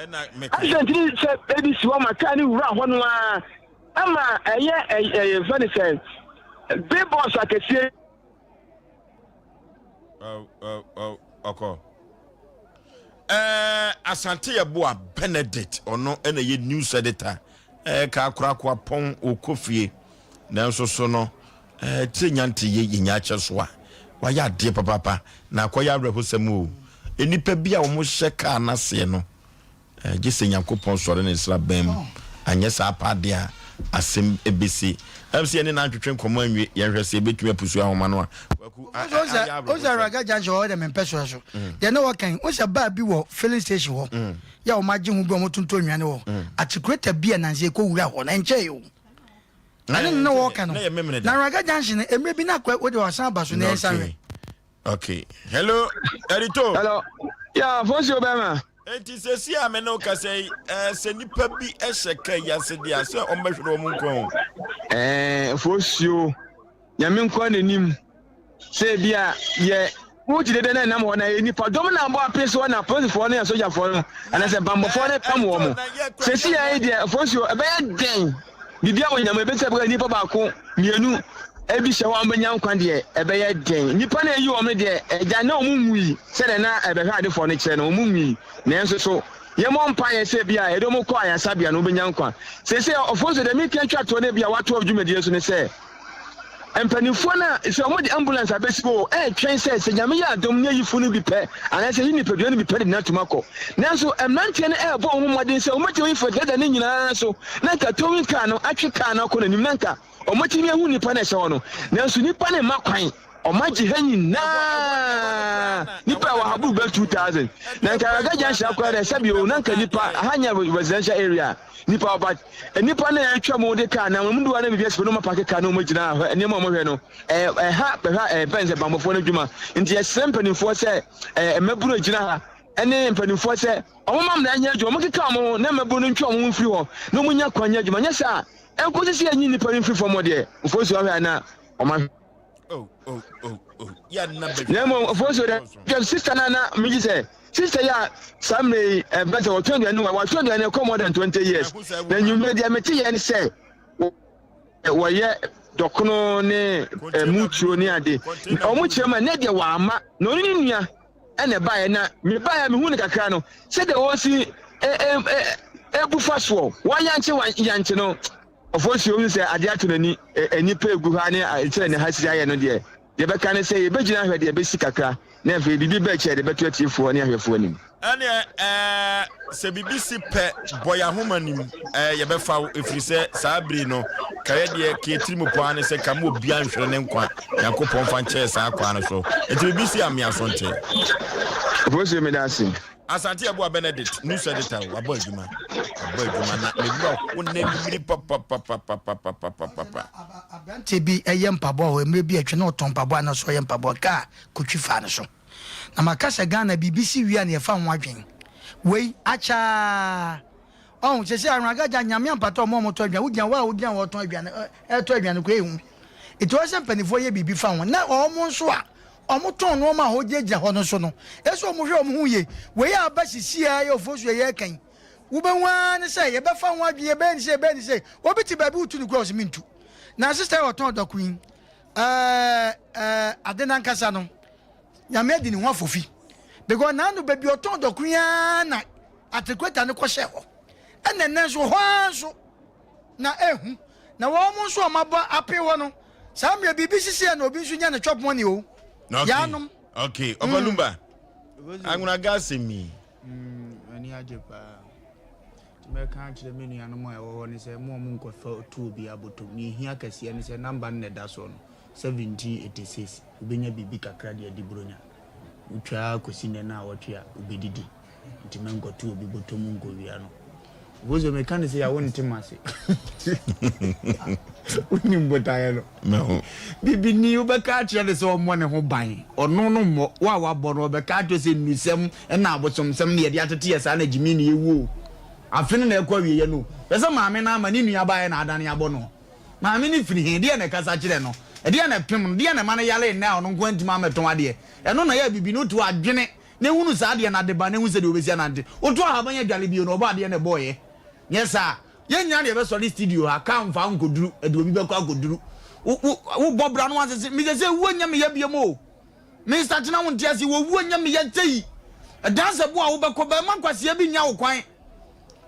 accident no sɛ ebi si hɔ ma kaa no wura hɔ no ara, ɛma ɛyɛ, ɛ, ɛ, yɛfrɛ no sɛ, billboards akɛseɛ. Ɔkɔ. Ɛɛ Asante Yeboah Benedict ɔno ɛna yɛ news editor ɛɛ ka akorakoa pɔn ɔkɔ fie nanso so no ɛɛ tire nyante yɛ yɛnya akyɛ so a wayɛ adeɛ papaapa na akɔyɛ awerɛhosɛm o nnipa bi a wɔn hyɛ kaa n'aseɛ no Gye sɛ Nyankopɔn sɔre ne nsraban mu, anyɛ saa paa de a, asɛm besi. Ɛm sɛ yɛne no antwetwe nkɔmmɔ anwie, yɛnhwɛ sɛ yɛbɛtumi apusu ahoma no a. Kwaku, a, a, ayɛ awerɛhosɛm. Ose Raga Junction hɔ deɛ mempɛ soɛ so. Deɛ na wɔka yi, wosɛ bar bi wɔ filling station hɔ, yɛ a wɔn agye ho bi a wɔtontɔn nnuane wɔ. Atikuleta bi a nansa yɛkɔ wura hɔ no, ɛnkyɛe o. Ɛne no na wɔka no. Na Raga Junction no, mmerɛ bi na akɔ, wode wasan aba so na yɛnsan hwɛ. Okay. Hello, Erito. Hello. Yeah, Fosio Bema. Enti sɛsi a me ne wo kasa yi, eh, sɛ nipa bi hyɛ ka yi ase deɛ a, sɛ ɔmbɛhwere wɔn nkwa o. Eh, Fosio, nyame nkwa n'anim. Sɛ ebi a yɛ wogye dede na ɛnam hɔ na yɛ nipa dɔm na abɔ ape so na apolisifoɔ ne asogyafoɔ no anaasɛ bambɔfoɔ no pam wɔn mo. Sɛsi a yi deɛ Fosio, ɛbɛyɛ dɛn Biribiara wɔ nyinam, ebesi ɛbɛka nnipa baako, mmienu, ebi hyɛ hɔ a wɔbɛnya nkwa deɛ, ɛbɛyɛ den. Nnipa no a ɛyi wɔn no deɛ, agya, na wɔn nwui sɛdeɛ na ɛbɛhwɛ adefoɔ no kyerɛ no, wɔn nwui. Nanso so yɛmmɔ mpaeɛ sɛ ebia yɛde wɔn kɔ ayaresabea no wɔbɛnya nkwa? Seesei ɔfoɔ nso deɛ meka atwa toɔ no ebia watoa dwumadie so ne sɛ, Mpanimfoɔ no a sɛ wɔde ambulance abɛsi hɔ o, ɛretwɛn sɛ sɛ Nyame yɛ adom na ayi funu bi pɛ anaasɛ ayi nipadua no bi pɛ de no atum akɔ. Nanso mmeranteɛ no ɛrebɔ wɔn ho mmɔden sɛ wɔbɛtumi ayi fertilizer no nyinaa so na anka towing car no atwe car no akɔ n'anim na anka wɔatumi ahu nipa no a ɛhyɛ hɔ no. Nanso nipa no mma kwan. Wɔagye ha nyinaa. Nipa a ɛwɔ ha boro bɛyɛ 2000. Na anka Raga Junction akora deɛ sɛbi o na anka nipa aha nyɛ residential area. Nipa wɔ but nnipa no a atwa mu de kaa nam wɔn doa na biribi asi pɛ na wɔn apake kaa na wɔn agyina hɔ nneɛma a wɔhwɛ no ɛɛ ɛha bɛhwɛ ɛɛ bɛn sɛ bambɔfoɔ no adwuma nti yɛsrɛ mpanimfoɔ sɛ ɛɛ mmabunu agyina ha ɛne mpanimfoɔ sɛ wɔn ma mmara nyɛ adwuma wɔn keka wɔn ho na mmabunu no ntwe wɔn ho mfiri hɔ na wɔn nya kwan nyɛ adwuma nyɛ saa ɛnkosi sɛ yɛnyi nnipa no mfiri fam hɔ deɛ mfosuo ahwɛ a na wɔn ahwɛ. Oh, oh, oh, oh. Yeah, na mmom ofosuo dɛ hwɛ sista no a na megye sɛ sista yi a saa mmerɛ yi ɛbɛ sɛ wɔtɔn aduane wa wɔatɔn aduane kɔ more than 20 years na nnwummerɛ deɛ mete yɛ ne sɛ wɔyɛ dɔkono ne mutuo ne ade wɔn kyerɛ mu a ne deɛ wɔama na ɔne ne nua ɛna ɛbaeɛ na mebaeɛ a mehu no kakra no sɛdeɛ wɔsi ɛbu fa soɔ wɔayankye wɔayankye no Ofosuo hu sɛ adeɛ ato n'ani, nnipa egu ha ne sɛdeɛ ne ha si ayɛ no deɛ, deɛ ɛbɛka ne sɛ yɛbɛgyina ahwɛ deɛ ɛbɛsi kakra na afei biribi ba akyi a yɛde bɛto atiefoɔ ne ahwɛfoɔ anim. Ɛneɛ ɛɛ sɛ biribi si pɛ bɔ yɛn ahoma nim ɛɛ yɛbɛfa wo ɛfiri sɛ saa bere no ka yɛ deɛ ka yɛ tiri mu paa ne sɛ ka ma obiara nhwere ne nkwa Nyankopɔn mfa nkyɛɛ saa kwan no so nti biribi si a mmea so nte. Ofosuo meda ase. Asante Abua Benedict, news editor, wabɔ adwuma. Wabɔ adwuma na ne wura ho n'animiri papapapapapapapa. Aberanteɛ bi yɛ mpaboa hɔ mmerɛ bi atwa na ɔtɔn mpaboa na ɔsɛ ɔyɛ mpaboa kaa kɔtwi faa ne so. Na maka sɛ Ghana biribi si wie a na yɛfa ho adwen. Wei akyɛ aa. Ɔho sɛsɛ Anwragagya Nyame ampata ɔmo a ɔmo tɔ aduane wogyina hɔ a wogyina hɔ ɔtɔn aduane ɛtɔ aduane koraa ehu. Nti ɔsɛ sɛ mpaninfoɔ yɛ biribi fa ho na ɔmo nso a Wɔtɔn nnoɔma a wɔgyinagyina hɔ no nso no, ɛsɛ sɛ wɔhwɛ wɔn ho yie. Wei a aba sisi ara yi a Ofosu yɛ reka yi, wobɛhu ara ne sɛ yɛbɛfa ho adwene, yɛbɛyɛ no sei, yɛbɛyɛ no sei. Obi te baabi wotu no kura ɔse mentu. Na sista yi a ɔtɔn dɔko yi, ɛɛ ɛɛ ade no ankasa no, Nyame adi ne ho afofi. Because n'ano baabi ɔtɔn dɔko yi ara na atekweta no kɔhyɛ hɔ. Ɛna ɛnnɛ nso hɔ ara nso na ehu. Na wɔn nso a wɔabɔ apee hɔ no, saa mmerɛ biribi sisi a na obi nso nya ne chop money o. Okay. Yaanom. Okay. Ɔfa mm. Lumba. Anwunaga asɛm yi. Mm, ani agye paa. Nti mɛka akyerɛ me nuanom a ɛwɔ hɔ ne sɛ mo a mo nkɔfa tuo biara bɔtɔm. Nea ɛhia kɛseɛ ne sɛ number no na ɛda soɔ no, 1786, wobɛnya biribi kakra de adi Buronya. Wotwa ara kɔsi nnɛ naawɔtwe a, wobɛdidi. Nti mɛnkɔto obi bɔtɔ mu nkɔwia no. Obozo meka no sei a wonte m'ase. Wonim botaeɛ no. Bibini wobɛka akyerɛ no sɛ ɔmmɔ ne ho ban. Ɔno no mmɔ. Wo a wabɔ no ɔbɛka akyerɛ sɛ nnusɛm na abosomsɛm na yɛde atete yɛ saa na gyimi na yɛwu o. Afe no na ɛkɔ awieɛ no o. Hwɛ sɛ maame no ama ne nua baeɛ na adane abɔ no. Maame no firi he? Deɛ na ɛkasa kyerɛ no? Ɛdeɛn na ɛpem no? Deɛn na ɛma no yaree nnɛ a ɔno nko ara ntumi ammɛtɔn adeɛ? Ɛno na ɛyɛ a bibini wote hɔ a dwene na ehunu saa adeɛ no ade ba na ehu sɛdeɛ wɔbɛsi anante. Woto ahaban adwale bio no, ɔbɔ adeɛ na ɛbɔeɛ. Nyɛ saa a, yɛn nyinaa na yɛbɛsɔre studio ha, kaa mfa wo nkɔduru, ɛde obi bɛkɔ akɔduru. Wo, wo, wobɔ bra no wansese. Me sɛ sɛ ewuo nyɛ me ya biom o. Mister Kyena wo nte aseɛ, owuo nyɛ me ya sei. Ɛdan sɛ bo a wobɛkɔ, bɛmma kwasea bi nnya wo kwan.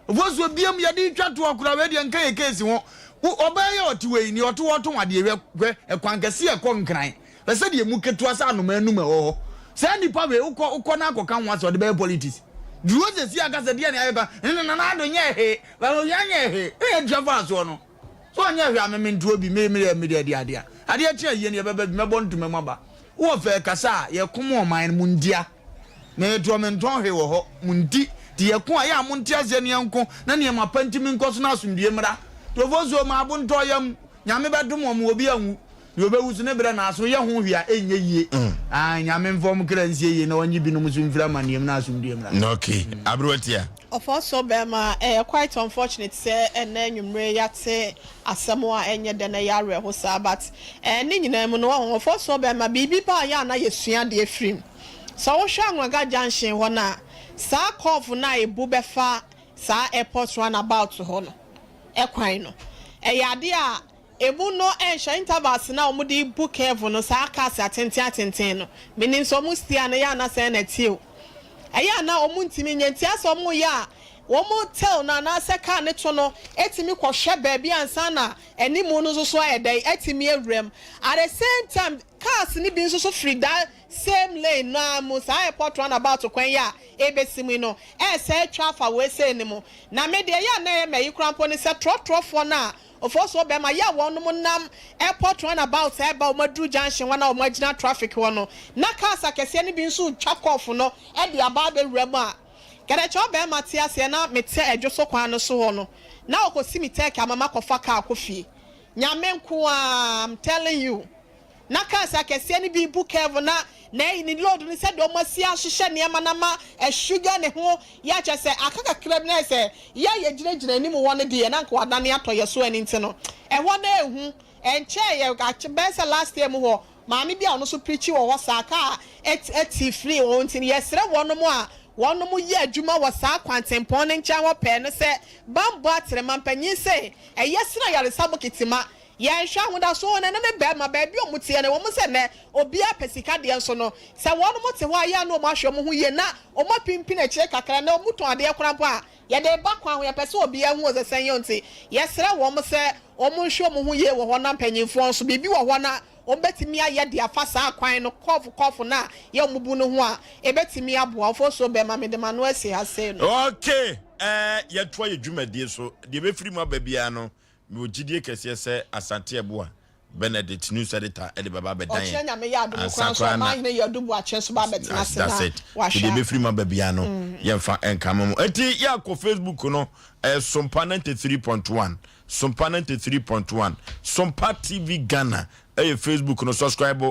Ofosuo biom yɛde retwa toɔ koraa wei deɛ nka yɛ case ho. Wo, ɔbaa yi a ɔte wei, nea ɔte hɔ tɔn adeɛ, hwɛ, hwɛ, ɛkwan kɛseɛ a ɛkɔ Nkran. Hwɛ sɛdeɛ emu ketewa sɛ anomaa anum a ɛwɔ hɔ. Saa nipa wei wokɔ wokɔ na akɔka ho asɛ ɔde bɛyɛ politics. Duro sɛsi aka sɛ deɛ ne ayɛ ba ne Nana Addo nyɛɛ hwee, Bawumia nyɛɛ hwee, ne yɛ tua faa soɔ no. So ɔnyɛɛ hwee a me mentoɔ bi, me me deɛ me deɛ deɛ adeɛ a adeɛ kye ayie no yɛbɛba bi mɛbɔ ntoma mu aba. Wowɔ fɛɛ kasa a yɛkom ɔman no montia. Me toɔ mentɔn hwee wɔ hɔ monti. Nti yɛko a yɛ a monte aseɛ ne yɛnko na nneɛma pa ntimi nkɔ so na asomdwie mmra. Tofosuo ma abo ntɔ yam. Nyame bɛdom wɔn obi anwu. Deɛ ɔbɛwu so ne berɛ na aso yɛ ho hwee a ɛnyɛ yie. Aane, Nyame mfa wɔn kra nsie yie na ɔnye binom nso mfiri amaneɛ mu na asomdwoeɛ mmra. Ok, aberewa tia. Ɔfɔsɔ bɛɛma, ɛyɛ quite unfortunate sɛ ɛnnɛ anwummere yɛate asɛm a ɛnyɛ dɛ na ɛyɛ awerɛho saa but ɛɛ ne nyinaa mu no wahu ɔfɔsɔ bɛɛma biribi ba a yɛ a na yɛsua adeɛ firi mu. Sɛ wohwɛ Anwraga junction hɔ no a saa curve no a ɛbu bɛfa saa airport round about hɔ no kwan no ɛyɛ adeɛ a Emu no ɛnhyɛ intervals no a wɔde bu curve no saa cars atenten atenten no menim sɛ wɔn steer no yɛ a na sɛn na ɛteɛ o ɛyɛ a na wɔn ntumi nyɛ nti asɛ wɔn yɛ a wɔn tail no anaasɛ car no to no ɛtumi kɔ hwɛ baabi ansa na animu no nso so ayɛ dɛn ɛtumi awura mu at the same time cars no bi nso so firi that same lane no ara mu saa airport roundabout kwan yi a ɛrebɛsi mu yi no ɛresɛ atwa afa wei sei no mu na me deɛ ɛyɛ a na ɛyɛ m'ayi koraa mpo ne sɛ trɔtrɔfoɔ no a Ofosuo bɛma yɛ a wɔnom nam airport run about ɛɛba wɔn aduru junction hɔ na wɔn agyina traffic hɔ no na cars akɛseɛ no bi nso retwa kɔɔfo no de aba abɛwura mu a kɛdɛkyɛ ɔbɛɛma te aseɛ na mete ɛdwoso kwan no so hɔ no na ɔkɔsi me turkey ama makɔfa car kɔ fie Nyame nkoaa I'm telling you. Na cars akɛseɛ no bi bu curve na na ɛyi ne load no sɛdeɛ wɔn asi ahyehyɛ nneɛma no ama ɛsugar ne ho yɛ a kyerɛ sɛ aka kakra bi na ayɛ sɛ yɛ a yɛgyinagyina anim hɔ no deɛ na anka wadane atɔ yɛ so ɛno nti no ɛhɔ no ɛhu ɛnkyɛɛ yɛ akyɛ bɛyɛ sɛ last year mu hɔ maame bi a ɔno nso preachi wɔ hɔ saa car ɛti firi wɔn nti no yɛsrɛ wɔnom a wɔnom yɛ adwuma wɔ saa kwantempɔn no nkyɛn hɔ pɛɛ no sɛ bambɔ atrema mpanyin sɛ ɛyɛ sene ayaresa bokiti ma Yɛnhwɛ ahodaso no, ɛno ne bɛrima, baabi a wɔteɛ no, ɛwɔ mu sɛ nnɛ obiara pɛ sika deɛ nso no, sɛ wɔnom te hɔ a, ɛyɛ a na wɔn ahwɛ wɔn ho yie na wɔn apimpin akyire kakra, nnɛ wɔn tɔn adeɛ koraa mpo a, yɛde reba kwan ho, yɛpɛ sɛ obiara hu sɛ sɛn yɛ nti, yɛsrɛ wɔn sɛ wɔn nhwɛ wɔn ho yie wɔ hɔ na mpanyinfoɔ nso, biribi wɔ hɔ na wɔn bɛtumi ayɛ de afa saa kwan no, kɔɔfo kɔɔfo no a yɛ wɔn bu no ho a, ɛbɛtumi aboa. Ofosuo bɛrima, mede m'ano asi ha sei no. Okay, ɛɛ yɛtoa yɛ dwumadie so, deɛ ɛbɛfiri mu aba biara no, Mewɔ gyidie kɛseɛ sɛ Asante Abua Benedict News Editor de bɛba abɛdan Ɔkyena yɛn Nyame yɛ adom ansa koraa nso koraa na Ɔmanhene Yadu Boakye nso ba abɛtena ase That's na it. Nti wahwɛ deɛ ɛbɛfiri mu aba biara no yɛmfa nka mo. Nti yɛakɔ Facebook no ɛyɛ Sompa 93.1 Sompa 93.1 Sompa TV Ghana ɛyɛ Facebook no subscribe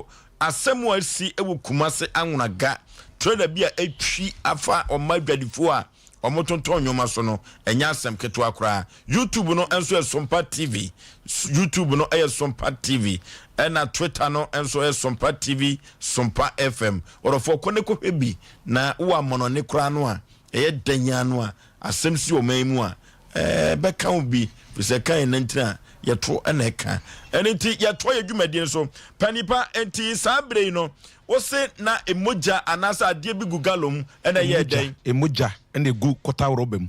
asɛm a asi wɔ Kumase Anwonaga trailer bi a atwi afa ɔma adwadifoɔ a wɔtontɔn nneɛma so no, ɛnyɛ asɛm ketewa koraa. YouTube no nso yɛ Sompa TV. YouTube no yɛ Sompa TV. Ɛna Twitter no nso yɛ Sompa TV, Sompa FM. Ɔdɔfoɔ kɔ ne kɔhwɛ bi na wowɔ amɔnɔne koraa no a, ɛyɛ dɛn ara no a, asɛm si ɔman yi mu a, ɛbɛka wo bi, firi sɛ ɛka yɛn nantin a, yɛto na ɛka. Ɛno nti, yɛtoa yɛn dwumadie no so. Panipa, nti saa berɛ yi no, Wose na mogya anaasɛ adeɛ bi gu gallon mu ɛna ɛyɛɛ dɛn? Mogya na ɛgu kɔta rɔba mu.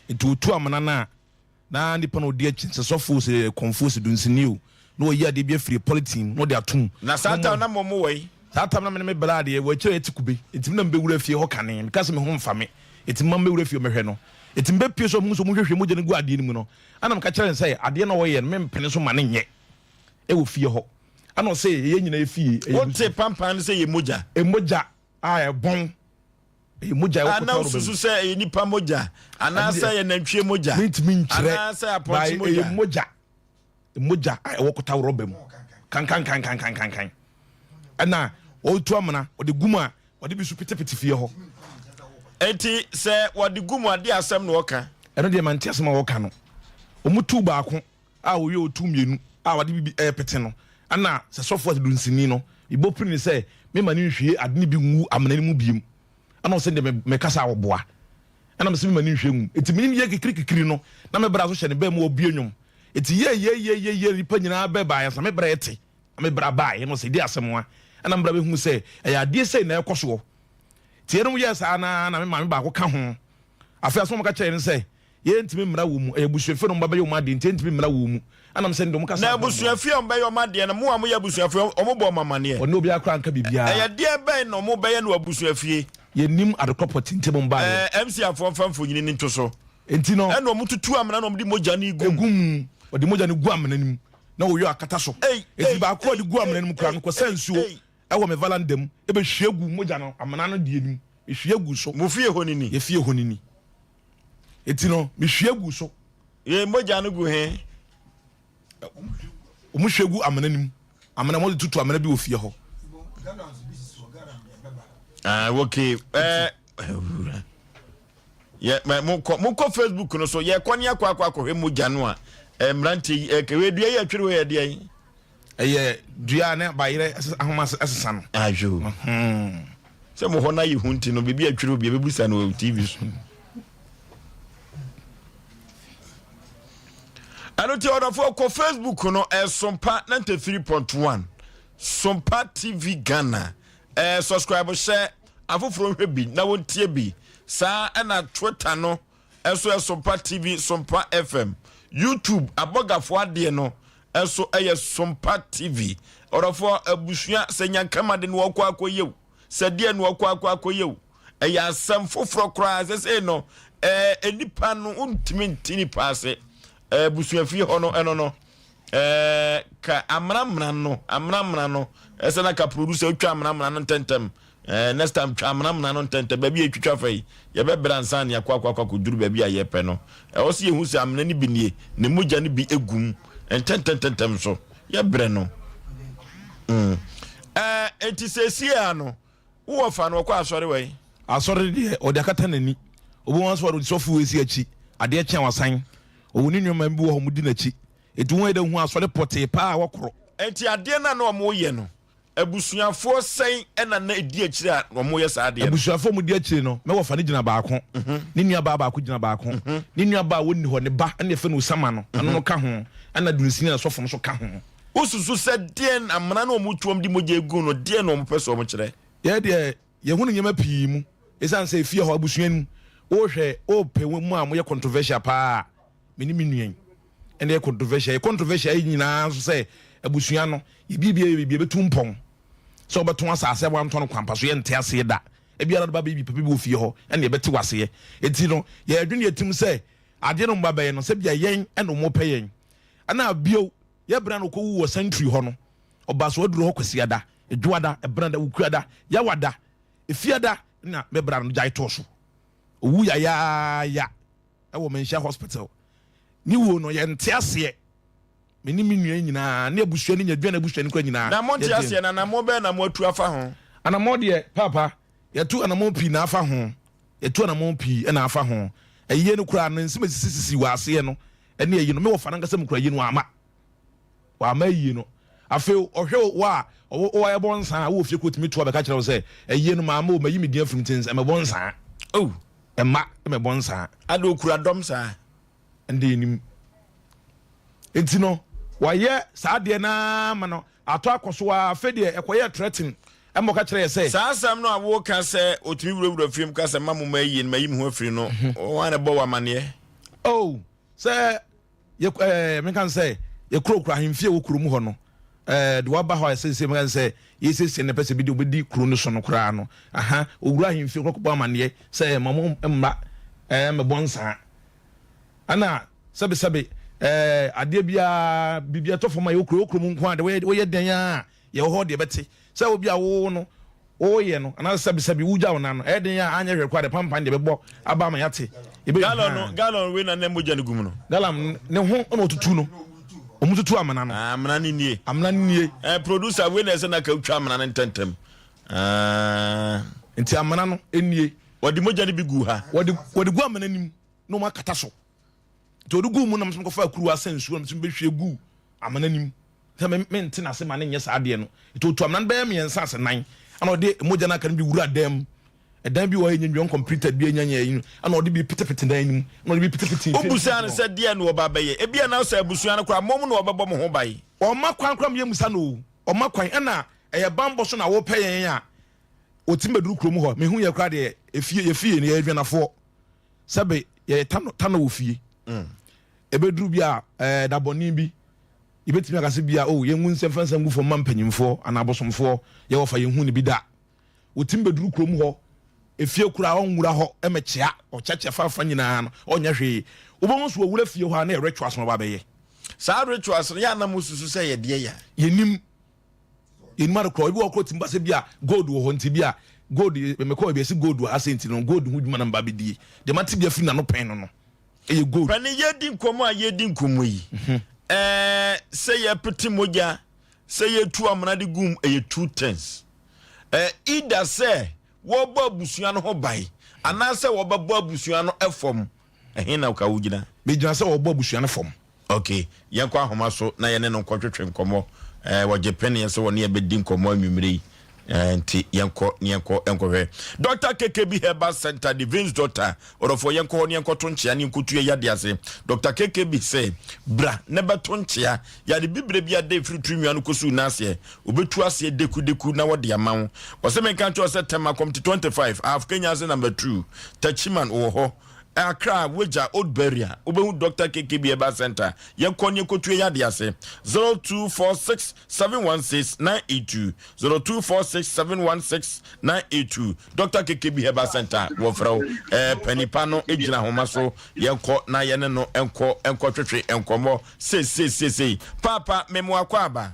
Nti wɔtu amena no a, na nipa no a ɔdi akyi no, sɛ sɔfo o, sɛ kɔmfo o, sɛ dunsini o, na wayi adeɛ bi afiri polythene mu na ɔde ato mu. Na saa tam na mo mo wɔ yi? Saa tam na me ne me bra deɛ, wɔ akyire a yɛte kube, nti me na mebɛwura fie hɔ kane. Meka sɛ me ho mfa me, nti mma mebɛwura fie hɔ mɛhwɛ no. Enti mebɛpue sɛ ɔmo hu sɛ ɔmo hwehwɛ mogya no gu adeɛ no mu no, ɛna meka kyerɛɛ no sɛ adeɛ no a ɔyɛ no mempene so ma no nyɛ ɛwɔ fie hɔ. Ɛna ɔse ɛyɛ nyinaa fie, ɛyɛ Wote pampan no sɛ ɛyɛ mogya? Mogya a ɛbɔn, ɛyɛ mogya a ɛwɔ Ana kɔtɔrɔ bɛ mu. wosusu sɛ ɛyɛ nipa mogya anaasɛ ɛyɛ nantwie mogya Mentumi nkyerɛ, anaasɛ but apɔnkye mogya? ɛyɛ mogya. Mogya a ɛwɔ kɔtawrɔ rɔba mu kankankankankankan ɛna ɔretu amena ɔde gu mu a ɔde bi so petepete fie hɔ. Enti sɛ wɔde gu mu a deɛ asɛm na ɔka? Ɛno deɛ mante asɛm a wɔka no. Wɔn tuu baako a wɔwie ɔtuu mmienu a wɔde bibi ɛrepete no ɛna sɛ sɔfoɔ ase dunsini no mebɔ piri no sɛ mema no nhwie ade no bi ngu amena no mu biem ɛna ɔsɛ deɛ mekasa a ɔboa ɛna mese mema no nhwie ngu enti menim yɛ kikirikikiri no na me bra so hyɛ ne bɛn mu ɔbue nnwom Eti yie yie yie yie yie nipa nyinaa bɛ baeɛ ansa me bra ɛte na me bra baeɛ na ɔsɛ di asɛm a ɛna me bra bɛhu sɛ ɛyɛ adeɛ sei na ɛkɔ soɔ ti yɛnom yɛɛ saa na na me maame baako ka ho afei asɛm a wɔka kyerɛ yɛn sɛ yɛntumi mmra wɔ mu ɛyɛ abusuafie na wɔn ba bɛyɛ wɔn adeɛ nti yɛntumi mmra wɔ mu ɛna me sɛ ndɛ wɔn kasa Na abusuafie a wɔbɛyɛ wɔn adeɛ no mo a moyɛ abusuafie wɔn bɔ wɔn amaneɛ. Ɔne obiara koraa nka biribiara. Ɛyɛ deɛ bɛn na wɔn bɛyɛ no wɔ abusuafie. Yɛnnim adekorɔ pɔtee nti wɔn baeɛ. Ɛɛ MC afoɔ mfa mfonini no nto so. Enti no. Ɛna wɔn tutu amena na wɔn de mogya no gu mu. Egu mu. Wɔde mogya no gu amena no mu na wɔyɔ akata so. Enti baako a wɔde gu amena no mu koraa no kɔsa nsuo wɔ me valanda mu bɛhwie gu mogya no amena no deɛ no mu. Mehwie gu so. Mo fie hɔ no ni? Yɛ fie hɔ no ni. Enti no, mehwie gu so. Yɛ mogya no gu he? Wɔhwie gu amena no mu. Amena, wɔde tutu amena bi wɔ fie hɔ. Ah, okay. Eh, yɛ mɛ mokɔ mokɔ facebook no so yɛkɔ ne akɔ akɔ akɔhwɛ mogya no a eh, mmeranteɛ yi eh, wei dua yi atwere wei yɛ deɛ yi ɛyɛ dua ne bayerɛ ahoma ɛsesa no ahwɛ hmm. sɛ mo hɔ no ayɛ hu nti no biribi atwere obi ɛbɛbusa no wɔ tv so ɛno nti ɔdɔfoɔ kɔ facebook no ɛsompa 93.1 sompa tv ghana Eh subscribe hyɛ afoforɔ nhwɛ bi na wɔntie bi saa ɛna Twitter no ɛso yɛ Sompa TV Sompa FM YouTube abɔgafoɔ adeɛ no ɛso ɛyɛ Sompa TV ɔdɔfoɔ abusua sɛ nyankama de no ɔkɔ akɔ yɛw sɛ deɛ no ɔkɔ akɔ akɔ yɛw ɛyɛ asɛm foforɔ koraa sɛ sɛ no ɛɛ nipa no ntumi nti nipa ase ɛɛ busuafie hɔ no ɛno no Ɛɛ ka amena no amena no ɛsɛ na ka producer twa amena no ntɛntɛm ɛɛ next time twa amena no ntɛntɛm baabi a etwitwa fa yi yɛbɛbrɛ ansa ne akɔ akɔ akɔ akɔduru baabi a yɛpɛ no ɛwɔ sɛ yɛhu sɛ amena no bi nie ne mogya no bi egum ntɛntɛntɛntɛm so yɛbrɛ no mm ɛɛ eti sɛsie a no wowɔ fa no ɔkɔ asɔre wɔ yi. Asɔre deɛ ɔde akata n'ani obi wɔn asɔre ɔde sɔfo wɔ esi akyi adeɛ kye a wasan ɔwɔ ne nneɛma bi wɔ hɔ wɔn di n'akyi. Enti wɔn yɛ dɛ hu asɔre pɔtee paa a wɔkorɔ. Enti adeɛ no a na wɔyɛ no, abusuafoɔ sɛn na na ɛdi akyire a wɔyɛ saa adeɛ no? Abusuafoɔ a wɔdi akyire no, me wɔfa no gyina baako, ne nuabaa baako gyina baako, ne nuabaa a ɔnni hɔ, ne ba na yɛfrɛ no Osama no, ɛno no ka ho, ɛna dunsini a sɔfo no nso ka ho. Wosusu sɛ deɛn amena na wɔtu wɔn de mogya gu no, deɛn na wɔpɛ sɛ wɔkyerɛ? Yɛn deɛ, yɛhunu nneɛma pii mu, ɛsiane sɛ efie hɔ abusua no mu, wohwɛ, wopɛ wɔn mu a wɔyɛ controversial paa a, me ne me nua yi ɛna yɛ controversial yɛ controversial yi nyinaa nso sɛ abusua no yɛ biribi yɛ biribi ɛbɛtu mpɔn sɛ wɔbɛtɔn asase a wɔantɔn no kwampa so yɛnte aseɛ da ebiara de ba bɛyɛ bi papa bi wɔ fie hɔ ɛna yɛbɛte waseɛ eti no yɛdwene yɛ tim sɛ adeɛ no mba bɛyɛ no sɛ bia yɛn ɛna wɔn pɛ yɛn ɛna bio yɛ bra no kɔwu wɔ sentry hɔ no ɔba so aduru hɔ kwasiada edwoada ɛbrada wukuada yawada efiada na mɛbra no gyae tɔɔ so owu yayaaya wɔ Manhyia Hospital. Ne wuo no, yɛnte aseɛ. Me ne me nua nyinaa, ne abusua no nyinaa, Aduana abusua no kora nyinaa. Na monte aseɛ, na anammɔn bɛn na moatu afa ho? Anammɔn deɛ, Paapa, yɛatu anammɔn pii na afa ho. Yɛatu anammɔn pii na afa ho. Ayie no koraa no, nsɛm a ɛsisisisi wɔ aseɛ no ne ayi no, me wɔfa no ankasa mu koraa, ayie no wamma. Wamma ayie no. Afei ɔhwɛ wo a, ɔwɔ ɛbɔ nsaa a, wowɔ fie koraa ɔtumi to abɛka kyerɛ wo sɛ, ayie no mamma o, mayi me din afiri mu nti ɛmɛbɔ nsaa. Oh! Mma mmɛbɔ nsaa. Ada okura dɔm saa. Ɛnde yɛnim. Enti no, wɔayɛ saa adeɛ no ara ma no atɔ akɔ so ara. Afei deɛ ɛkɔyɛɛ threaten ma ɔka kyerɛɛ yɛ sɛ. Saa asɛm no a woka sɛ otumi wurawura fie mu ka sɛ mma mo mma ayie no, mayi me ho afiri no, hwan na ɛbɔ wo amanneɛ? Oh, sɛ yɛ ɛɛ menka no sɛ yɛkurakura ahemfie a ɛwɔ kurom hɔ no ɛɛ de waba hɔ a seesei menka no sɛ yɛsiesie no pɛ sɛ bi de obɛdi kuro no so no koraa no aha owura ahemfie kɔ kɔbɔ amaneɛ sɛ ma mo mma Ɛɛ mebɔ nsaa. Ɛna sɛbesɛbe ɛɛ adeɛ biara biribi ɛtɔ fam a yɛwɔ kuro kurom nko a de woyɛ woyɛ dɛn a yɛwɔ hɔ deɛ bɛte sɛ obi a wo no woyɛ no anaasɛ sɛbesɛbe wogya wo nan no ɛyɛ den a anyɛ hwɛ koraa de pampan deɛ bɛbɔ aba ama yɛate yɛbɛ Gallon no gallon wei na na mogya no gu mu no. Gallon ne ho na ɔtutu no wɔn tutu amena no. Ah, amena no nie. Amena no nie. Eh, producer wei na ɛsɛ na ka wotwa amena no ntɛntɛm. Ah. Nti amena no nie. Wɔde mogya no bi guu ha. Wɔde wɔde gu amena no mu na wɔn akata so. Nti wɔde guu mu na wɔn kɔfa akuruwa asɛ nsuo na wɔn bɛhwie guu amena no mu. Sɛ me mente n'ase ma ne nyɛ saa adeɛ no. Nti otu amena no bɛyɛ mmiɛnsa ase nan ɛna ɔde mogya no aka no bi wura dan mu. Ɛdan bi wɔ hɔ a ɛnyɛ nnua uncompleted bi anya nyɛ yi ɛna ɔde bi petepete dan no mu ɛna ɔde bi petepete. Wobusaa no sɛ deɛn na wɔba abɛyɛ? Ebia na sɛ abusua no koraa mom na wɔbɛbɔ mo ho ban. Ɔmma kwan koraa ma yɛmmisa no o. Ɔmma kwan ɛna ɛyɛ banbɔ so na wopɛ yɛn a Ɔtumi bɛduru kurom hɔ, mehu yɛ koraa deɛ, efie, yɛ fie no, yɛyɛ adwanafoɔ. Sɛbe, yɛyɛ tano, tano wɔ fie. Ɛbɛduru bi a, ɛɛ, da bɔne bi, yɛbɛtumi aka sɛ bi a, oh, yɛngu nsɛm fa nsɛm ngu fam ma mpanyimfoɔ anaa abosomfoɔ, yɛwɔ fa yɛnhu no bi da. Ɔtumi bɛduru kurom hɔ, efie koraa ɔnwura hɔ mmɛkyea, ɔkyɛkyɛ fa fa nyinaa no, ɔnyɛ hwee. Wobɛhu nso wɔwura fie hɔ a, na ɛyɛ rituals na wɔba abɛyɛ. Saa rituals no, yɛ a na mosusu sɛ ɛyɛ deɛ ya? Yɛnnim. Yɛnim ade korɔ. Ebi wɔ hɔ korɔ tumi ba sɛ bi a gold wɔ hɔ nti bi a gold mekɔ baabi ɛsi gold wɔ ha sɛ nti no gold ho dwuma na mba bɛdie. Deɛ mate bi afiri n'ano pɛn no no ɛyɛ gold. Panin yɛredi nkɔmmɔ a yɛredi nkɔmmɔ yi ɛɛ sɛ yɛpete mogya sɛ yɛtu amena de gum ɛyɛ two things ɛɛ either sɛ wɔbɔ abusua no ho ban anaasɛ wɔbɛbɔ abusua no fam ɛhe na woka wogyina. Megyina sɛ wɔbɔ abusua no fam. Ok, yɛnkɔ ahoma so na yɛne no nkɔtwetwe nkɔmmɔ. Eh, wɔgye peneɛ sɛ wɔne yɛbɛdi nkɔmmɔ anwummere yi. Eh, nti yɛnkɔ ne yɛnkɔ nkɔhwɛ. Dr. KKB Herbal Center, Divine's Daughter. Ɔdɔfoɔ, yɛnkɔ hɔ ne yɛnkɔto nkyea ne yɛnkɔtu yɛ yadeɛ ase. Dr. KKB sɛ, bra na bɛto nkyea. Yade bibire bi ada ɛfiri tiri nwia no kɔsi wo nan aseɛ. Ɔbɛtu aseɛ dekudeku na wɔde ama wo. Ɔsɛ menka nkyerɛ wo sɛ Tema Committee 25, Ahafo Kenya ase number 2, Techiman wɔ hɔ. Accra, Wagya, Old Beria, wobɛhu Dɔkta KKB Herbal Centre. Yɛnkɔ ne yɛnkɔtue yɛn adeɛ ase. 0246 716 982, 0246 716 982. Dɔkta KKB Herbal Centre, wɔfrɛ wo. Eh, panipa no gyina ahoma so. Yɛnkɔ na yɛne no nkɔ nkɔtwetwe nkɔmmɔ seiseiseisei. Paapa, memo akɔ aba.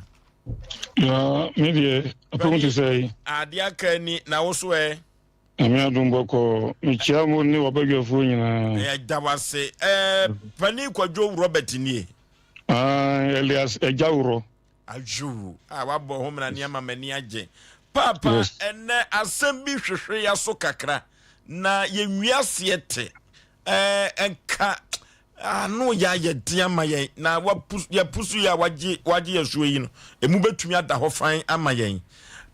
Ya, me deɛ, apɛ mu te sɛ yi. Adeɛ aka ni, na wo so ɛ? Nyame adom bɔkɔɔ. Mekyia mo ne w'abadwafoɔ nyinaa. Yɛda wo ase. Ɛɛ Panin Kwadwo Robert nie. Ae, Elias Agyaworɔ. Adwo a wabɔ ho mmara ne ama m'ani agye. Paapa, Yes. ɛnnɛ asɛm bi hwehwe yɛn aso kakra na yɛnwie aseɛ te. Ɛɛ nka ano yɛ ayɛ den ama yɛn na wapu yɛpusu yɛ a wagye wagye yɛn soɔ yi no, emu bɛtumi ada hɔ fann ama yɛn.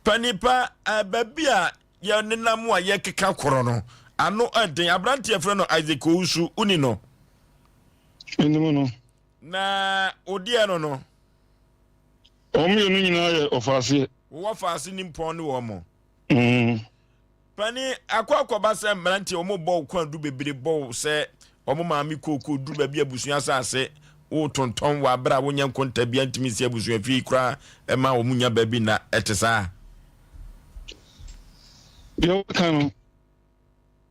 Panin pa, ɛɛ baabi a Yɛnenam a yɛkeka korɔ no, ano den. Aberanteɛ yɛfrɛ no Isaac Owusu, woni no? Menim no. Na wodeɛ no no? Wɔn mmienu nyinaa yɛ ɔfaaseɛ. Wowɔ faase nimpɔn ne wɔn mo? Mm. Pani, akɔ akɔba sɛ mmeranteɛ wɔn bɔ wo kwan du bebree bɔ wo sɛ wɔn maame kooko duru baabi abusua asase wotontɔn wɔ abere a wonyɛ nkonta bia ntumi nsi abusua fie koraa ɛma wɔn nya baabi na ɛte saa. Deɛ woka no,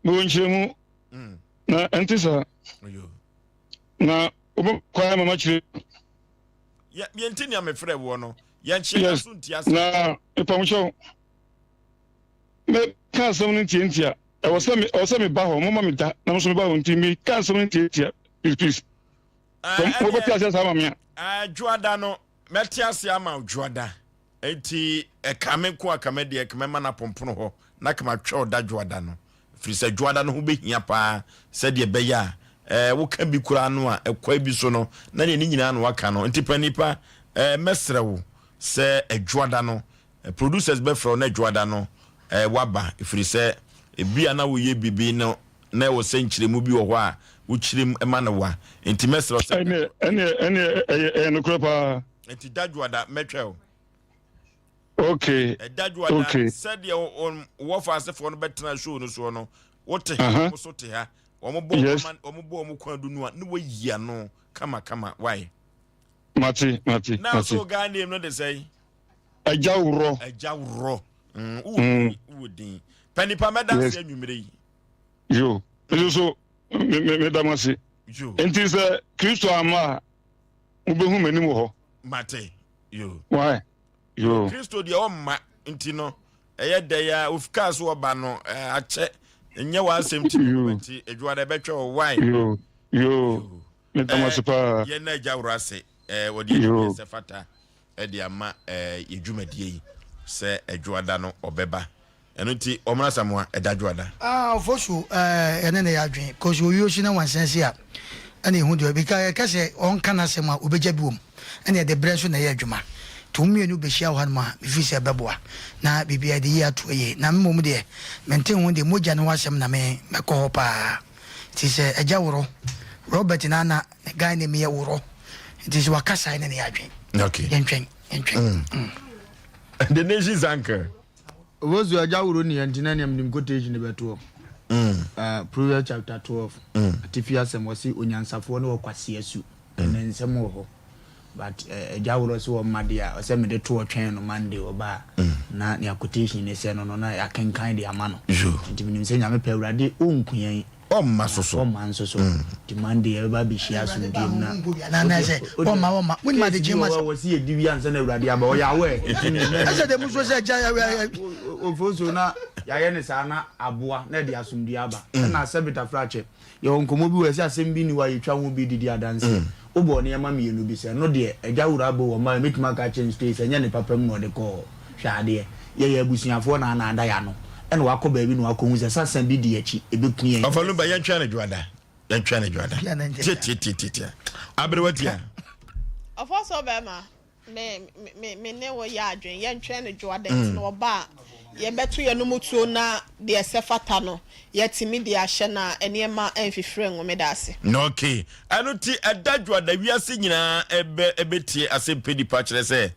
mewɔ nkyerɛmu, mm. na ɛnte saa. Na wobɛkwan ama makyerɛ. Yɛnti nea mefrɛ woɔ no, yɛnkyerɛ yes. so nti ase. Na mepamkyɛw, mɛka asɛm no ntiantia. Ɛwɔ sɛ me ɛwɔ sɛ meba hɔ, moma me da, na nso meba hɔ nti meka asɛm no ntiantia. Please please. Mobɛte aseɛ saa ma me a. Dwoada no, mɛte aseɛ ama wo dwoada. Enti ɛka me nko a ka me deɛ ka mɛma no apompono hɔ na ka matwɛ ɔda dwoada no, ɛfiri sɛ dwoada no ho bɛhia paa sɛdeɛ ɛbɛyɛ a ɛɛ woka bi koraa no a ɛkwan bi so no na deɛ ne nyinaa na waka no. Nti panin pa ɛɛ mɛsrɛ wo sɛ ɛdwoada no producers bɛfrɛ wo na dwoada no ɛɛ waba, ɛfiri sɛ ebi a na woyɛ biribi no na ɛwɔ sɛ nkyerɛmu bi wɔ hɔ a wokyerɛ mu ma no wa. Nti mɛsrɛ wo sɛ. Ɛnneɛ ɛnneɛ ɛnneɛ ɛyɛ ɛyɛ nokorɛ paa. Nti dadwoada mɛtwɛ wo. Okay. Dadwoada okay. sɛdeɛ wɔn wɔfa asefoɔ no bɛtena show no soɔ no wote ha wɔn so te ha wɔn bɔ Yes. wɔn wɔn bɔ wɔn kwan du no a ne wɔyi ano kama kama why. Mate mate Na mate. so guy name no de sɛn? Agya worɔ. Agya worɔ. Mm, wowɔ din wowɔ din. Pɛ nipa mɛda Yes. ase anwummere yi. Yo. Nso so. Me me meda mo ase. Enti sɛ Kristo amma a, mobɛhu m'anim wɔ hɔ. Mate. Yo. Why? Yo. Kristo deɛ ɔmma nti no ɛyɛ dɛ ya ofikaa so ɔba no akyɛ nyɛ w'asɛm ti nti adwuma no ɛbɛtwɛ wɔ why? Yo. Yo. Meda mo ase paa. Yɛn na agya woro ase wɔde ɛdi sɛ fata ɛde ama yɛ dwumadie yi sɛ adwoada no ɔbɛba. Ɛno nti wɔn Asamoah ɛda dwoada. Ah Ofosu eh yɛne no yɛ adwene cos owie osi na wansan si a ɛna ehu deɛ because yɛka sɛ ɔnka n'asɛm a obegya bi wom ɛna yɛde brɛ nso na ɛyɛ adwuma nti wɔn mmienu behyia wɔ hanom a mefi sɛ ɛbɛboa na biribiara yɛde yie ato yie na me mmom deɛ mente ho deɛ mogya no ho asɛm na me mɛkɔ hɔ paa nti sɛ agya worɔ Robert na na ne guy name yɛ worɔ nti sɛ wakasa ɛne ne yɛ adwene okay yɛntwɛn yɛntwɛn mm. The nation's anchor. Obosu agya wuro ni ɛnti na nea menim quotation no bɛtoɔ. Uh, Proverbs chapter 12. Mm. Atifi asɛm wɔse onyansafoɔ ne ɔkwasea su. Mm. Ɛnɛ nsɛm wɔ hɔ. But eh, agya worɔ sɛ wɔmma deɛ a ɔsɛ mede to ɔtwɛn no Monday ɔba a mm. na nea quotation ne sɛ no no na yɛakenkan de ama no. Nti menim sɛ Nyame pɛ Awurade ɔnku yɛn. Ɔmma so so. Ɔmma nso so. Nti Monday yɛbɛba abɛhyia asomdwoeɛ mu na. Anaasɛ ɔmma ɔmma. Wonim adekyeɛ mu asɛm. Wɔ se yɛdi wie ansa na Awurade aba. Ɔyɛ aware. Ɛsɛ dɛ musuo sɛ agya yɛ. Ofosuo na yɛayɛ no saa na aboa na ɛde asomdwoeɛ aba. Ɛna Sɛbit Afrakyɛ, yɛwɔ nkɔmmɔ bi wɔ ɛsɛ asɛm bi nni hɔ a yɛtwa ho bi de di adanseɛ. Wobɔɔ nneɛma mmienu bi sɛ, ɛno deɛ, agya wura bo wɔ mma a, mɛtumi aka akyerɛ no straight sɛ ɛnyɛ ne papa mu na ɔde kɔɔ hɔ. Hwɛ adeɛ, yɛyɛ abusuafoɔ na ana ada yɛn ano, ɛna wakɔ baabi na wakɔhu sɛ sasa bi di akyi, ɛbɛku yɛn. Ɔfa Lumba, yɛntwɛn no dwoada, yɛntwɛn no dwoada. Tia tia tia tia tia. Aberewa tia. Ɔfa sɛ ɔbɛrima, Me me me ne wo yɛ adwene, yɛntwɛn no dwoada nti na ɔba a, yɛbɛto yɛn mu tuo na deɛ ɛsɛ fata no, yɛatumi de ahyɛ na nneɛma amfifiri angu. Meda ase. Okay. Ɛno nti ɛda dwoada wiase nyinaa ɛbɛ ɛbɛtie asɛmpɛ nipa kyerɛ sɛ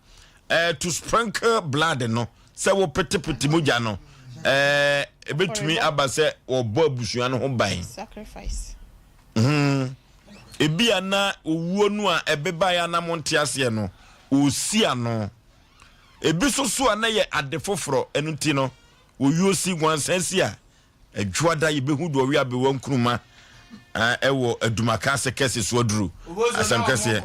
eh, to sprinkle blood no sɛ wopetepete mogya no eh, ɛbɛtumi aba sɛ wɔbɔ abusua no ho ban. Sacrifice. Hmm. Ebia na owuo no a ɛbebaeɛ a na monte aseɛ no, ɔresi ano. Ebi nso so a na yɛ ade foforɔ, ɛno nti no, owuo si, nwansa si a, adwoada yɛbɛhu deɛ ɔwe abewa nkuruma ɛwɔ adumaka ase kɛse so aduru. Asɛm kɛseɛ.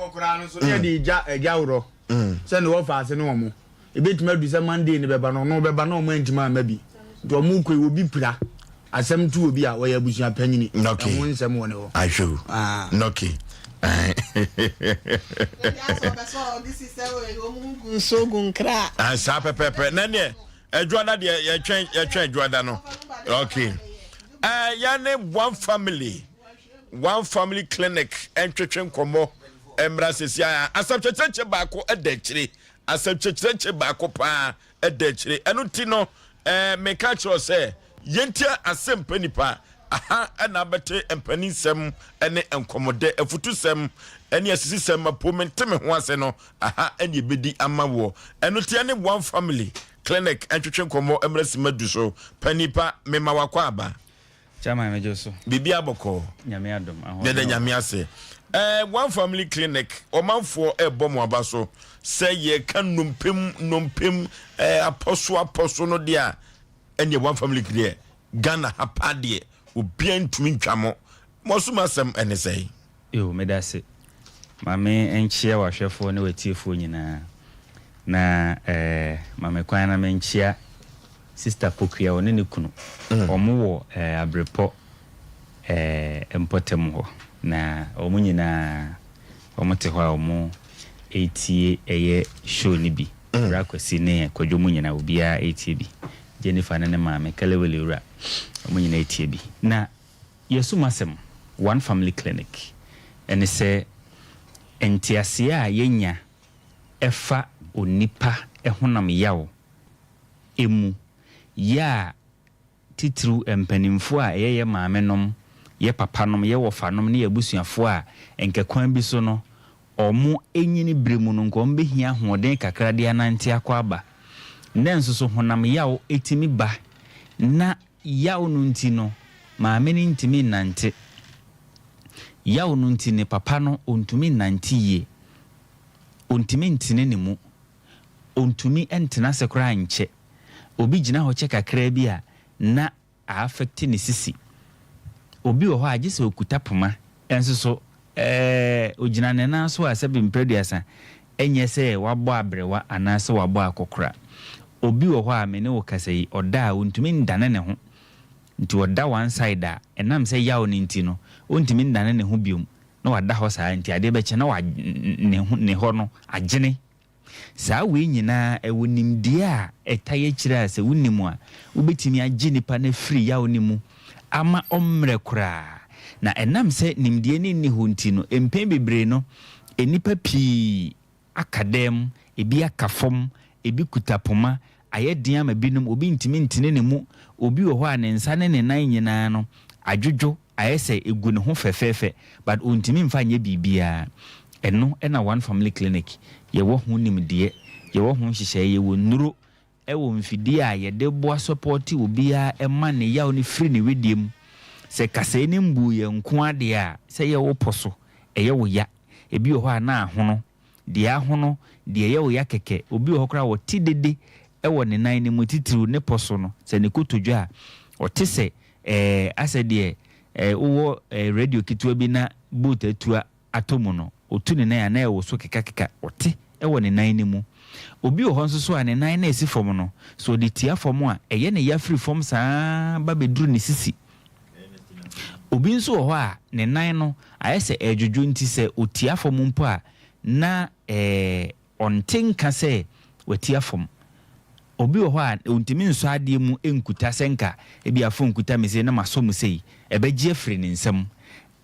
Yɛde gya agya worɔ sɛ ne wɔfa ase ne wɔn. Ebetumi adu sɛ Monday no bɛba no, ɔno bɛba na wɔn antumi amma bi. Nti wɔn kɔ yi, obi pira, asɛm to obi a, ɔyɛ abusua panyini. Okay. Ɛho nsɛm wɔ ne hɔ. Ahwɛ o. Ah. Okay. Nsuo gu nkra. Ah, saa pɛpɛpɛ. Na neɛ, adwuada deɛ yɛtwɛn yɛtwɛn adwuada no. Okay. Eh, yɛne one family, one family clinic ntwetwe nkɔmmɔ mmra sɛsi a asɛm kyɛkyerɛkyɛ baako da akyire. Asɛm kyekyerɛkyɛ baako paa da akyire. Ɛno nti no, eh, meka kyerɛ wo sɛ, yɛntie asɛmpa nipa. Aha na abɛte mpaninsɛm ne nkɔmmɔdɛ, afutusɛm ne asisisɛm apo mente me ho ase no, aha ne ɛbɛdi ama woɔ. Ɛno nti ɛne One Family Clinic ntwetwe nkɔmmɔ mmra sima du so. Panipa, mema wakɔ aba. Chairman megye wo so. Biribiara bɔkɔɔ. Nyame adom. Ahoɔden Yɛda wɔ hɔ. Nyame ase. Eh, One Family Clinic, ɔmanfoɔ ɛrebɔ mo aba so sɛ yɛreka nnompe mu nnompe mu eh, apɔso apɔso no deɛ a, ɛneɛ One Family deɛ, Ghana ha paa deɛ, obiara ntumi ntwa mo. Mo asom asɛm ɛne sɛn? Yo, meda ase. Ma me nkyea w'ahwɛfoɔ ne w'atiefoɔ nyinaa. Na eh, ma me kwan na menkyea Sister Pokuya, ɔne ne kunu. Wɔn wɔ eh, Abrepɔ eh, mpɔtam hɔ. Na wɔn nyinaa, wɔn te hɔ a wɔn retie ɛyɛ show no bi. Bra Kwasi ne Kwadwo mu nyinaa, obiara retie bi. Jennifer ne ne maame, Kelewele Wura, wɔn nyinaa retie bi. Na Yɛsom asɛm, One Family Clinic, ne sɛ nteaseɛ a yɛnya fa onipa honam yaw mu, yɛ a titiriw mpanimfoɔ a ɛyɛ yɛ maamenom, yɛ papanom, yɛ wɔfanom ne yɛ abusuafoɔ a nka kwan bi so no wɔn nyini berɛ mu no nka wɔn bɛhia ahoɔden kakra de anante akɔ aba. Nanso so honam yaw tumi ba na Yaw no nti no, maame no ntumi nnante. Yaw no nti ne papa no ɔntumi nnante yie. Ɔntumi ntene ne mu. Ɔntumi ntena ase koraa nkyɛ. Obi gyina hɔ kyɛ kakraa bi a, na a affect ne sisi. Obi wɔ hɔ a, gye sɛ ɔkuta poma nso so, ɛɛ, ɔgyina ne nan so a sɛbe mprɛduasa, ɛnyɛ sɛ wabɔ aberewa anaasɛ wabɔ akɔkora. Obi wɔ hɔ a, me ne wo kasa yi, ɔda a, ɔntumi ndane ne ho. Nti ɔda one side a, ɛnam sɛ yaw no nti no, ɔntumi ndane ne ho biom, na wada hɔ saa, nti adeɛ bɛkye na wa, ne ho, ne hɔ no agyene. Saa wei nyinaa, ɛwɔ nimdeɛ a ɛtae akyire a sɛ wonim a, wobɛtumi agye nipa no afiri yaw no mu ama ɔmmrɛ koraa. Na ɛnam sɛ nimdeɛ no nni hɔ nti no, mpɛn bebree no, nnipa pii aka dam, ebi aka fam, ebi kuta poma, ayɛ den ama binom, obi ntumi ntene ne mu, obi wɔ hɔ a ne nsa ne ne nan nyinaa no adwodwo, ayɛ sɛ egu ne ho fɛfɛɛfɛ but ontumi mfa nyɛ biribiara. Ɛno na One Family Clinic yɛwɔ ho nimdeɛ, yɛwɔ ho nhyehyɛeɛ, yɛwɔ nnuro wɔ mfidie a yɛde boa sɔpɔɔte obiara ma ne yaw no firi ne wedeɛ mu. Sɛ kasɛɛ no mbuu yɛn nko ara deɛ a, sɛ ɛyɛ wo pɔ so, ɛyɛ wo ya. Ebi wɔ hɔ a na ahono, deɛ ahono, deɛ ɛyɛ wo ya kɛkɛ. Obi wɔ hɔ koraa a ɔte dede wɔ ne nan no mu, titiriw ne pɔ so no, sɛ ne kotodwe a, ɔte sɛ ɛɛ asɛ deɛ ɛɛ wowɔ ɛɛ radio ketewa bi na boat atua atɔ mu no, ɔtu ne nan a na ɛwoso kekakeka, ɔte wɔ ne nan no mu. Obi wɔ hɔ nso so a ne nan no a ɛsi fam no, sɛ ɔde tia fam a, ɛyɛ ne ya firi fam saa ara ba bɛduru ne sisi. Obi nso wɔ hɔ a ne nan no ayɛ sɛ ɛredwodwo nti sɛ ɔtia fam mpo a na ɛɛ Ɔnte nka sɛ watia fam. Obi wɔ hɔ a, ɔntumi nsɔ adeɛ mu nkuta sɛ nka ebia fon kuta me sei na masɔ mu sei, ɛbɛgye afiri ne nsam.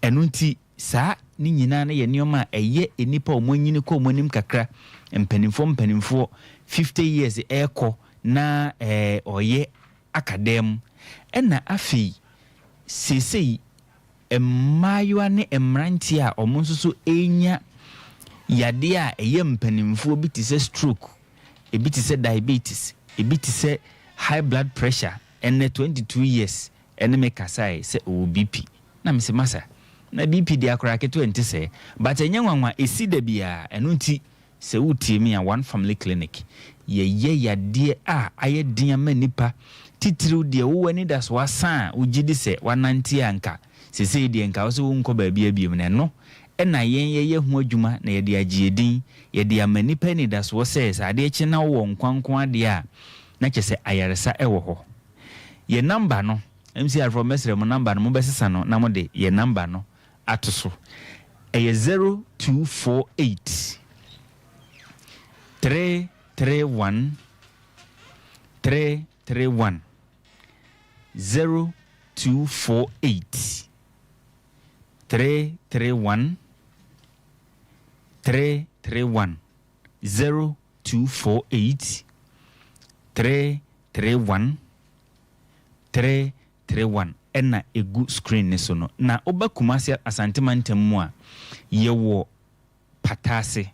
Ɛno nti, saa ne nyinaa no yɛ nneɛma a ɛyɛ nnipa a wɔanyini kɔ wɔn anim kakra, mpanimfoɔ mpanimfoɔ, 50 years rekɔ na ɔreyɛ aka dan mu. Ɛna afei, seesei Mmaayewa ne mmeranteɛ a wɔn nso so renya yadeɛ a ɛyɛ mpanimfoɔ bi te sɛ stroke, ebi te sɛ diabetes, ebi te sɛ high blood pressure, ɛnnɛ 22 years ɛne me kasae sɛ ɔwɔ BP. Na mese masa, na BP deɛ akwadaa ketewa nte sɛɛ, but ɛnyɛ nwanwa, ɛsi da biara, ɛno nti Sɛ wotie me a, One Family Clinic, yɛyɛ yadeɛ a ayɛ den ama nnipa, titiriw deɛ wowɔ anidasoɔ asa a wogye di sɛ woanante a nka seesei deɛ nka wose wonkɔ baabiara biom no, ɛno na yɛn yɛyɛ ho adwuma na yɛde agye yɛn din, yɛde ama nnipa anidasoɔ sɛ sɛ adeɛ kye na wowɔ nkwa nko ara deɛ a, na kyerɛ sɛ ayaresa wɔ hɔ. Yɛn number no, MCR foɔ mɛsrɛ mo number no mobɛsesa no na mode yɛn number no ato so. Ɛyɛ 0248 331 331 0248 331 331 0248 331 331 na ɛgu screen no so no. Na woba Kumasi Asante mantam mu a, yɛwɔ Pataase.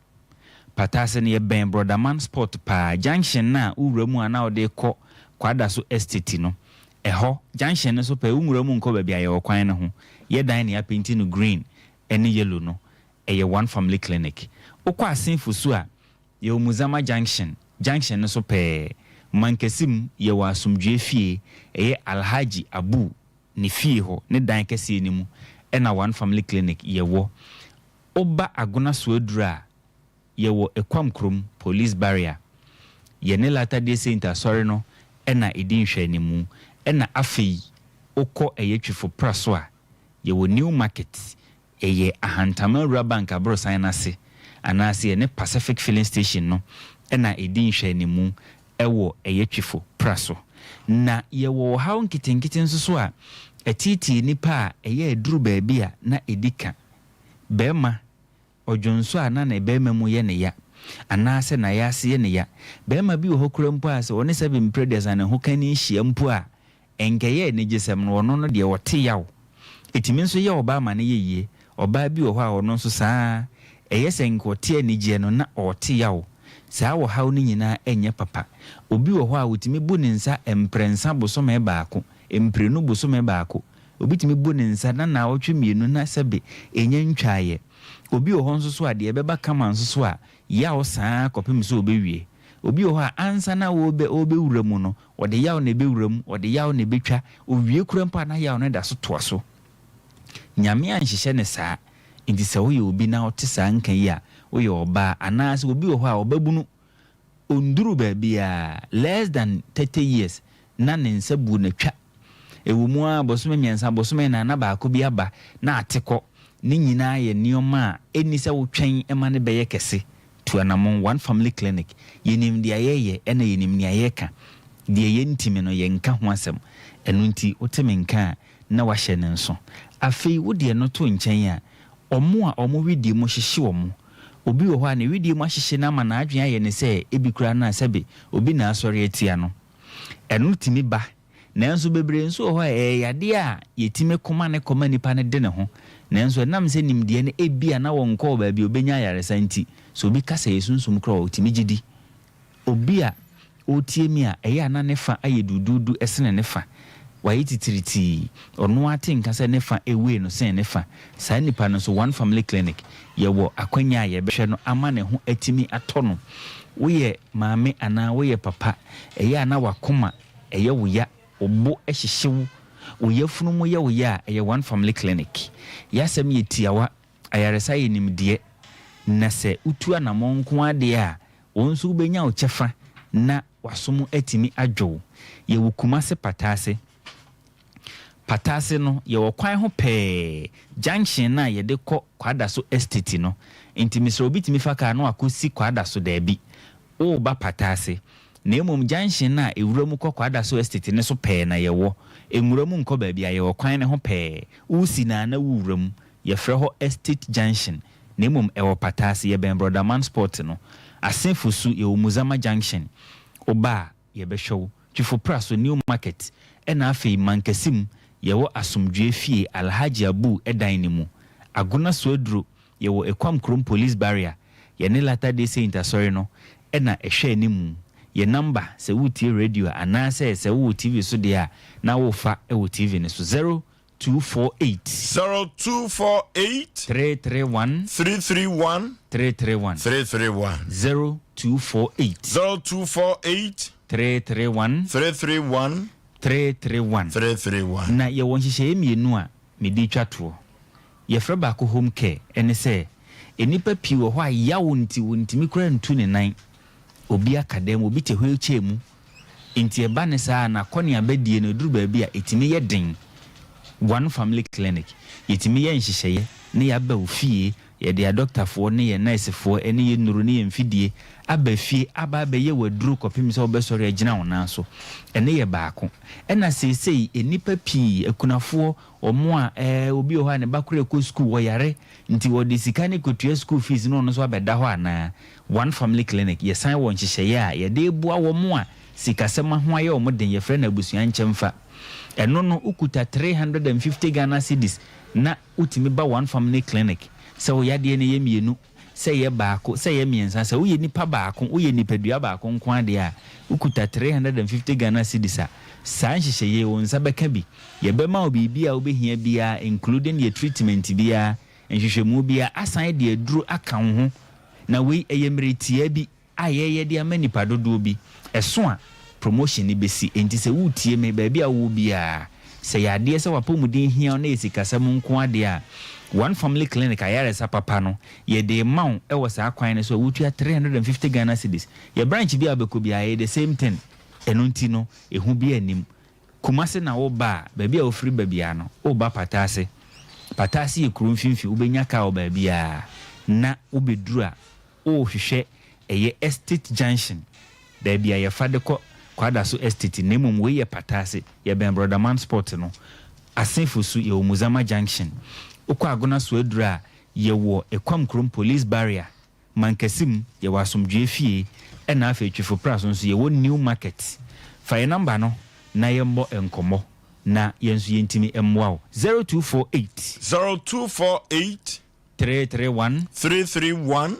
Pataase no yɛbɛn Brɔdaman spot paa. Junction no a wowura mu a na wode rekɔ Kwadaso Estate no, ɛhɔ, junction no so pɛɛ, wonwura mu nkɔ baabi a yɛwɔ kwan no ho. Yɛ dan na yɛapenti no green ne yellow no, ɛyɛ One Family Clinic. Wokɔ Asen Fosu a, Yɛwɔ Muzama Junction, junction no so pɛɛ. Mankasim, yɛwɔ Asomdwoeɛ Fie, ɛyɛ Alhaji Abu ne fie hɔ, ne dan kɛseɛ no mu ɛna One Family Clinic yɛwɔ. Woba Agona Soaduru a, yɛwɔ Ekwam Kurom, Police Barrier. Yɛne Latter Day Saint Asɔre no na ɛdi nhwɛanimu. Ɛna afei wokɔ ɛyɛ Twifo Praso a, yɛwɔ New Market, Ɛyɛ Ahantama Wura Bank aborosan no ase anaase ɛne Pacific Filling Station no na ɛdi nhwɛanimu wɔ ɛyɛ Twifo pra so. Na yɛwɔ ɔhaw nketenkete nso so a ɛteetee nnipa a ɛyɛ aduru baabi a na ɛdi ka. Barima, ɔdwonsɔ a na ne barima mu yɛ ne ya anaasɛ n'ayaase yɛ ne ya. Barima bi wɔ hɔ koraa mpo a sɛ ɔne sɛbe mprɛduasa ne hokani hyia mpo a Ɛnkɛyɛ anigyesɛm no, ɔno no deɛ ɔte yaw. Ɛtumi nso yɛ ɔbaa ma no yɛ yie. Ɔbaa bi wɔ hɔ a ɔno nso saa ara. Ɛyɛ sɛ nka ɔte anigyeɛ no na ɔrete yaw. Saa ɔhaw no nyinaa nyɛ papa. Obi wɔ hɔ a ɔtumi bu ne nsa mprɛnsa bosome baako, mprenu bosome baako. Obi tumi bu ne nsa na naawɔtwe mmienu na sɛbe ɛnya ntwaeɛ. Obi wɔ hɔ nso so a deɛ ɛbɛba kama nso so a, yaw saa ara kɔpem sɛ ɔbɛwie. Obi wɔ hɔ a ansa na ɔrebɛ ɔrebɛwura mu no, ɔde yaw na ɛbɛwura mu, ɔde yaw na ɛbɛtwa, ɔwie koraa mpo a na yaw no da so toa so. Nyame anhyehyɛ no saa. Enti sɛ woyɛ obi na wote saa nka yi a, woyɛ ɔbaa anaasɛ obi wɔ hɔ a ɔbabunu, ɔnduruu baabiara, less than 30 years, na ne nsa buo no atwa. Ɛwɔ mu ara bosome mmiɛnsa, bosome nnan na baako bi aba na ate kɔ. Ne nyinaa yɛ nneɛma a ɛnni sɛ wotwɛn ma no bɛyɛ kɛse. Tu anammɔn, One Family Clinic, yɛnim deɛ yɛyɛ ɛna yɛnim nea yɛka. Deɛ yɛntimi no, yɛnka ho asɛm. Ɛno nti wote me nka a, na woahyɛ no nso. Afei wo deɛ no to nkyɛn a, wɔn a wɔn wedeɛ mu hyehye wɔn. Obi wɔ hɔ a ne wedeɛ mu ahyehye no ama n'adwene ayɛ no sɛ ebi koraa no a sɛbe obi na asɔre atia no. Ɛno tumi ba. Nanso bebree nso wɔ hɔ a ɛyɛ yadeɛ a yɛtumi ko ma no kɔ ma nipa no de ne ho. Nanso ɛnam sɛ nimdeɛ no ebia na wɔnkɔɔ baabi a wɔbɛnya ayaresa nti, sɛ obi ka sɛ ɛyɛ sunsum koraa a ɔtumi gye di. Obi a ɔretie me a ɛyɛ a na ne fa ayɛ duuduudu sene ne fa, wayɛ titiritii, ɔno ara te nka sɛ ne fa ewue no sen ne fa, saa nipa no nso One Family Clinic yɛwɔ akwanya a yɛbɛhwɛ no ama ne ho atumi atɔ no. Woyɛ maame anaa woyɛ papa, ɛyɛ a na w'akoma ɛyɛ wo ya, wo bo hyehye wo, wo yafunu mu yɛ wo ya a, ɛyɛ One Family Clinic. Y'asɛm yɛ tiawa, ayaresa yɛ nimdeɛ, na sɛ wotu anamɔn nko ara deɛ a, Wo nso wobɛnya wo kyɛfa na w'asom atumi adwo wo. Yɛwɔ Kumase Pataase. Pataase no, yɛwɔ kwan ho pɛɛ, junction no a yɛde kɔ Kwadaso Estate no. Nti mesrɛ wo, obi tumi fa kaa na wakɔsi Kwadaso? Daabi. Woreba Pataase. Na mmom junction no a ɛwura mu kɔ Kwadaso Estate no so pɛɛ na yɛwɔ. Nwura mu nkɔ baabi a, yɛwɔ kwan no ho pɛɛ. Woresi no a na worewura mu. Yɛfrɛ hɔ Estate Junction, na mmom ɛwɔ Pata ase, yɛbɛn Brɔdaman Spot no. Asen Fosu, yɛwɔ Muzama Junction. Woba a, yɛbɛhwɛ wo. Twifo Praso, New Market, ɛna afei Mankasim, yɛwɔ Asomdwoeɛ Fie, Alhaji Abu dan no mu. Agona Soaduro, yɛwɔ Ekwam Kurom Police Barrier. Yɛne Latter Day Saint Asɔre no na ɛhwɛ animu. Yɛn number, sɛ woretie radio a, anaasɛ sɛ wowɔ TV so deɛ a, na worefa wɔ TV no so, 0248. 0248. 331. 331. 331. 331. 0248. 0248. 331. 331. 331. 331. Na yɛwɔ nhyehyɛeɛ mmienu a mede retwa toɔ. Yɛfrɛ baako home care, ɛne sɛ, nnipa pii wɔ hɔ a yaw nti wɔntumi koraa ntu ne nan. Obi aka dɛm, obi te wheelchair mu. Enti ɛba no saa a, n'akɔneaba die no, ɛduru baabi a, ɛtumi yɛ den. One Family Clinic, yɛtumi yɛ nhyehyɛeɛ na yɛaba wo fie, yɛde adɔktafoɔ ne yɛn nɛɛsefoɔ ne yɛn nnuro ne yɛn mfidie aba fie aba abɛyɛ wo aduro kɔpem sɛ wobɛsɔre agyina wo nan so. Ɛno yɛ baako. Ɛna seesei nnipa pii, akunafoɔ, wɔn a ɛɛ obi wɔ hɔ a ne ba koraa rekɔ sukuu, ɔyare, nti wɔde sika no rekɔtua sukuu fees na ɔno nso abɛda hɔ anaa? One Family Clinic, Yɛsan wɔ nhyehyɛeɛ a yɛde reboa wɔn a sikasɛm ho ayɛ wɔn den, yɛfrɛ no Abusua Nkyɛmfa. Ɛno no, wokuta 350 Ghana cedis na wotumi ba One Family Clinic. Sɛ wo yadeɛ no yɛ mmienu, sɛ ɛyɛ baako, sɛ ɛyɛ mmiɛnsa, sɛ woyɛ nipa baako, woyɛ nipadua baako nko ara deɛ a, wokuta 350 Ghana cedis a, saa nhyehyɛeɛ yi, wo nsa bɛka bi. Yɛbɛma wo biribi a wobɛhia biara including yɛ treatment biara, nhwehwɛmu biara, asan de aduro aka wo ho. Na wei ɛyɛ mmere tiaa bi a yɛreyɛ de ama nnipa dodoɔ bi. Ɛso a, promotion no bɛsi. Enti sɛ woretie me, baabi a wowɔ biara, sɛ ɛyɛ adeɛ sɛ w'apɔmuden hia wo na ɛyɛ sikasɛm nko ara deɛ a, One Family Clinic ayaresa papa no, yɛde rema wo wɔ saa kwan no so a wotua 350 Ghana cedis. Yɛn branch biara a wobɛkɔ biara, ɛyɛ the same thing. Ɛno nti no, ehu biara nnim. Kumasi na woreba a, baabi a wofiri ba biara no, woreba Pataase. Pataase yɛ kuro mfimfini, wobɛnya kaa wɔ baabiara. Na wobɛduru a, worehwehwɛ ɛyɛ Estate Junction, baabi a yɛfa de kɔ Kwadaso Estate, na mmom wei yɛ Pataase, yɛbɛn Brɔdaman Spot no. Asen Fosu, yɛwɔ Muzama Junction. Wokɔ Agona Soaduru a, yɛwɔ Ekwam Kurom Police Barrier. Mankasim, yɛwɔ Asomdwoeɛ Fie, ɛna afei Twifo Praso nso yɛwɔ New Market. Fa yɛn number no na yɛmmɔ nkɔmmɔ na yɛn nso yɛntumi mmoa wo. 0248. 0248. 331. 331.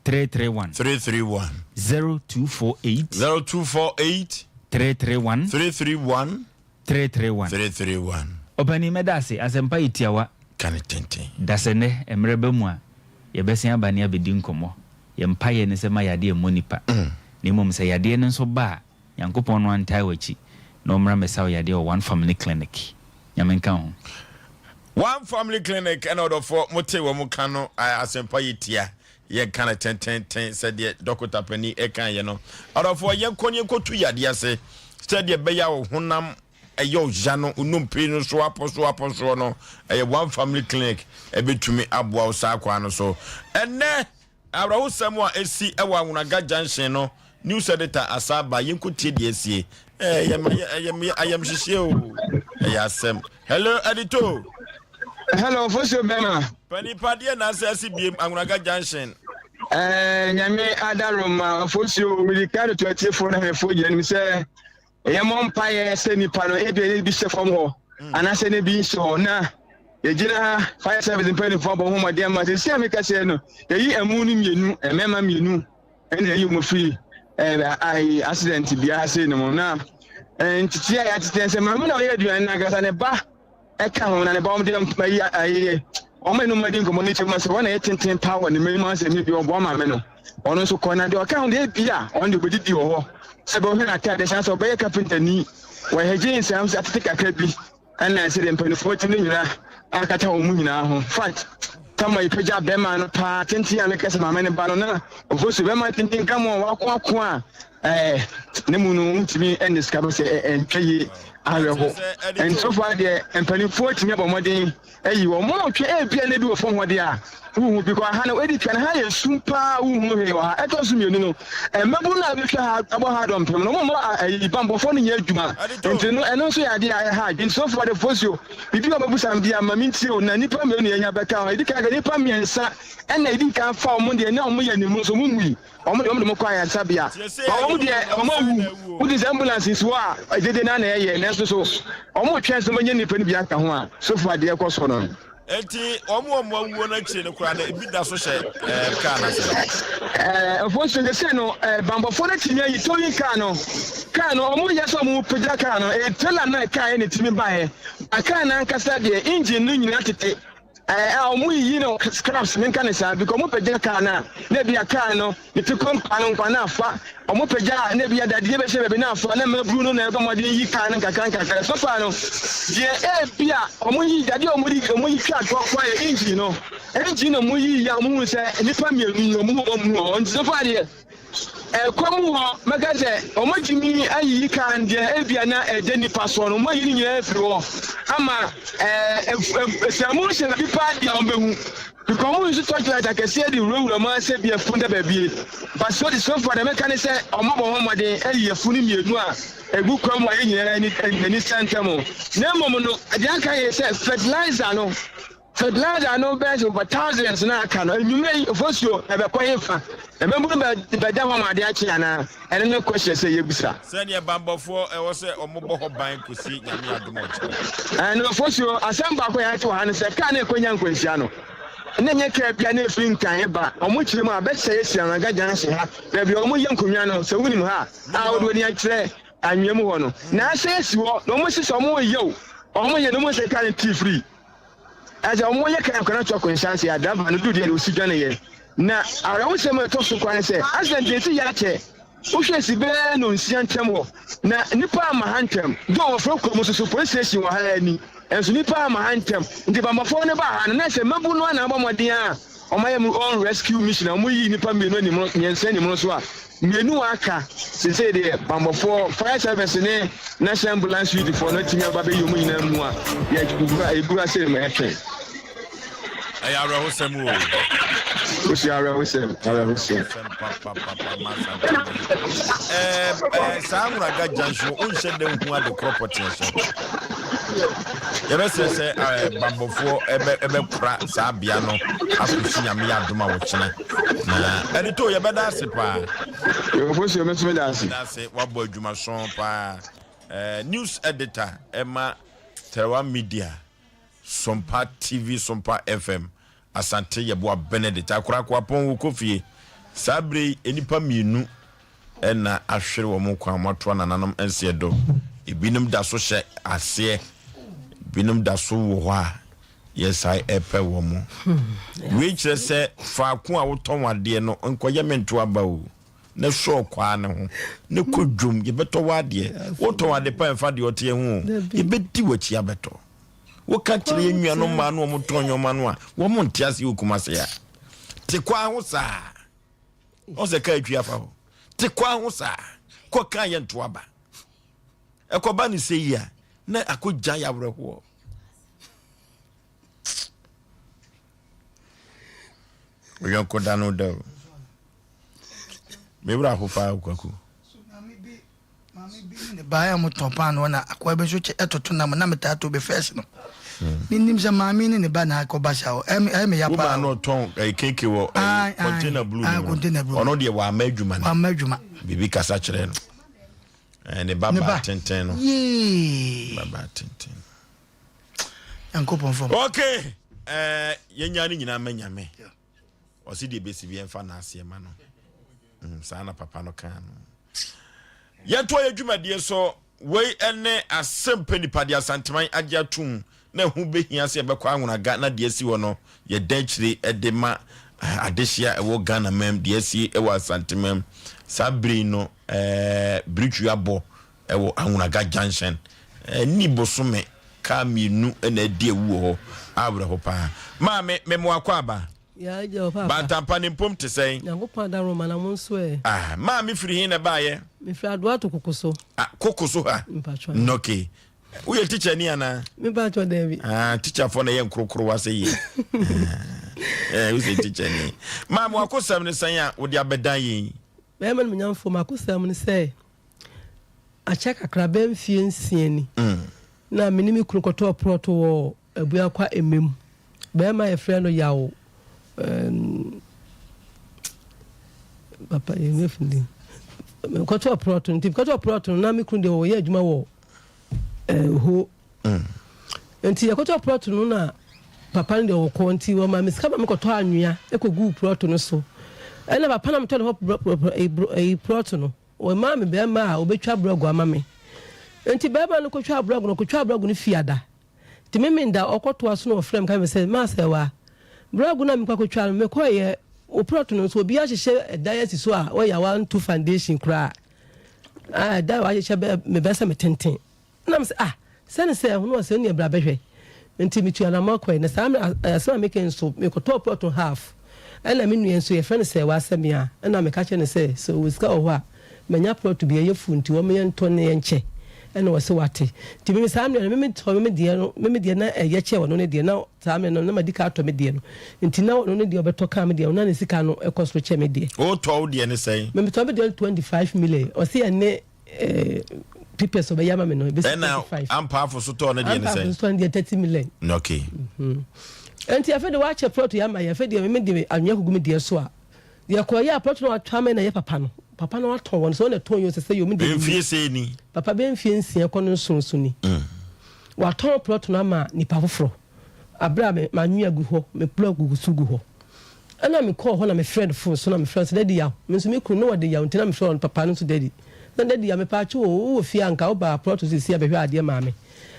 331. 331. 0248. 0248. 331. 331. 331. 331. Ɔpanin mɛda ase, asɛmpa yɛ tiawa. Ka no tenten. Dasɛnnɛ, mmerɛ ba mu a, yɛbɛsen aba ne abɛdi nkɔmmɔ. Yɛn mpaeɛ ne sɛ ma yadeɛ mmɔ nnipa. Na mmom sɛ yadeɛ no nso ba a, Nyankopɔn no antae w'akyi na ɔmmra mmɛsa wo yadeɛ wɔ One Family Clinic. Nyame nka wo ho. One Family Clinic ɛna ɔdɔfoɔ mo te wɔn ka no asɛmpa yɛ tia yɛn ka no tententen sɛdeɛ dɔkota panin ɛka yɛ no ɔdɔfoɔ yɛn kɔ ne yɛn kɔ tu yadeɛ ase sɛdeɛ ɛbɛyɛ a ɔhonam ɛyɛ ɔya no nnompe no so apɔ so apɔ soɔ no ɛyɛ One Family Clinic ɛbɛtumi aboa wo saa kwan no so ɛnɛ Awerɛhosɛm a esi wɔ Anwonaga Junction no News Editor asan aba, yɛnkɔtie deɛ asie. Ɛɛ, ɛyɛ me, ɛyɛ me ayamhyehyeɛ o, ɛyɛ asɛm. Hello, Edito. Hello, Fosuo Bɛma. Panipa deɛ na asɛ asi biem, Anwonaga Junction. Ɛɛ, Nyame adaroma, Fosuo, mede ka de to atiefoɔ ne ahwɛfoɔ nyinaa anim sɛ Yɛmmɔ mpaeɛ sɛ nipa no ebia ne bi hyɛ fam hɔ mm. anaasɛ ne bi nhyɛ hɔ na yɛgyina ha fire service mpanimfoɔ abɔ ho mmɔden ama sɛsi a meka sɛ no yɛyi ɛmu no mmienu mmarima mmienu ɛna yɛyi wɔn firi ɛɛ accident biara sei no mu na ntete a yɛatete sɛ maame na ɔyɛ aduane no ankasa ne ba ɛka ho na ne ba wɔn de ayi ayi wɔn anum adi nkɔmɔ ne kyɛm sɛ wɔn na yɛ tenten paa wɔ ne mmarima asɛm ne bi ɔboa maame no ɔno nso kɔ na deɛ ɔka ho deɛ ebi a ɔno deɛ ɔbɛdidi wɔ hɔ sɛ bɛhwɛ n'ataade san sɛ ɔbɛyɛ kapenta ni wɔyɛ gye nsɛm sɛ atete kakra bi ɛna ɛsɛ deɛ mpanimfoɔ ti no nyinaa akata wɔn mu nyinaa ho fat tama yi pagya bɛrima no paa tenten a meka sɛ maame no ba no na ofosu bɛrima tenten ka mu a wako ako a ɛɛ ne mu no ntumi ɛne sika bɛ sɛ ɛntwa yie awerɛho. Nsɔfo adeɛ mpanimfoɔ tumi abɔ mmɔden ayi wɔn mo twe ebia na ebi wɔ fam hɔ deɛ a wohu bi kɔ ha no edi kan ha yɛ sum paa wohu hwee wɔ ha ɛtɔ so mmienu no mmabunu no a bɛhwɛ ha abɔ ha dɔmpem no wɔn mo ayi bammɔfoɔ no nyɛ adwuma nti no ɛno nso yɛ adeɛ a ɛha adwene nsɔfo ade fosio biribi a wɔbɛbusa no deɛ ama me ntie o na nnipa mmienu yɛnya bɛka ho edi kan ka nnipa mmiɛnsa ɛna edi kan fa wɔn deɛ na wɔn yɛ ne mu nso wɔn mui Wɔn deɛ wɔn de wɔn kɔ ayaresabea. Ba wɔn deɛ wɔn awu. Wodi sɛ ambulance nsi hɔ a dede na na ɛyɛ nanso so wɔn retwɛn sɛ wɔbɛnya nnipa no bi aka ho a so far deɛ ɛkɔ so no. Enti wɔn a wɔn awuo no akyiri no koraa no ebi da so hyɛ ɛɛ kaa no ase. Ɛɛ mfonso de sɛ no ɛɛ bambɔfoɔ no atumi ayi towing car no car no wɔn yɛ sɛ wɔn pagya car no ɛyɛ trailer no a car yɛ na etumi baeɛ ba car no ankasa deɛ engine no nyinaa tete. Ɛɛ a ɔmo yiyi no scraps menka no saa because ɔmo pagya car no a na ebia car no ne ti kɔmpa no nkwa na afa ɔmo pagya a na ebia dadeɛ bɛhyɛ baabi na afa na mmabunu no na ɛbɔ mmɔden yi car no nkakra nkakra so far no deɛ ebia ɔmo yi dadeɛ a ɔmo de ɔmo yi twa toɔ kɔ yɛ engine no engine na ɔmo yi yɛ a ɔmo hu sɛ nnipa mmienu yi ɔmo hu ɔmo mu hɔ nti so far deɛ Ɛkɔm hɔ, mɛka sɛ wɔatumi ayiyi kaa no deɛ ebia na ɛda nnipa soɔ no, wɔayi ne nyinaa afiri hɔ ama ɛɛ sɛ wɔhyɛ baabi paa deɛ wɔbɛhu. Because wɔn nso torchlight akɛseɛ de wurawura mu ara sɛ bi afunu da baabi. But so so far deɛ mɛka ne sɛ wɔabɔ ho mmɔden ayi afunu mmienu a ɛgu kwan mu a yɛn nyinaa ani ani sa ntam. Na mmom no, deɛ aka yɛ sɛ fertilizer no Fertilizer no bɛyɛ sɛ over thousands na aka no. Anwummerɛ yi, ofosuo ɛbɛkɔ hefa? Mmabunu bɛ bɛda hɔ ma adeɛ akye anaa? Ɛno ne question sɛ yɛbisa. Sɛdeɛ banbɔfoɔ ɛwɔ sɛ wɔn bɔ hɔ ban kɔsi Nyame adom ɔkyena. Ɛno ofosuo, asɛm baako a yɛate wɔ ha ne sɛ kaa no ɛkɔnya nkwanhyia no, na ɛnyɛ kaa bi a na ɛfiri Nkan reba. Wɔn kyerɛ mu a, bɛsɛe asi Anwanga junction ha, baabi a wɔyɛ nkonnwa no, sɛ wonim ha a, wode w'ani akyerɛ anwea mu hɔ no, na asɛe asi hɔ, na wɔn se sɛ wɔn reyɛ o, wɔn yɛ no wɔn sɛ kaa no tii firi. Ɛsɛ wɔn yɛ kan kwan ato akwanhyia ase a driver no du deɛ na osi dwane yɛ. Na awerɛhosɛm a ɛtɔ so koraa ne sɛ accident deɛ esi yɛ akyɛ. Wohwɛ esi bɛyɛ nnɔnsia ntam hɔ na nnipa amma ha ntɛm. Though wɔfrɛ kurom nso so police station wɔ ha ara ni nso nnipa amma ha ntɛm. Nti bammɔfoɔ no baa ha no na ɛsɛ mmabu no ara na abɔ mmɔden a wɔayɛ mu own rescue mission a wɔyii nnipa mmienu animono mmiɛnsa animono so a mmienu a aka seesei deɛ bammɔfoɔ fire service ne national ambulance unit foɔ no atumi aba bɛyi wɔn nyinaa mu a yɛgu ha yɛgu ha sei ma yɛtwɛn. Ɛyɛ awerɛhosɛm o. Wosi awerɛhosɛm awerɛhosɛm. Ɛɛ ɛɛ saa nwuraga junction wonhyɛ dɛ nhu ade korɔ pɔtee so. Yɛbɛsrɛ sɛ ɛɛ bambɔfoɔ ɛbɛ ɛbɛkora saa bea no akɔsi nyame yɛ adom a wɔkyena na ɛde to yɛbɛda ase paa. Yɛwɔ so mɛso meda ase. Meda ase wabɔ adwuma sɔn paa. Ɛɛ news editor ɛma Tɛrɛwa Media. Sompa TV Sompa FM Asante Yeboah Benedict Akorakoapɔn wokɔ fie saa berɛ yi nnipa mmienu na ahwere wɔn nkwa wɔn atoa nananom nseɛ do ebinom da so hyɛ aseɛ ebinom da so wɔ hɔ a yɛsae ɛpɛ wɔn mo wei kyerɛ sɛ faako a wotɔn adeɛ no nkɔyɛ mento aba o ne sɔɔ kwaa ne ho ne kɔ dwom yɛbɛtɔ w'adeɛ wotɔn ade pa ɛmfa deɛ ɔteɛ ho o yɛbɛdi w'akyi abɛtɔ. Woka kyerɛ yɛn nuanom mmaa no wɔn tɔn nneɛma no a, wɔn nte aseɛ wɔ Kumase a. Te kwan ho saa. Wɔn sɛ kaa atwi afa hɔ. Te kwan ho saa. Kɔ kan yɛ nto aba. Ɛkɔba ne sɛ yi a, na akɔgya yɛ awerɛhoɔ. Oyɔnko da no da o. Me wura ho paa kwaku. Maame bi ne ne ba a wɔtɔn paanoo na akoa bi nso kyɛ ɛtoto nam na metaa to bi fɛs no. Menim sɛ maame ne ne ba na akɔba saa o. Ɛyɛ me ya paa. Wo maa no ɔtɔn ɛyɛ keke wɔ ɛyɛ container blue no mu. Container blue. Ɔno deɛ wama adwuma no. Wama adwuma. Biribi kasa kyerɛ no. Ɛɛ ne ba baa tenten no. Yee. Ba baa tenten. Nyankopɔn fam. Okay. Ɛɛ yɛn nya ne nyinaa ma nyame. Ɔsi deɛ besi bi yɛnfa n'aseɛ ma no. Mm, saa na papa no kaa no. Yɛntoa yɛ dwumadie so. Wei ne asɛmpɛ nipa de Asanteman agye atom na ɛho bɛhia sɛ yɛbɛkɔ Anwonaga na deɛ asi hɔ no yɛda akyire de ma eh, adehyeɛ a ɛwɔ Ghana mam deɛ asi wɔ Asantemam saa bere yi no eh, biritwi abɔ ɛwɔ Anwonaga junction eh, ni bosome kaa mmienu na adi awu wɔ hɔ awerɛho paa maame memoakɔ aba Yaa agya o paapa. Bantampa ne mpom te sɛn? Nyankopɔn adaworoma na mo nso ɛ? Ah, maa me firi he na ɛbaayɛ? Me firi Adoato Kokoso. Ah, Kokoso ha? Mpatwɔ. Nɔke. Woyɛ teacher ni anaa? Me patwɔ daabi. Ah, teacher fo na yɛ nkorokorowa sɛ yie. Eh, wosɛ teacher ni. Maa mo akosɛm ne sɛn a wode abɛdan yɛn yi? Bɛrima no munyamfoɔ m'akosɛm ne sɛ akyɛ kakra bɛyɛ mfie nsia ni. Mm. Na me ne me kunu kɔtɔɔ prɔto wɔ Abuakwa Emem. Barima a yɛfrɛ no Yaw um, papa yɛn werɛ fi ne din. Mekɔtɔɔ prɔto nti mekɔtɔɔ prɔto no na me kunu deɛ ɔyɛ adwuma wɔ eh, ho. Mm. Nti yɛkɔtɔɔ prɔto no na papa no deɛ ɔkɔ nti wɔma me sika ma mekɔtɔ anwea ɛkɔguu prɔto no so. Ɛna papa na metɔ ne hɔ prɔto no wɔmaa me bɛrima a ɔbɛtwa brɔgo ama me. Nti bɛrima no kɔtwa brɔgo no ɔkɔtwa brɔgo no fiada. Ntsi Memenda a ɔkɔtoa so no ɔfrɛɛ me ka kyerɛɛ me sɛ, M'asɛɛwa, berɛ ago no a mekɔ akɔtwa no, mekɔeɛ, wo plot no nso obi ahyehyɛ dan asi so a wɔyɛ a wɔanto foundation koraa. Ah, ɛdan a wɔahyehyɛ bɛ mebɛ sɛ me tenten. Na me sɛ, ah, sɛne sɛ ɛho no ɔsɛ nea bra bɛhwɛ. Nti metu anamɔ kɔe, na saa mmerɛ asɛm a meka yi nso, mekɔtɔɔ plot no half. Ɛna me nua nso yɛfrɛ no sɛ wasɛmea, ɛna meka kyerɛ no sɛ sɛ ɔwɔ sika wɔ hɔ a, Manya plot bi ɛyɛ full nti wɔn yɛn ntɔ na yɛn kyɛ ɛna ɔse wate nti meme saa mmerɛ no meme tɔ meme deɛ no meme deɛ na ɛyɛ kyɛ ɔno ne deɛ na saa mmerɛ no na madi ka atɔ me deɛ no nti na ɔno ne deɛ ɔbɛtɔ kaa me deɛ na ne sika no ɛkɔ soro kyɛ me deɛ. Wotɔ wo deɛ ne sɛn? Meme tɔ me deɛ no 25 million ɔse ɛne eh, papers ɔbɛyɛ ama me no ɛbɛsi 25. Ɛna ampaafo so tɔɔ ne deɛ ne sɛn? Ampaafo so tɔɔ ne deɛ 30 million. Okay. Mm -hmm. Nti afei de wakyɛ plot yɛ ama yɛ afei deɛ meme de anwea kugu me deɛ so a Yɛkɔɔ yɛ a plot no watɔ ama yɛ na yɛ papa no papa no atɔn wɔn sɛ wɔn na ɛtɔn yi o sɛ sɛ yɛ omi deɛ Mfie sɛn ni? Papa bɛyɛ mfie nsia kɔ no nson so ni. Watɔn plot no ama nipa foforɔ abere a me manwea gu hɔ me plot gugu so gu hɔ ɛna me kɔɔ hɔ na me frɛ no phone so na me frɛ no sɛ daddy yaw me nso me kunu no wɔde yaw nti na me frɛ ɔno papa no nso daddy na daddy yaw me paakye o wowɔ fie a nka wo baa plot so sisi abɛhwɛ adeɛ maa me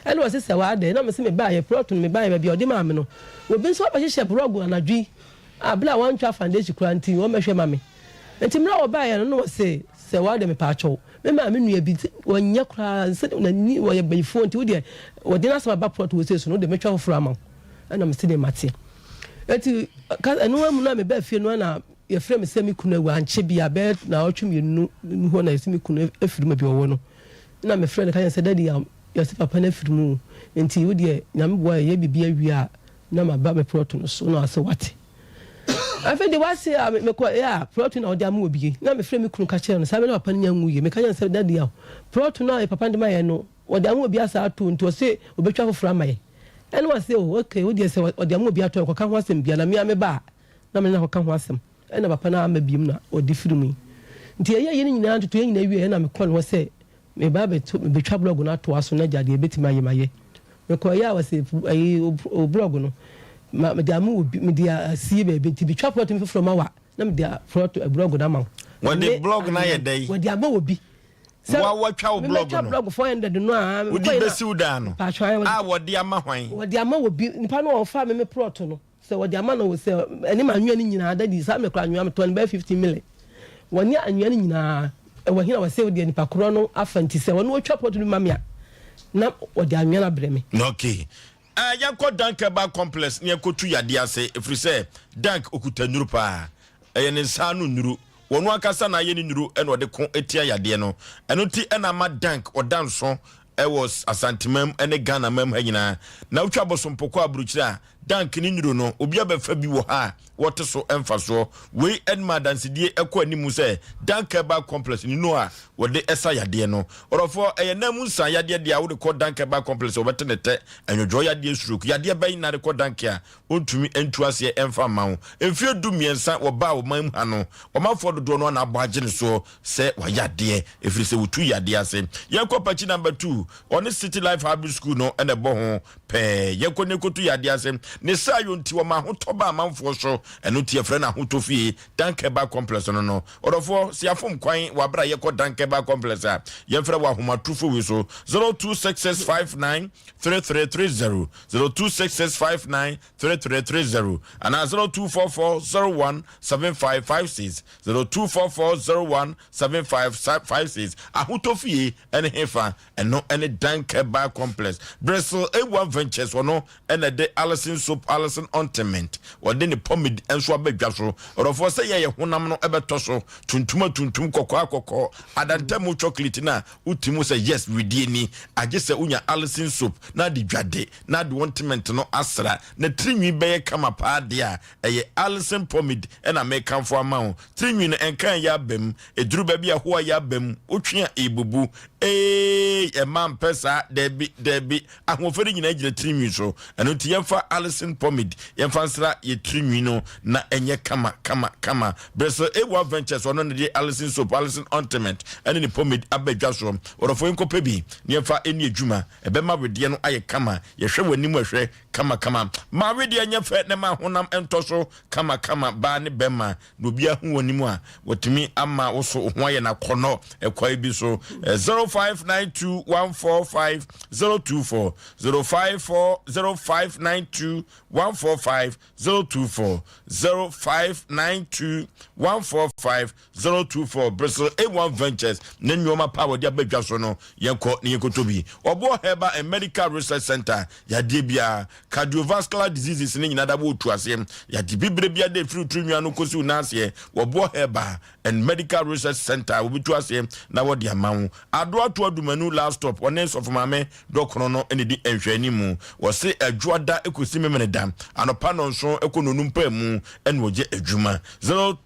ɛna ɔse sɛ waa dɛ na me se me baa yɛ plot no me baa yɛ baabi a ɔde maa me no obi nso abɛhyehyɛ blog anadwo yi A Bere a wɔantwa foundation koraa nti wɔmmɛhwɛ ma me. Nti mmerɛ a wɔbaeɛ no na wɔse sɛ wɔde mepaakyɛw me maame nua bi nti wɔnyɛ koraa sɛ n'ani wɔyɛ bayifoɔ nti wodeɛ wɔde n'asɛm aba plot wɔ sei so no wode mɛtwa foforɔ ama wo ɛna mese deɛ mate. Nti ka ɛno amu no a mebaa fie no ɛna yɛfrɛ me sɛ me kunu awu ankye bi a bɛyɛ naawɔtwe mmienu mu hɔ na yɛse me kunu afiri mu baabi ɔwɔ no na mefrɛ no ka kyerɛ no sɛ daddy yɛse papa no afiri mu nti wodeɛ Nyame boa yɛ yɛ biribi awie a na maba me prɔto no so na ɔse wate. Afei de wase a mekɔ yɛ a prɔto na ɔde ama obi na mefrɛ me kunu ka kyerɛ no saa bɛ na papa no nya nwu yie meka kyerɛ no sɛ daddy aw prɔto no a papa no de ma yɛ no wɔde ama obi asa ato nti ɔse obetwa foforɔ ama yɛ ɛna wase oh okay wo deɛ sɛ ɔde ama obi atɔ nkɔka ho asɛm bia na mea meba a na me ne no akɔka ho asɛm ɛna papa no ama biom na ɔde firi mu yi nti yɛyɛ yɛ no nyinaa ntoto yɛ nyinaa wie ɛna mekɔ ne hɔ sɛ Meba abɛto, mebɛtwa blɔg no atoa so na gya deɛ ɛbɛtumi ayɛ mayɛ. Mekɔeɛ a wɔse ayi wo blɔg no ma mede ama obi, mede asie baabi nti metwa plɔt no foforɔ ma wo a na mede plɔt blɔg no ama wo. Wɔde blɔg no ayɛ dɛn? Wɔde ama obi. Sɛ wa watwa wo blɔg no. Mebɛtwa blɔg 400 no a. Wode bɛsi wo dan no. A wɔde ama hwan? Wɔde ama obi, nipa no a ɔfaa me me plɔt no. Sɛ wɔde ama no sɛ ɛne m'anwea no nyinaa daddy saa mekora anwea metɔn no bɛyɛ 15 million wɔne anwea no nyinaa ɛwɔ he na wɔsɛ deɛ nipa korɔ no afa nti sɛ wɔne wɔtwa pɔt no ma me a na wɔde anwea no abrɛ me. Okay. Eh, yɛnkɔ Dank Herbal Complex na yɛnkɔtu yadeɛ ase, ɛfiri sɛ Dank ɔkuta nnuru paa. Ɛyɛ ne nsa ano nnuru. Ɔno ankasa na ayɛ ne nnuru na ɔde ko tia yadeɛ no. Ɛno nti na ama Dank ɔda nso wɔ Asanteman ne Ghanaman ha nyinaa. Na wotwa abosompokɔ aburukyire a, Dank ne nnuru no, obi abɛfa bi wɔ ha a wɔte so mfasoɔ. Wei ma adansedie kɔ anim sɛ Dank Herbal Complex ne nnuro a wɔde sa yadeɛ no. Ɔdɔfoɔ, ɛyɛ nan mu nsa yadeɛ deɛ a wode kɔ Dank Herbal Complex a wɔbɛte ne tɛ, ɛnwodwoɔ yadeɛ, stroke yadeɛ bɛn na de kɔ Dank a wɔntumi ntu aseɛ mfa mma wo. Mfeɛ du mmiɛnsa wɔbaa ɔman mu ha no, ɔmanfoɔ dodoɔ no ara na abɔ agye ne soɔ sɛ wayɛ adeɛ ɛfiri sɛ wɔtu yadeɛ ase. Yɛnkɔ Pakyi Number 2, ɔne City Life Hybrid School no na ɛbɔ ho pɛɛ. Yɛnkɔ na yɛnkɔtu yadeɛ ase. Ne saayɔ nti wɔma ahotɔ ba amanfoɔ so, ɛno nti yɛfrɛ no Ahotɔ Fie, Dank Herbal Complex no no. Ɔdɔfoɔ, sɛ yɛafom kwan wɔ aberɛ a yɛkɔ Dank Herbal Complex a, yɛmfrɛ wɔ ahomatorofo wei so, 0266593330, 0266593330, anaa 0244017556, 0244017556. Ahotɔ Fie ne hefa? Ɛno ne Dank Herbal Complex. Bristol A1 Ventures, ɔno na ɛde Alison Soap, Alison Ointment, ɔde ne pomade nso aba dwa so. Ɔdɔfoɔ, sɛ yɛyɛ honam no ɛbɛtɔ so, tuntum a tuntum, kɔkɔɔ a kɔkɔɔ, adantamu chocolate no a wote mu sɛ yes, wedeɛ ni. Agye sɛ wonya Alison Soap na ade dwade na ade ointment no asra na tirinwi bɛyɛ kama paa deɛ a, ɛyɛ Alison Pomade na mekamfo ama wo. Tirinwi no ɛnka ɛyɛ aba mu, Ɛduru baabi a hoa yɛ aba mu, wotwe a ɛrebubu. Eeii, mmaa mpɛ saa, daabi, daabi. Ahoɔfɛ no nyinaa gyina tiri nwi so. Ɛno nti yɛmfa Alison Pomade, yɛmfa nsra yɛ tiri nwi no na ɛnyɛ kama, kama, kama. Bristol A1 Ventures, ɔno na de Alison Soap, Alison Ointment ɛne ne pomade aba dwa soɔ. Ɔdɔfoɔ yɛnkɔpɛ bi na yɛmfa ɛni adwuma. Ɛbɛma wedeɛ no ayɛ kama. Yɛhwɛ w'anim ɛhwɛ kama kama. Ma wedeɛ nyɛ fɛ na ma honam ntɔ so kama kama, baa ne bɛma. Na obiara hu w'anim a, watumi ama wo so wo ho ayɛ no akɔnnɔ ɛkwan bi so. 0592145024, 054 0592145024, 0592145024. Bristol A1 Ventures ne nneɛma pa a wɔde aba dwa so no, yɛnkɔ na yɛnkɔtɔ bi. Ɔboɔ Herbal and Medical Research Center, yadeɛ biara, Cardiovascular diseases ne nyinaa da wɔ otu aseɛ. Yagye bibire biara dɛ ɛfiri wo tiri nwi ano kɔsi wo nan aseɛ wɔ Boɔ Herbal and Medical Research Centre a wɔbɛtu aseɛ na wɔde ama wo. Ado Ato Adumanu last stop ɔne Sɔfo Maame Dɔkono no na ɛdi nhwɛanimu. Wɔse Adwoada kɔsi Memeneda anɔpa nnɔnson kɔ nnɔnum paamu na wɔgye adwuma.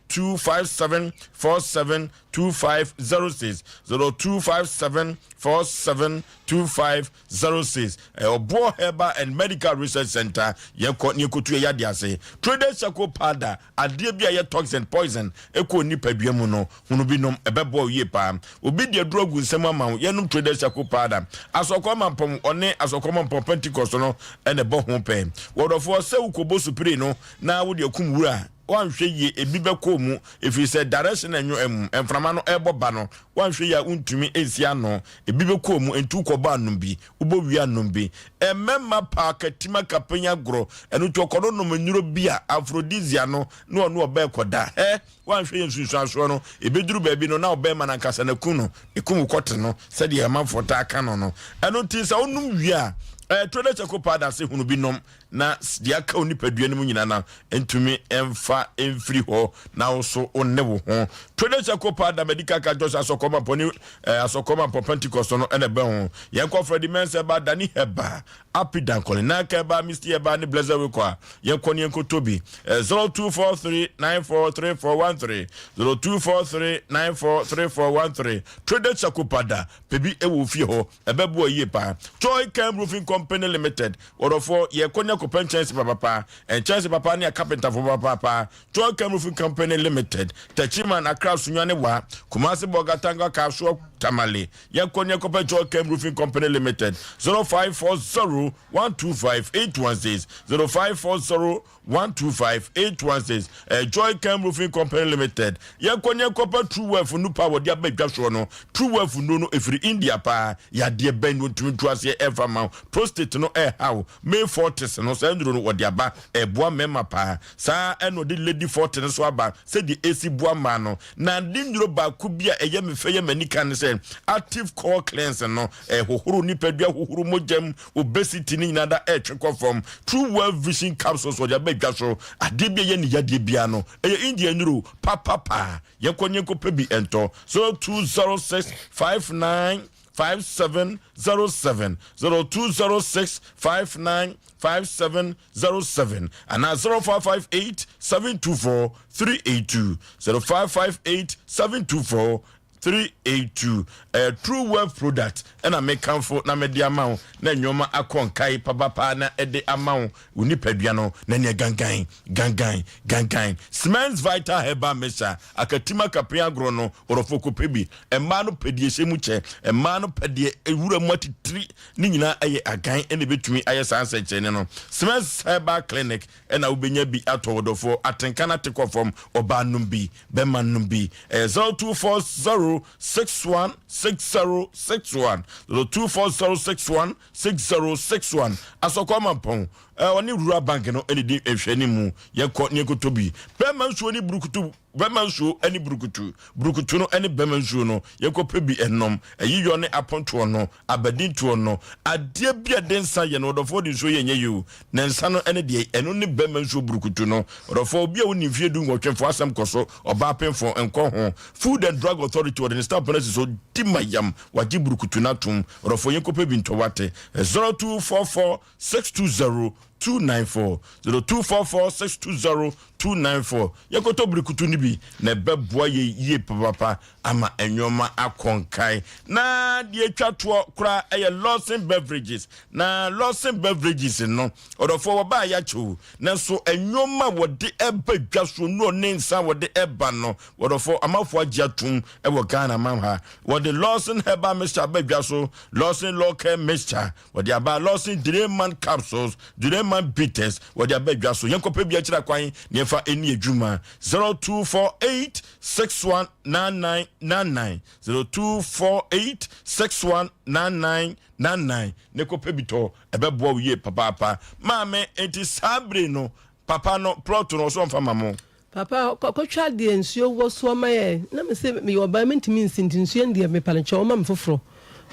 0257 47 2506 0257 47 25 06 Ɔboɔ Herbal and Medical Research Center, yɛkɔ ne yɛkɔtu yɛ yadeɛ ase. Traders Charcoal Powder, adeɛ bi a ɛyɛ toxin, poison, ɛkɔ nipadua mu no, hunu bi nom, ɛbɛboa wo yie paa. Obi de aduro agu nsam ama wo, yɛnom Traders Charcoal Powder. Asɔkɔ Mampɔn, ɔne Asɔkɔ Mampɔn Pentecost no na ɛbɔ ho pɛ. Wɔdɔfoɔ, sɛ wokɔbɔ supire no na wode akum wura a, woanhwɛ yie ebi bɛkɔ mu, ɛfiri sɛ direction a ɛnwo mframa no ɛrebɔ ba no, woanhwɛ yie a wontumi nsi ano. Ebi bɛkɔ mu, nti wokɔbɔ anom bi, wobɔ wie anom bi. Mmɛmma paa katim akapen agorɔ, ɛno nti ɔkɔ no nom nnuro bi a aphrodisia no na ɔne ɔbaa kɔda. Hɛ! Woanhwɛ yie nsunsuansoɔ no, ɛbɛduru baabi no na ɔbɛɛma no ankasa no aku no, ɛkum wo kɔte no sɛdeɛ amanfoɔ taa ka no no. Ɛno nti sɛ wonom wie a, ɛɛ Trodɛ Charcoal Powder ase hunu bi nom na deɛ aka wo nipadua no mu nyinaa no ntumi mfa mfiri hɔ na wo so wo ne wo ho. Traders Circle Powder Medical Car Josh Asɔkɔma Pɔni eh, Asɔkɔma Pɔ Pentecost no ɛna ɛbɛn ho. Yɛn kɔ Freddie Mensah ɛba Danny Heba Api Dankɔle Naka ɛba Misty ɛba ne Blessed Wekɔ a yɛn kɔ ne yɛn kɔ Tobi eh, 0243 943413 0243 943413 Traders Circle Powder pɛ bi ɛwɔ ofie hɔ Ɛbɛboa yie paa. Choi Kem Roofing Company Limited, Wɔdɔfoɔ, yɛrekɔ ne akɔpɛ nkyɛnse papapa. Nkyɛnse papa ne akapentafoɔ papaapa. Choi Kem Roofing Company Limited, Techiman, Accra, Sunyani, Wa, Kumasi, Bolgatanga, Kasoa, Tamale. Yɛnkɔ ne akɔpɛ Choi Kem Roofing Company Limited, 0540 125 816, 0540 125 816 eh, Joy Cam Roofing Company Limited. Yɛnkɔ ne yɛnkɔpɛ True Wealth nnupa a wɔde aba dwa soɔ no. True Wealth nnuro no ɛfiri India paa. Yadeɛ bɛn na wɔntumi ntu aseɛ ɛmfa mma wo? Prostate no ɛreha wo. May 40s no. no, saa nnuro no wɔde aba, ɛboa mmarima paa. Saa ara na ɔde Lady Forte no nso aba sɛdeɛ ɛsi boa mmaa no. Na ne nnuro baako bi a ɛyɛ me fɛ yɛ m'ani ka ne sɛ Active Core Cleanse no, ɛhohoro nipadua, hohoro mogya mu, obesity ne nyinaa da ɛretwe kɔ fam. True World Vision Capsules wɔde aba dwa so. Adeɛ bi a ɛyɛ ne yadeɛ biara no, ɛyɛ India nnuro papapa. Yɛnkɔ ne yɛnkɔpɛ bi ntɔ. 0206 59 5707 0206 59 5707 anaa 0558 724 382 0558 724 382. Ɛyɛ True Wealth product ɛna mekamfo na mede ama wo na nneɛma akɔ nkae papapaa na ɛde ama wo wo nipadua no na nea gangan gangan gangan. Smens Vital Herbal Mixture akatim akapen agorɔ no ɔrɔfo kɔpɛ bi. Mmaa no pɛ deɛ ɛhyɛ mu kyɛ, mmaa no pɛ deɛ ɛwura mu atitiri, ne nyinaa ɛyɛ agan ɛna ɛbɛtumi ayɛ saa nsɛnkyerɛnne no. Smens Herbal Clinic ɛna wobɛnya bi atɔ ɔdɔfoɔ atenka no ate kɔ fam, ɔbaa nom bi, bɛma nom bi. Ɛyɛ 0240 61 60 61, 0240 61 6061. Asɔkɔ Amampɔn ɔne Rural Bank no ɛna di nhwɛne mu. Yɛkɔ ne yɛkɔtɔ bi. Bɛma nsuo ne burukutu, bɛma nsuo ne burukutu, burukutu no ne bɛma nsuo no, yɛkɔpɛ bi ɛnom. Ayiyɔ ne apontoɔ no, abadintoɔ no, adeɛ bi a ɛde nsa yɛ no, ɔdɔfoɔ de nsuo yɛ nyɛ yie o. Na nsa no ne deɛ, ɛno ne bɛma nsuo burukutu no. Ɔdɔfoɔ, obi a wonni mfeɛ du-nwɔtwe mfa w'asɛm kɔ so, ɔbaa pemfoɔ nkɔ ho. Food and Drug Authority wɔde ne stamp no asi so, di ma yam, wagye burukutu no atom. Ɔdɔfoɔ, yɛnkɔpɛ bi ntɔ wate. 0244 620 294, 0244 620 294. Yɛnkɔtɔ burukutu no bi na ɛbɛboa yɛn yie papaapa ama nneɛma akɔ nkan. Na deɛ atwa toɔ koraa ɛyɛ Lawson Beverages. Na Lawson Beverages no, ɔdɔfoɔ wɔbaa yɛakyɛ o, nanso nneɛma a wɔde ɛba dwa so no ne nsa a wɔde ɛba no, wɔdɔfoɔ amanfoɔ agye atom wɔ Ghana man ha. Wɔde Lawson Herbal Mixture aba dwa so, Lawson Law Care Mixture, wɔde aba Lawson Dreman Capsules, Dreman Bitters, wɔde aba dwa so. Yɛnkɔpɛ bi akyerɛ kwan na yɛmfa ɛni adwuma. 0248 619999, 0248 619999 ne kɔpɛ bi tɔ, ɛbɛboa wo yie papaapa. Maame, enti saa bere no, papa no, plot no, ɔso ɔmfa ma mo? Papa, kɔtwa deɛ nsuo wɔ soɔ ma yɛn. Na me se, meyɛ ɔbaa mentumi nsi nti nsuo no deɛ mepa no kyɛw ɔma me foforɔ.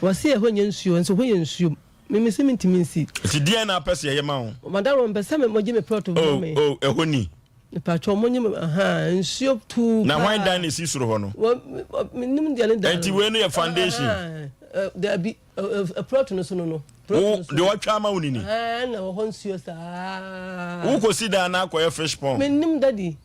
Wɔse ɛhɔ nyɛ nsuo nso hɔ yɛ nsuo. Me mese mentumi nsi. Nti deɛn na apɛ sɛ yɛyɛ ma wo? Madam mepɛ sɛ mogye me plot ma me. Oh, oh, ɛhɔ ni. Mepakyɛw monye me, ahaa, nsuo tuu Na hwan dan na esi soro hɔ no? Wɔ, menim deɛ ne dan no. Nti wei no yɛ foundation? Ahaa, daabi, plot no so no no. Wo, deɛ wɔatwa ama wo no ni? Ahaa, na wɔ hɔ nsuo saa. Wokɔsi dan na akɔyɛ fish pond? Menim daddy.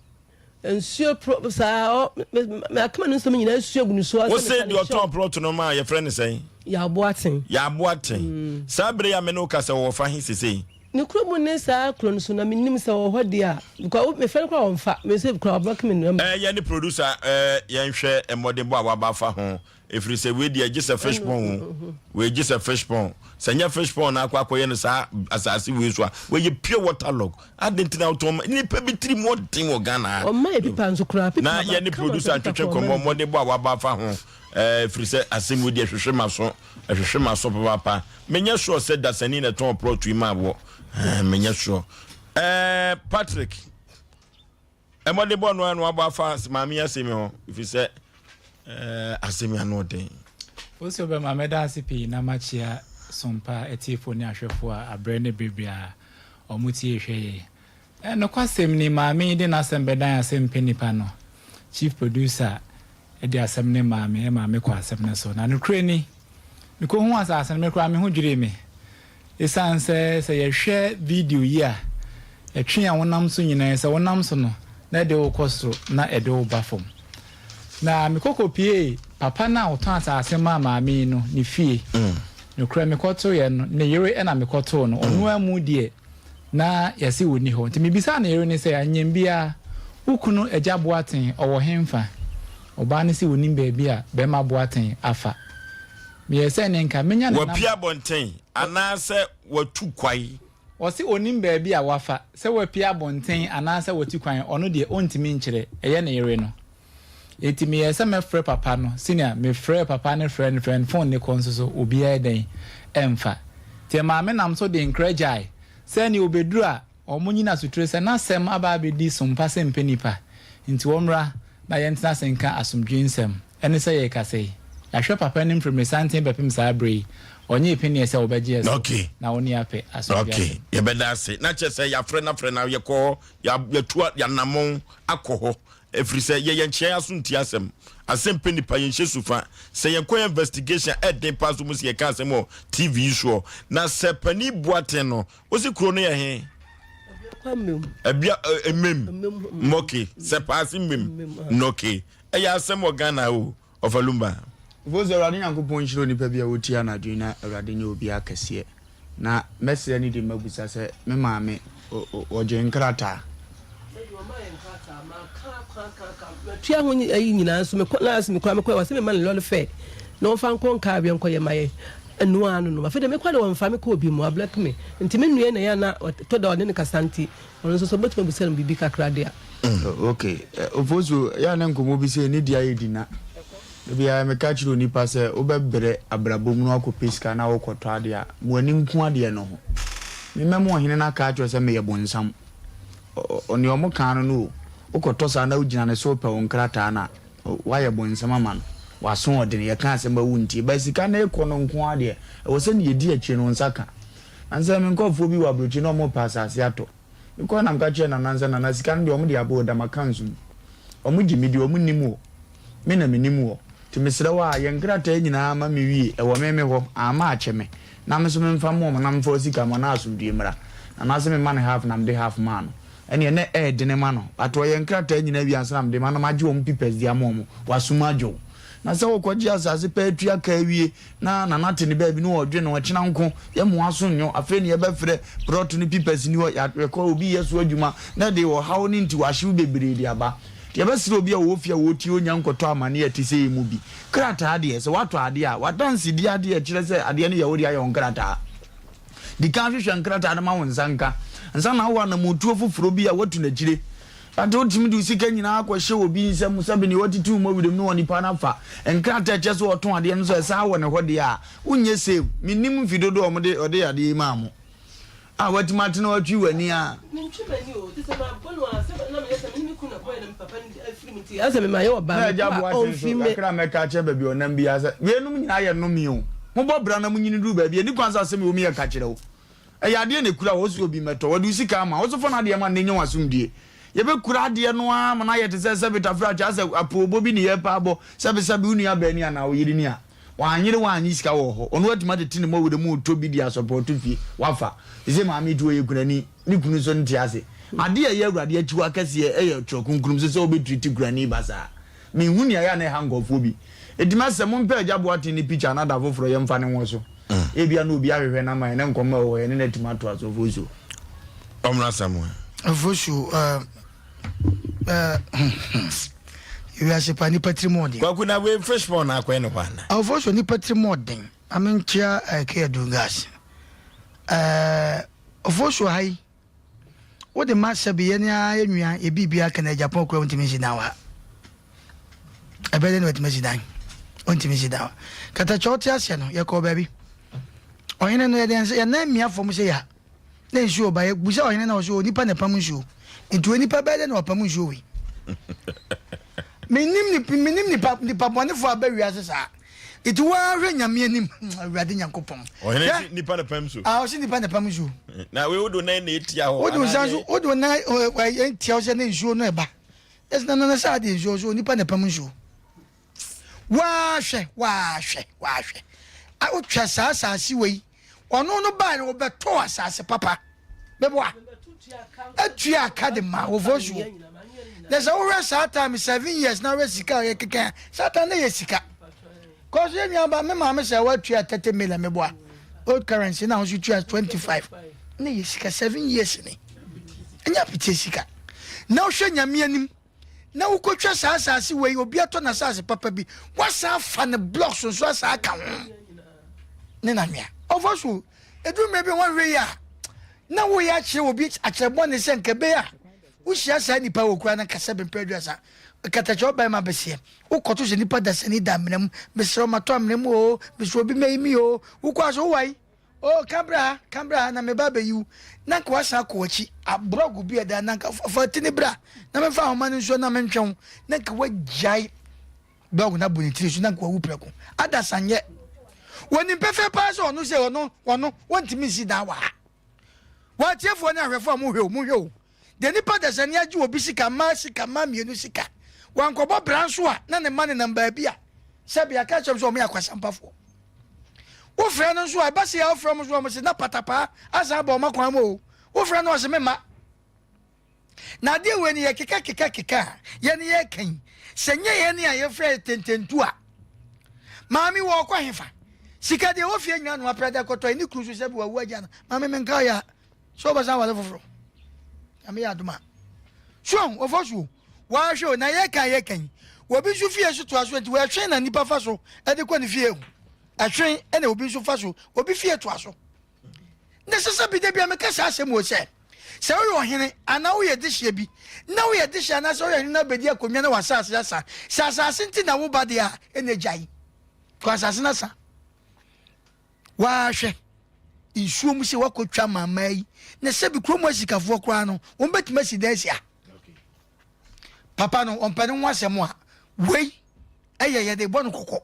Nsuo pro saa ɔ me me akoma ne nsɛm nyinaa nsuo gu ne so. Wo se deɛ ɔtɔn plot no maa yɛfrɛ no sɛn? Yɛaboaten. Yɛaboaten. Mm. Saa bere yi a me ne wo kasa wɔwɔ fa he sesei? Ne kuro mu ne saa kuro no so na menim sɛ ɔwɔ hɔ deɛ a because mefrɛ no koraa ɔmfa me sɛ kura ɔbɛka me namba. Ɛɛ yɛne producer ɛɛ yɛnhwɛ mmɔdenbɔ a waba afa ho Ɛfiri sɛ wei deɛ gye sɛ fish pond o, wei gye sɛ fish pond. Sɛ nyɛ fish pond na akɔ akɔyɛ no saa asase wei so a, wei yɛ pure water log. Adɛn nti na wotɔn ma nnipa bi tiri mu ɔden wɔ Ghana ha? Ɔmma yɛ pipa nso koraa, pipa Na yɛne producer ntwetwe nkɔmmɔ, mmɔdenbɔ a waba afa ho. Ɛɛ, ɛfiri sɛ asɛm wei deɛ ɛhwehwe m'aso, ɛhwehwe m'aso papaapa. Menyɛ sure sɛ dasani na ɛtɔn plot yi maa woɔ. Ɛɛ, menyɛ sure. Ɛɛ, Patrick. Mmɔdenbɔ no ara na wabɔ afa maame yi asɛm yi ho, ɛfiri sɛ eh, asɛm yi ano ɔden. Wo so bɛma mɛda ase pii na makyea Sompa atiefo ne ahwɛfo a abrɛ ne bere biara wɔn tie hwɛ yɛn. Eh, nokwasɛm ni, maame yi de n'asɛm bɛdan asɛm pɛ nipa no. Chief producer de asɛm no maa me ma mekɔ asɛm no so. Na nokorɛ ni, mekɔhuu asase no, me koraa me ho dwirii me. Esiane sɛ sɛ yɛhwɛ video yi a, ɛtwe a wonam so nyinaa, sɛ wonam so no, na ɛde wo kɔ soro na ɛde wo ba fam. Na mekɔ kɔpuee papa no a ɔtɔn asase maa maame yi no ne fie. Nokorɛ mekɔtoeɛ no, ne yere na mekɔtoo no. Ɔno ara mu deɛ, na yɛse ɔnni hɔ. Nti mebisaa ne yere no sɛ, Anyem biara, wo kunu Agya Boateng, ɔwɔ henfa? Ɔbaa no se ɔnnim baabi a barima Boateng afa. Meyɛɛ sɛ ne nka menya ne Wapue namba. abɔnten anaasɛ watu kwae? Ɔse ɔnim baabi a wafa, sɛ wapue abɔnten anaasɛ watu kwan, ɔno deɛ ɔntumi nkyerɛ, ɛyɛ ne yere no. Enti meyɛɛ sɛ mɛfrɛ papa no, sɛnea mefrɛɛ papa no frɛɛ no frɛɛ no, phone no kɔ nso so obiara dɛn ɛmfa. Nti ɛmaa me nam so de nkra gyae. Sɛ nea obeduru a, wɔnyi no asotire sɛ n'asɛm aba abedi so mpa sɛ mpɛ nnipa, nti wɔmmra na yɛntena ase nka asomdwoe nsɛm. Ɛne sɛ yɛrekasa yi, yɛahwɛ papa anim firi mmeresanten bɛpem saa berɛ yi, ɔnyee peneɛ sɛ wɔbɛgye yɛn so Okay. na wo ne yɛn apɛ asomdwoe Okay. asɛm. Yɛbɛda ase. Na kyerɛ sɛ yɛafrɛ no afrɛ no yɛkɔ hɔ, yɛatu yɛanammɔn akɔ hɔ. Ɛfiri sɛ yɛyɛ nkyea aso ntie asɛm. Asɛm pɛ nipa yɛnhyɛ su fa. Sɛ yɛnkɔ yɛ investigation a ɛden paa so mu sɛ yɛka asɛm wɔ TV yi soɔ. Na sɛ panin Boateng no, wosi kuro no yɛ he? Abia Mmem. Mmɔke. Sɛ paase Mmem. Nnɔke. Ɛyɛ asɛm wɔ Ghana o, Ɔfa Lumba. Mfomso Awurade Nyankopɔn nhyira onipa bi a ɔtie anadwo yi na Awurade nyɛ obiara kɛseɛ. Na mɛsrɛ ne di mabisa sɛ me maame ɔgye nkrataa. Matua ho ayi nyinaa nso mekɔ last me koraa mekɔ wɔsɛ mema no lɔre fɛ na ɔmfa nkɔ nkaa awiɛ nkɔyɛ ma yɛ ɛno ara no no afei de mekɔ de wɔmfa me kɔ obi mu ablɛk me nti me nua na yɛ na ɔtɔ da ɔne ne kasa nti Ɔno nso sɛ wobɛtumi abisa no biribi kakra de a. Ok, Ofosu, yɛ a na nkɔmmɔ bi sɛ ne di ayɛ di na. Da biara meka kyerɛ onipa sɛ wobɛbrɛ abrabɔ mu na woakɔpɛ sika na wokɔtɔ adeɛ a, ma w'ani nku adeɛ no ho. Me mɛma ɔhene no aka akyerɛ wo sɛ meyɛ bonsam. Ɔ, nea wɔkaa no no o, wokɔtɔ saa na wogyina ne so repɛ wo nkrataa no a, woayɛ bonsam ama no. W'aso ɔdene, yɛka asɛm a wontie. But sika no rekɔ no nko ara deɛ, ɛwɔ sɛ nea ɛdi akyire no wo nsa ka. Ansa me nkurɔfoɔ bi wɔ aburokyire na wɔrepɛ asase atɔ. Mekɔe na meka kyerɛɛ Nana sɛ, Nana, sika no deɛ wɔde aba o, da m'accounts mu. Wɔgye me di, wɔnnim wo. Me na menim woɔ. Nti mesrɛ wo ara, yɛ nkrataa nyinaa ma me wie, ɛwɔ me me hɔ, amma akyɛ me, na me nso memfa mma wɔn na memfa wo sika mma na asomdwoeɛ mmra. Nana se memma no half na mede half maa no. Ɛnneɛ na ɛyɛ dene ma no, but ɔyɛɛ nkrataa nyinaa wie ansa na mede ma na magye wɔn papers de ama wɔn. W'asom adwo wo. Na sɛ wokɔgye asase paa tua ka awie Na Nana te ne baabi na ɔredwen ho, ɔkyena nko, yɛmmoa so nnwo, afei na yɛbɛfrɛ prɔto no pipɛs ni hɔ, yɛakɔ obi yɛ so adwuma, na ɛde ɔhaw ne ntiwahyew bebree de aba. Nti yɛbɛsrɛ obi a ɔwɔ fie a ɔretie onya nkɔtɔ amanneɛ a ɛte sɛ yi mu bi. Krataa deɛ, sɛ woatɔ adeɛ a, w'adansedi adeɛ a ɛkyerɛ sɛ adeɛ no yɛ wo dea yɛ wo nkrataa. Di kan hwehwɛ nkrataa no ma wo nsa nka ansa na wowɔ anammɔntuo foforɔ bi a woatu no akyire. Ante wotumi de wo sika nyinaa kɔhyɛ obi nsam sɛbe nea watete wo mmɔwerɛm ne onipa no afa nkrataa a ɛkyerɛ sɛ ɔtɔn adeɛ no sɛ ɛsan wɔ ne hɔ deɛ a, wonyɛ safe. Mennim mfe dodoɔ a wɔde ɔde adeɛ yi maa mo a watumi atena hɔ atwi w'ani a. Mentwi m'ani o, te sɛ mabɔ no a, sɛ na meyɛ sɛ me ne me kunu na kɔyɛ na me papa no afiri mu nti, asɛ mema yɛ ɔbaa Na agya mekɔ a Boateng nso, ɔmfi me. kakra a mɛka akyerɛ baabi a ɔnam biara sɛ, weinom nyinaa yɛ nnome o. Mobɔ bra na monyini duru baabi a, ɛnni kwan sɛ asɛm a ɛwɔ mu yi yɛka kyerɛ wo. Ɛyɛ adeɛ na ɛkura wo, wo se obi mmɛtɔ, wɔde wo sika ama wo, wo so fa no adeɛ ma no na ɛnya w'asomdwie. Yɛbɛkura adeɛ no ara ma no ayɛ te sɛ sɛbe tafrakye asɛ apoobɔ bi ne yɛrepɛ abɔ, sɛbe sɛbe wo nua baa ni anaa wo yere ni a, wanyere wannye sika wɔ hɔ, ɔno atumi atete ne mmɔwerɛ mu retɔ bi de asɔpɔɔto fie, wafa. Seesei maame yi te hɔ, ɔyɛ kunani, ne kunu nso nte ase. Adeɛ a ɛyɛ Awurade akyiwa kɛseɛ yɛ Twerɛ Kronkron mu sɛ sɛ wobɛtriti kunani basaa. Menhu nea ɛyɛ a na ɛha nkurɔfoɔ bi. Enti mɛsɛ mompɛ Agya Boateng ne picture na da foforɔ yɛmfa no nwɔ so. Ebia na obi ahwehwɛ no ama yɛn na nkɔmmɔ a ɛwɔ hɔ yɛne no atumi atoa so. Ofosuo. Ɔmmra Samuel. Ofosuo, eh, eh, wiase pa nipa tirim ɔden. Kwaku na wei fish pond na akɔyɛ ne hɔ ana? Ofosuo nipa tirim ɔden. Ame nkyia eh, Kea Dungas. Eh, Ofosuo ha yi. Wode ma sɛbe yɛn ara yɛn nua yɛ biribiara kɛnɛ Japan kura wontumi nsi dan wɔ ha. Ɛbɛyɛ dɛ na watumi asi dan. Wontumi nsi dan wɔ. Katakyɛ ɔte aseɛ no yɛkɔɔ baabi. Ɔhene no yɛde yɛn nan mia fam sɛ ya na nsuo ba yɛbusa ɔhene na ɔsɛ onipa na ɛpam nsuo. Nti onipa bɛyɛ dɛ na wapam nsuo wei. Menim menim nipa nipa bɔnefoɔ a bɛ wiase saa. Nti woara hwɛ Nyame anim, Awurade Nyankopɔn. Ɔhene se nipa na pam so. Ah, ɔse nipa na pam nsuo. Na wei wode nan na etia hɔ. Wode nsa nso, wode nan etia hɔ sɛ ne nsuo no ɛba. Ɛsɛ na nana sɛ adeɛ nsuo so nipa na pam nsuo. Woahwɛ, woahwɛ, woahwɛ. Wotwa saa asase wei. Ɔno no baa no wɔbɛtɔɔ asase papa. Meboa. Atua aka de ma wɔfɔ suo. Na sɛ wohwɛ saa time seven years na wohwɛ sika a yɛkeka saa time na yɛ sika. Kɔso yɛ nua ba me maame sɛ watua 30 million meboa. Old currency na nso tua 25. Na yɛ sika seven years ni. Ɛnyɛ apetie sika. Na wohwɛ nyame anim. na wokɔtwa saa asase wei obi atɔ n'asase papa bi wasan afa ne blocks nso asan aka ho ne nanwea ɔfa so ɛduru mmerɛ bi wɔnhwɛ yi a na woyɛ akyerɛ obi akyerɛ bɔne sɛ nka ɛbɛyɛ a wohyia saa nipa wɔ kura no nkasɛ bempɛ aduasa katakyɛ ɔbɛrima bɛseɛ wokɔto sɛ nipa dasani da amena mu mesrɛ matɔ amena mu o mesrɛ obi mɛyi mi o wokɔ a so wowae. Oh, ka bra ha, ka bra ha na meba abɛyi wo. Na nka wasan akɔ w'akyi, aborɔgo bi a ɛda na nka fa ti no bra na memfa ahoma no nsuo na mentwe wo. Na nka wagyae blɔg no abɔ ne tiri so na nka wawu prɛko. Adasa nyɛ. Wɔnim pefee paa sɛ ɔno sɛ ɔno, ɔno, wɔntumi nsi dan wɔ ha. Wɔ atiefoɔ ne ahwɛfoɔ a mohwɛ o, mohwɛ o. Deɛ nipa dasani agye obi sika, mmaa sika, mmaa mmienu sika. Wankɔbɔ bra nso a, na ne mma nenam baabi a, sɛbi aka akyerɛ wɔn sɛ wɔyɛ akwasampafoɔ. Wofrɛ no nso a, ɛba sei a wofrɛ wɔn nso a, wɔn se na patapaa asan aba wɔn akwan mu o. Wofrɛ no ɔse memma. Na adeɛ wei no yɛ keka keka keka a yɛne yɛka yi, sɛ nyɛ yɛne a yɛfrɛ tententu a, maame wɔ ɔkɔ hefa? Sika deɛ ɛwɔ fie nyinaa na wapra de akɔtɔ, ɛne kunu so sɛ bi wawu agya no. Maame menka ɔyɛ a, sɛ wobɛsan aware foforɔ. Nyame yɛ adom a. So ɔfɔ so wɔahwɛ o, na yɛka yɛka yi, obi nso fie so toa so nti wɔɛtwe na nipa fa so de kɔ ne fie o. Ɛtwe na obi nso fa so, obi fie toa so. Na ɛsɛ sɛ bi da bi a meka saa asɛm wɔ sɛ, sɛ woyɛ ɔhene anaa woyɛ dehyeɛ bi, na woyɛ dehyeɛ anaasɛ woyɛ ɔhene na wobɛdi akonnwa na w'asase asa, sɛ asase nti na woba deɛ a, ɛnna gyae. Kɔ asase no asa. Woahwɛ nsuo mu sɛ woakɔtwa maamaa yi, na sɛbi kurom asikafoɔ koraa no, wɔn bɛtumi asi dan asi ha. Papa no, ɔmpɛ ne ho asɛm a, wei ɛyɛ yɛde bɔ no kɔkɔ.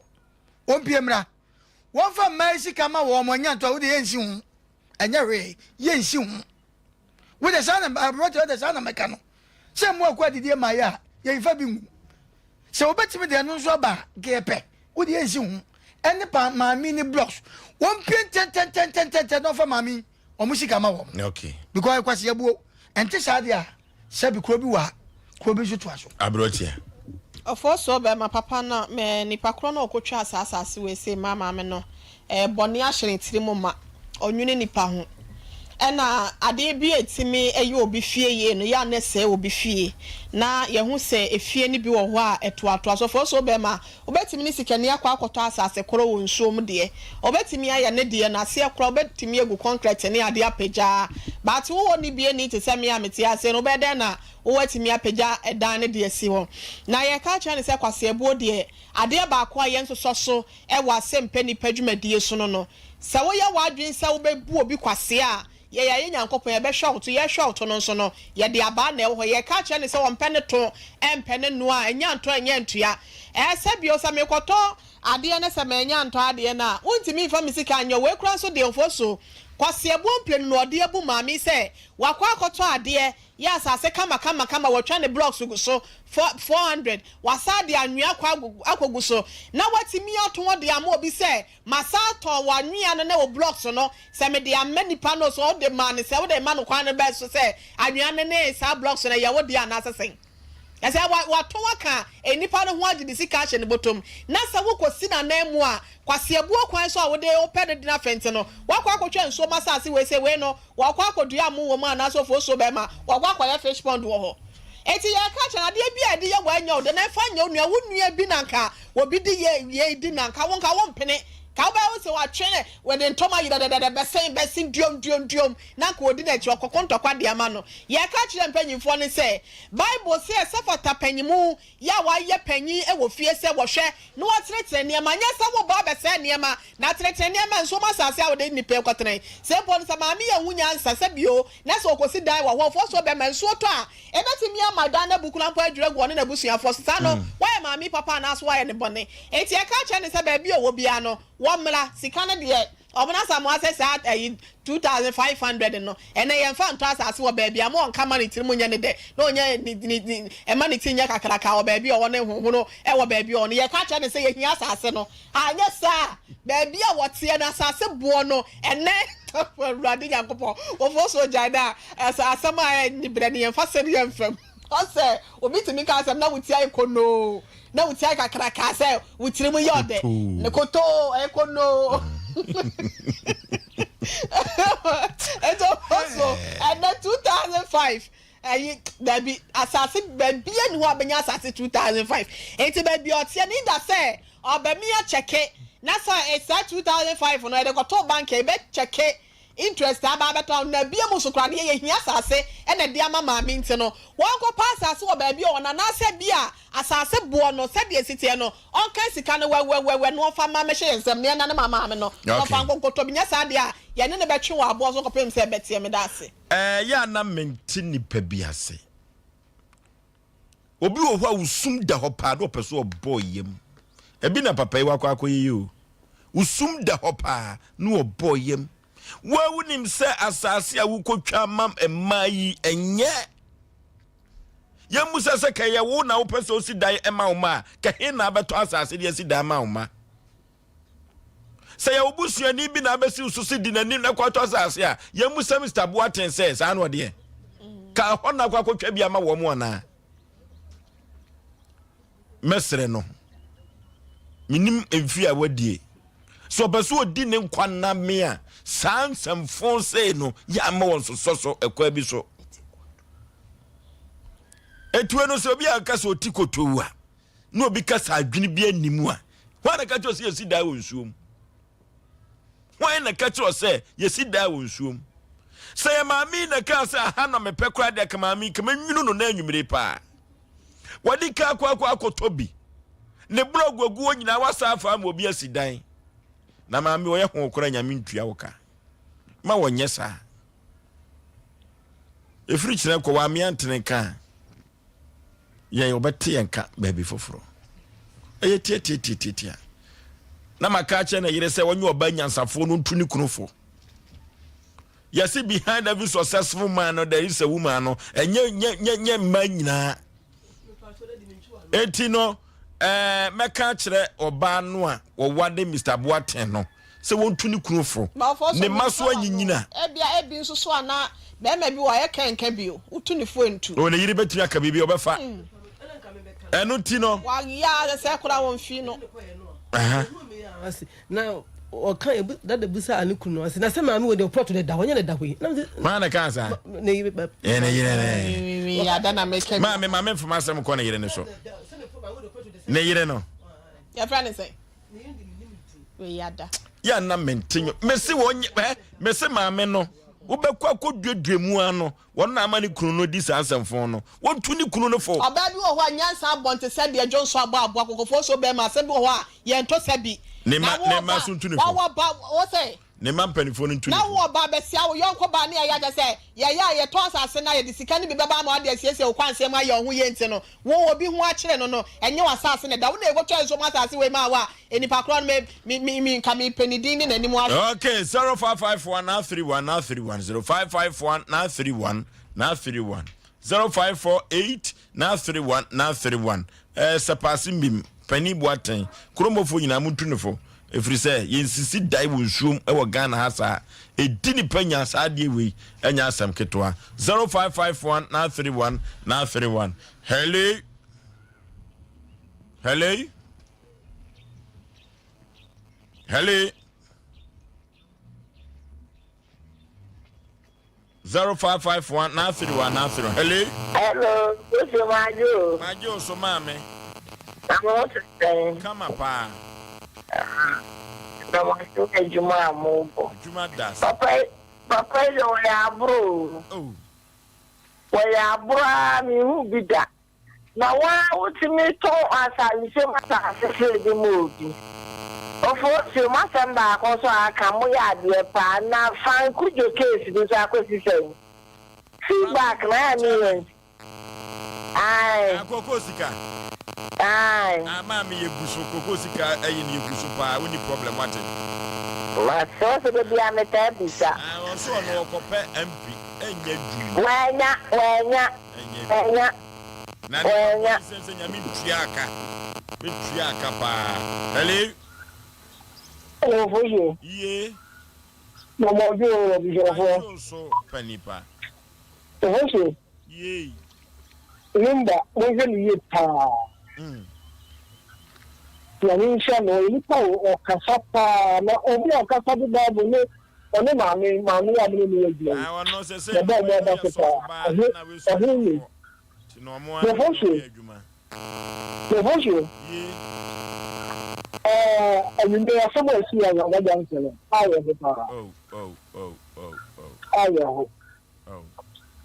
Ɔmpie mmra. Wɔmfa mmaa yi sika ma wɔn anya nto a, wode yɛnsi ho. Ɛnyɛ hwee, yɛnsi ho. Wode saa na aberante wode saa na mɛka no. Sɛ mmoa kɔ adidie ma yɛ a, yɛmfa bi ngu. Sɛ wobɛtumi de ɛno nso aba a, nka yɛpɛ. Wode yɛnsi ho. Ɛne pa maame ne blocks. Wɔmpie ntɛntɛntɛntɛntɛntɛ na wɔmfa maame yi wɔn sika ma wɔn. Okay. Because ɛkwasi abuo. Ɛnte saa deɛ a, Sɛbi kuro bi wɔ ha, kuro bi nso toa so. Aberɛkyɛ. Ɔfɔɔsoɔ bɛɛma papa no mɛ nipa korɔ no a ɔkɔtwaa saa asaase wei sei maa maame no ɛɛ bɔne ahyɛ ne tiri mu ma, ɔnwene nipa ho. Ɛna adeɛ bi a ɛtumi yɛ obi fie yie no yɛ a na ɛsɛe obi fie. Na yɛhu sɛ efie no bi wɔ hɔ a ɛtoatoa so. Ɔfɔɔsoɔ bɛɛma Wobɛtumi ne sikani akɔ akɔtɔ asase korɔ wɔ nsuo mu deɛ, ɔbɛtumi ayɛ ne deɛ no aseɛ koraa wobɛtumi agu kɔnkrɛte ne adeɛ apagya but wo hɔ nnibieni te sɛ me a mete ha sei no wobɛyɛ dɛn na wo atumi apagya ɛdan no de asi hɔ? Na yɛka kyerɛ no sɛ kwaseabuo deɛ adeɛ baako a yɛnsosɔ so wɔ asɛmpɛ nnipa dwumadie so no no sɛ woyɛ w'adwene sɛ wobɛbu obi kwasea a Yɛn a yɛyɛ Nyankopɔn, yɛbɛhwɛ wo to, yɛhwɛ wo to no nso no, yɛde abaa na ɛwɔ hɔ. Yɛka kyerɛ no sɛ ɔmpɛ ne to, ɛmpɛ ne noa, ɛnyɛ antɔ, ɛnyɛ antua. Ɛɛ, sɛ bio, sɛ mekɔtɔ adeɛ na sɛ mannya antɔ adeɛ no a, wontumi mfa me sika nyɛ. Wei koraa nso deɛ, mfosuo. Kwasi Abuo mprenu na ɔde abu maame yi sɛ wakɔ akɔtɔ adeɛ, yɛ asase kama kama kama, watwa ne blocks gu so, 400, wasan de anwea akɔ akɔgu so, na watumi atɔn de ama obi sɛ Masan atɔn w'anwea no ne wo blocks no, sɛ mede ama nipa no, so wode maa no, sɛ wode ma no kwan no bɛn so sɛ anwea no ne saa blocks no ɛyɛ wo dea anaasɛ sɛn? Ɛsɛ wa, watɔn aka nnipa no ho agye ne sika ahyɛ ne bɔtɔm, na sɛ wokɔsi n'ananmu a, kwaseabuo kwan so a wode wopɛ no de no afɛnte no, woakɔ akɔtwa nsuom asase wei sɛ wei no, Wɔakɔ akɔdua mo wɔ mu anaasɛ ofosuo bɛma wɔakɔ akɔyɛ fish pond wɔ hɔ. Enti yɛreka akyerɛ no, adeɛ bi a yɛde yɛ wo ɛnyɛ wo de na ɛmfa nyɛ wo nua, wo nua bi na nka obi de yɛ yei di no a nka wo nka wompene. Nka wobɛyɛ wo sɛ watwe ne wɔde ntɔma yerɛdɛdɛdɛ bɛsen bɛsen duom duom duom na nka ɔdi n'akyi ɔkɔko ntɔkwa de ama no. Yɛreka akyerɛ mpanyinfoɔ no sɛ Bible se ɛsɛ fata panyimu yɛ a wɔayɛ panyin wɔ fie sɛ wɔhwɛ na wɔtenetene nneɛma, nyɛ sɛ woba abɛsɛe nneɛma, na tenetene nneɛma nso ma asase a wode nnipa rekɔtena yi. Sɛ mpo no, sɛ maame yɛ ho nyansa sɛ bio na sɛ ɔkɔsi dan wɔ hɔ, ɔfoɔ bɛma nsuo tɔ a, ɛbɛtumi ama dan no abu koraa mpo adwiri agu ɔne n'abusuafoɔ so. Saa no, woayɛ maame yi papa anaasɛ woayɛ no bɔne? Enti ɛka kyerɛ no sɛ baabi a ɔwɔ biara no, wɔmmra. Sika no deɛ, Ɔbena Asamoah sɛ saa ɛyi 2500 no ɛnɛ yɛnfa ntɔ asase wɔ baabi a ma ɔnka ma ne tirim nyɛ ne dɛ na ɔnyɛ ne ne ne ɛma ne ti nyɛ kakraka wɔ baabi a ɔwɔ ne hohono ɛwɔ baabi a ɔwɔ no yɛka kyerɛ no sɛ yɛhia asase no anyɛ saa baabi a wɔteɛ no asase boɔ no ɛnɛ Awurade Nyankopɔn wɔfoɔ so gyae na asɛm a ɛnni berɛ no yɛnfa sɛm yɛmfam ɔsɛ obi tumi ka asɛm na wo ti ayɛ konoo Na wo ti ayɛ kakraka sɛ wo tirim yɛ ɔdɛ. Ne kotoo ɛyɛ konoo. Ɛnti ɔso ɛnɛ 2005 ɛyi dabi asase baabi ɛni hɔ a bɛnya asase 2005 nti baabi ɔteɛ no either sɛ ɔbɛmi akyɛke na sɛ ɛsaa 2005 no ɛde kɔtoo bank a ɛbɛ kyɛke. interest aba abɛtɔ na bia mu so koraa no yɛ yɛhia asase na ɛde ama maame nti no wɔnkɔpɛ asase wɔ baabi a ɔwɔ no anaasɛ bia asase boɔ no sɛdeɛ ɛsi teɛ no ɔnka sika no wɛwɛwɛwɛ na ɔmfa mma mmɛhyɛ yɛn nsam na yɛnane ma maame no na ɔmfa nkɔ nkɔtɔ bi nyɛ saa deɛ a yɛne no bɛtwe wɔ aboɔ so kɔpem sɛ ɛbɛteɛ meda ase. Ɛyɛ a na mente nnipa bi ase. Obi wɔ hɔ a wo sum da hɔ paa na ɔpɛ so ɔbɔ yam. Ebi na papa yi wakɔ akɔyɛ yi o. Wo sum da hɔ paa na ɔbɔ yam. Wo a wonim sɛ asase a wokɔtwa ama mmaa yi ɛnyɛ. Yɛmmusa sɛ kɛyɛ wo na wopɛ sɛ osi dan ma wo ma a, kɛhe na abɛtɔ asase de asi dan ma wo ma? Sɛ yɛ wo busuani bi na abɛsi wo so sɛ di n'anim na kɔtɔ asase a, yɛmmusa Mr. Boateng sɛ saa na ɔdeɛ. Ka ɛhɔ na akɔ akɔtwa bi ama wɔn anaa? Mɛsrɛ no. Menim mfie a wadie. Sɛ ɔpɛ sɛ ɔdi ne nkwa nna me a, saa nsɛmfo sei no yɛ ama wɔn sosɔ so ɛkwan bi so. Etue no sɛ obi a ɔka sɛ ɔti kotow a, na obi ka sɛ adwene bi anim a, hwan na ka kyerɛ sɛ yɛsi dan wɔ nsuo mu? Hwan na ka kyerɛ sɛ yɛsi dan wɔ nsuo mu? Sɛ yɛ maame yi na kaa sɛ aha na mepɛ koraa deɛ ka maame yi ka mɛnwunu no na anwummere paa. Wɔde ka akɔ akɔ akɔtɔ bi. Ne blɔg agu hɔ nyinaa wasa afa ama obi asi dan. Na maame ɔyɛ ho koraa nyame ntua wo ka. Ma wɔnyɛ saa. Ɛfiri kyerɛ kɔ wamea ntene ka a yɛn wɔbɛte yɛn ka baabi foforɔ. Ɛyɛ tiatiatiatia. Na maka akyerɛ ne yere sɛ ɔnyɛ ɔbaa nyansafoɔ no ntu ne kunu fo. Yɛse behind every successful man no there is a woman no ɛnyɛ nyɛ nyɛ nyɛ mmaa nyinaa. Eti no ɛɛ mɛka akyerɛ ɔbaa no a wɔwade Mr. Boateng no sɛ wɔntu ne kunu fo, ne mma so anyinyina. Ebia ebi nso so a na barima bi wɔ hɔ a ɔyɛ kɛnkɛ bi o, wotu ne fo ntu. O, ne yere bɛtumi aka biribi a ɔbɛfa. Ɛno nti no. Wayɛ ara sɛ koraa wɔmfii no. Na ɔka ebu dada busa ne kunu no ɔse na sɛ maame wɔ deɛ plot no da hɔ nyɛ ne da hɔ yi. Maa na kaa saa. Ne yere ba. Ɛɛ ne yere ne. Ada na meka. Maame maame nfama asɛm kɔ ne yere ne so. Ne yere no. Yɛfrɛ ne sɛn? Yɛ na mente nyo. Mese wɔn ɛ mese maame no wobɛkɔ akɔduadua mu ano wɔn na ama ne kunu no di saa nsɛmfo no wɔntu ne kunu no fo. Ɔbaa bi wɔ hɔ a nyansa abɔ nte sɛ deɛ dwonsɔ abɔ aboa kɔkɔfoɔ so bɛrima asɛm bi wɔ hɔ a yɛntɔ sɛ bi. Ne ma ne ma so ntu ne fo. Wawɔ ba wɔ sɛ. Ne mma mpanimfoɔ no ntu ne Na fo. wo ɔbaa bɛsia wo yɔnko baa ne ɛyɛ akyɛ sɛ yɛyɛ a yɛtɔ asase no a yɛde sika no bi bɛba ama wode asiesie wo kwansɛn mu ayɛ wo ho yie nti no wo obi ho akyere no no ɛnyɛ w'asase na ɛda wo na ɛkɔtwaa nsuo mu asase wei maa wo a nnipa korɔ no me me me me nka mepɛ ne din ne n'anim ahwɛ. Okay, 0551 931 931 0551 931 931 0548 931 931 Ɛɛ Sɛpaase Mbim, Panin Boateng, Kuromɔfoɔ nyinaa montu no fo, ɛfiri sɛ yɛnsisi dae wɔ nsuom wɔ Ghana ha saa. Ɛdi nipa nya saa adeɛ wei ɛnyɛ asɛm ketewa. 0551 931 931 Hello? Hello? Hello? 0551 931 931 Hello. Hello, Kofi Majo. Majo so maame. Na mo ho te sɛn? Kama paa. Na mo ase adwuma a mo bɔ. Adwuma da. Papa yi papa yi deɛ wɔyɛ aboro o. Oh. Wɔyɛ aboro a mehu bi da. Na wo ara wotumi tɔn asasesin asase sɛ de ma obi. Ofosuo, m'asɛm baako nso a aka, moyɛ adeɛ paa. Na Fan Cudjoe case no nso akɔsi sɛn? Feedback na ayɛ a meyɛ nti. Ae. Ah, koko sika. Ae. Ah, maame yɛ gu so, koko sika ɛyi no yɛ gu so paa, wonni problem wate. Mate, wo sɛ da biara metaa bisa. Ah, ɔso ɔno ɔkɔpɛ MP, ɛnyɛ adwuma. Wanya, wanya. Wanya. Na nipa bɔ ne sɛm sɛ nyame ntua aka. Bɛtua aka paa. Hello. Hello, Fosuo. Yie. Mɔmɔdwo o, abusuafoɔ. Adwo so pa nipa. Fosuo. Yie. Lumba, monhwɛ no yie paa. Mm. Nyame nhyira no, ɔyɛ nipa o, ɔkasa paa, na obi a ɔkasa de Bible ne ɔne maame, maame a mene ne yɛ adwuma yi. Ah, ɔno sɛ sɛ Yɛbɔ ɔmo aba so paa, ɔho, ɔho ni. Nti na ɔmo ara Yɛfo na so. ɔmo yɛ adwuma. Yɛfo so. Yie. Ɛɛ, anwummerɛ asɛm a ɛsi wɔ Anwanga Junction no, ayɛ ho paa. Oh, oh, oh, oh. Awerɛho.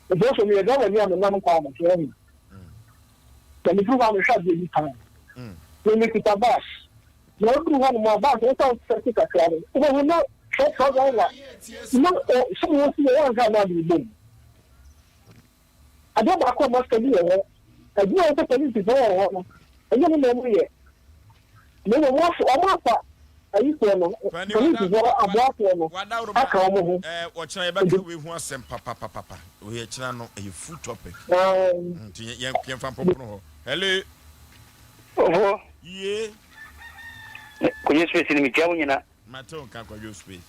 Nti ɔsɛ meyɛ driver ni a menam kwan no so ɔhu. Na mefiri hɔ a mehwɛ adeɛ bi paa. Me mekita bus. Na ɔduru hɔ nom a bus no sɛ wosɛte kakra no wobɛhu na trɔtrɔ driver na sɛ wɔsi wɔ wɔnhwɛ a na ade bom. Adeɛ baako a master bi wɔ hɔ, adwuma a ɛsɛ polisifoɔ wɔ hɔ no, ɛnyɛ ne na wɔyɛ. Na mmom wɔn afa ayifoɔ no, polisifoɔ aboafoɔ no aka wɔn ho. Ɔkyena yɛbɛka wei ho asɛm papapapapa. Wei ɛkyena no ɛyɛ full topic. Nti yɛmfa mpompono hɔ. Hello. Ɔfo. Yie. Kɔnyɛ space no mekyia wo nyina. Mate wo nka Kwadwo space.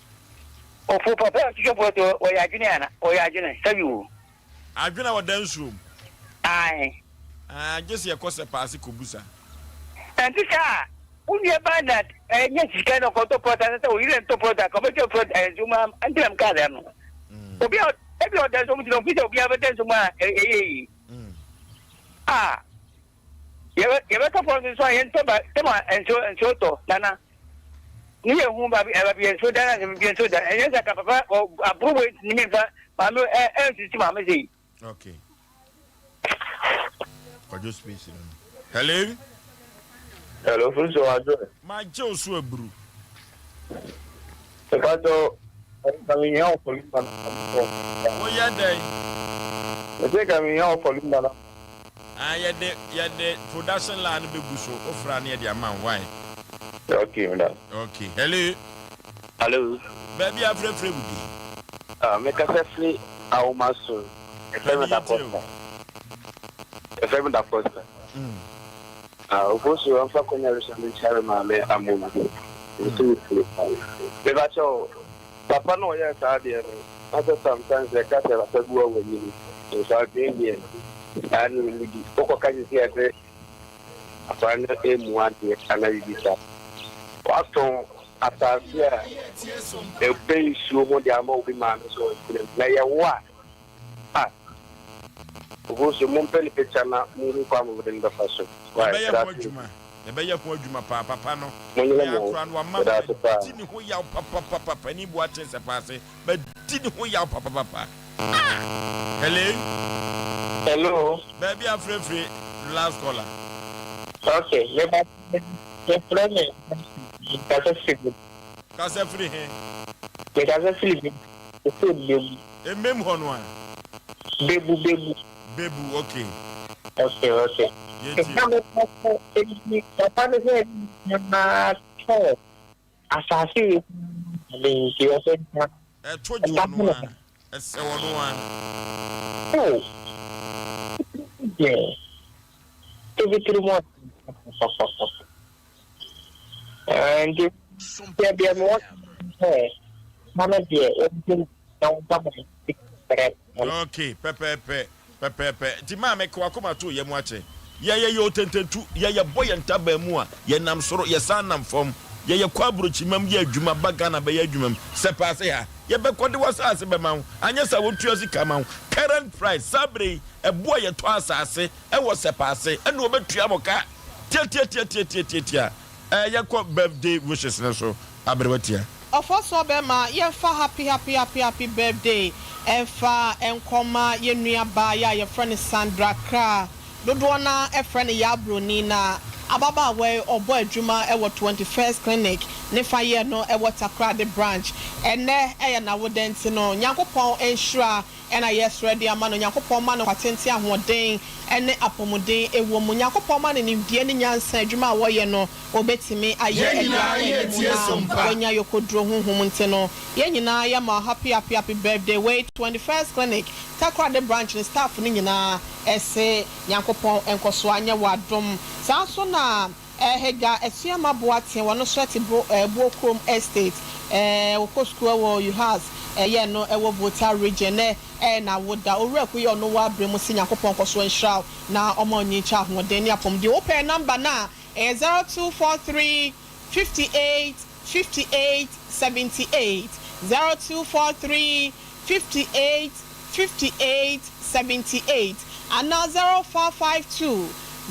Ɔfo papa ɔtwitwa pɔtɔ ɔyɛ adwene ana ɔyɛ adwene sɛbi wo. Adwene a ɔda nsuo mu. Ae. Ah, gye sɛ yɛkɔ sɛ paase kɔbusa. Ɛnte saa a, wo nua baa na ɛnyɛ sika na ɔkɔtɔ prɔt anasɛ wo yere ntɔ prɔt a, ka ɔbɛtwa prɔt nsuo mu ama nti na mekaa saa no. Obi a ebi a ɔda nsuo mu nti na ɔfi sɛ obiara bɛda nsuo mu a ɛyɛ yie. Ah, yɛbɛtɔ prɔt nso a yɛntɔ ba tɛma nsuo nsuo tɔ nana. Ne yɛ hu baabi baabi yɛ nsuo da na baabi yɛ nsuo da ɛnyɛ sɛ ka papa aburo wei ntumi nfa maame ɛ ɛnsisi maame sɛ yi. Okay. Kwadwo space no. Hello. Hello, Funso Adwo. Ma gye wo so aburu. Mpatsɔ, nka mehia wo fɔlumba na Woyɛ dɛn? Mese nka mehia wo fɔlumba na. Ah, yɛde yɛde production line no bɛgu so. Wofra no yɛde ama wo. Why? Okay, meda. Okay. Hello. Hello. Baabi a frɛfrɛ wo din. Ah, mekasa firi Ahomaso. Ɛfrɛ me da Costa. Ɛfrɛ me da Costa. Ah, Ofosu ɔmfa kwanya no so menkyɛre maame Amonu. Nso mefiri. Meba kyɛw, papa na ɔyɛɛ saa adeɛ no, na sɛ sometimes yɛka sɛ papa bi wɔ w'anim, nso adwene deɛ, saa ne ɔmu di. Wokɔka sisi a sɛ akwadaa no ɛmmu adeɛ anaa biribi saa. Watɔn asase a ɛbɛn nsuo ho de ama obi maame sɛ ɔntena mu. Na ɛyɛ wo a, ah, Obosu, mompɛ ne picture na monhu kwan a mode no bɛfa so. Why, Yɛbɛyɛ meda ho ase. adwuma. Yɛbɛyɛ ho adwuma paa. Papa no, Monyere me mo ho. akora no, wama Meda ase paa. madi ne ho yaw papapapa. Panin Boateng Sɛpaase, madi ne ho yaw papapapa. Ah! Hello? Hello. Baabi a frɛfrɛ last caller. Okay, me ba me frɛ me me kasa firi me. Kasa firi he? Me kasa firi me firi bebu. Emem hɔ no a. Bebu bebu. Bebu okay. Okay okay. Yɛtie. Na me kasa eti papa ne sɛ na tɔ asase yi ne nti ɔsɛ nta. Ɛto gye ɔno a ɛsɛ ɔno a. Oh. Deɛ. Ebi tiri mu ɔpɔpɔpɔ. Nti deɛ deɛ mewɔ sɛ ma no deɛ wɔnti na wɔmfa ma brɛ. Okay, pɛpɛɛpɛ, pɛpɛɛpɛ. Nti maame ka w'akoma to yam akyɛ. Yɛyɛ yɛ otententu, yɛyɛ bɔ yɛn ntaban mu a, yɛnam soro, yɛsan nam fam. Yɛyɛ kɔ aburokyimam yɛ adwuma, ba Ghana bɛyɛ adwuma mu. Sɛ paase ha, yɛbɛkɔ de w'asaase bɛma wo, anyɛ saa wɔtua sika ma wo. Current price, saa berɛ yi, ɛboɔ a yɛtɔ asaase wɔ sɛpaase, ɛna wɔbɛtua mo ka. Tiatiatiatiatiatia. Ɛɛ yɛkɔ birthday wishes no so aberewa tia. Ɔfɔsoɔ bɛma yɛnfa happy happy happy happy birthday ɛnfa nkɔma yɛn nua baa yi a yɛfrɛ no Sandra Kra dodoɔ no ara frɛ no Yaa Broni na ababaawa yi ɔbɔ adwuma wɔ 21st clinic ne fa yɛ no wɔ Takoradi branch ɛnɛ ɛyɛ n'awoda nti no Nyankopɔn nhyira na yɛsrɛ de ama no Nyankopɔn ma no nkwatenten ahoɔden ne apɔmuden wɔ mu Nyankopɔn ma no nimdeɛ ne nyansa adwuma a wɔyɛ no ɔbɛtumi ayɛ Yɛn de nyinaa akɔ yɛ anim tie na sompa. wanya yokoduro honhom nti no yɛn nyinaa yɛma wo happy happy happy birthday wei 21st clinic Takoradi branch no staff no nyinaa se Nyankopɔn nkɔsoɔ anyɛ wo adom saa nso na Hega Asuama Boateng wɔno nso te Bo Buokrom Estate wɔkɔ sukuu wɔ UHAS yɛ no wɔ Volta Region nɛ ɛyɛ n'awoda. Owura Aku yɛ ɔno wɔ abrɛ mu se Nyankopɔn nkɔsoɔ nhyira wo na ɔma wo nyinkyɛ ahoɔden ne apɔmuden. Wopɛ number no a ɛyɛ 0243 58 58 78, 0243 58 58 78 anaa 0552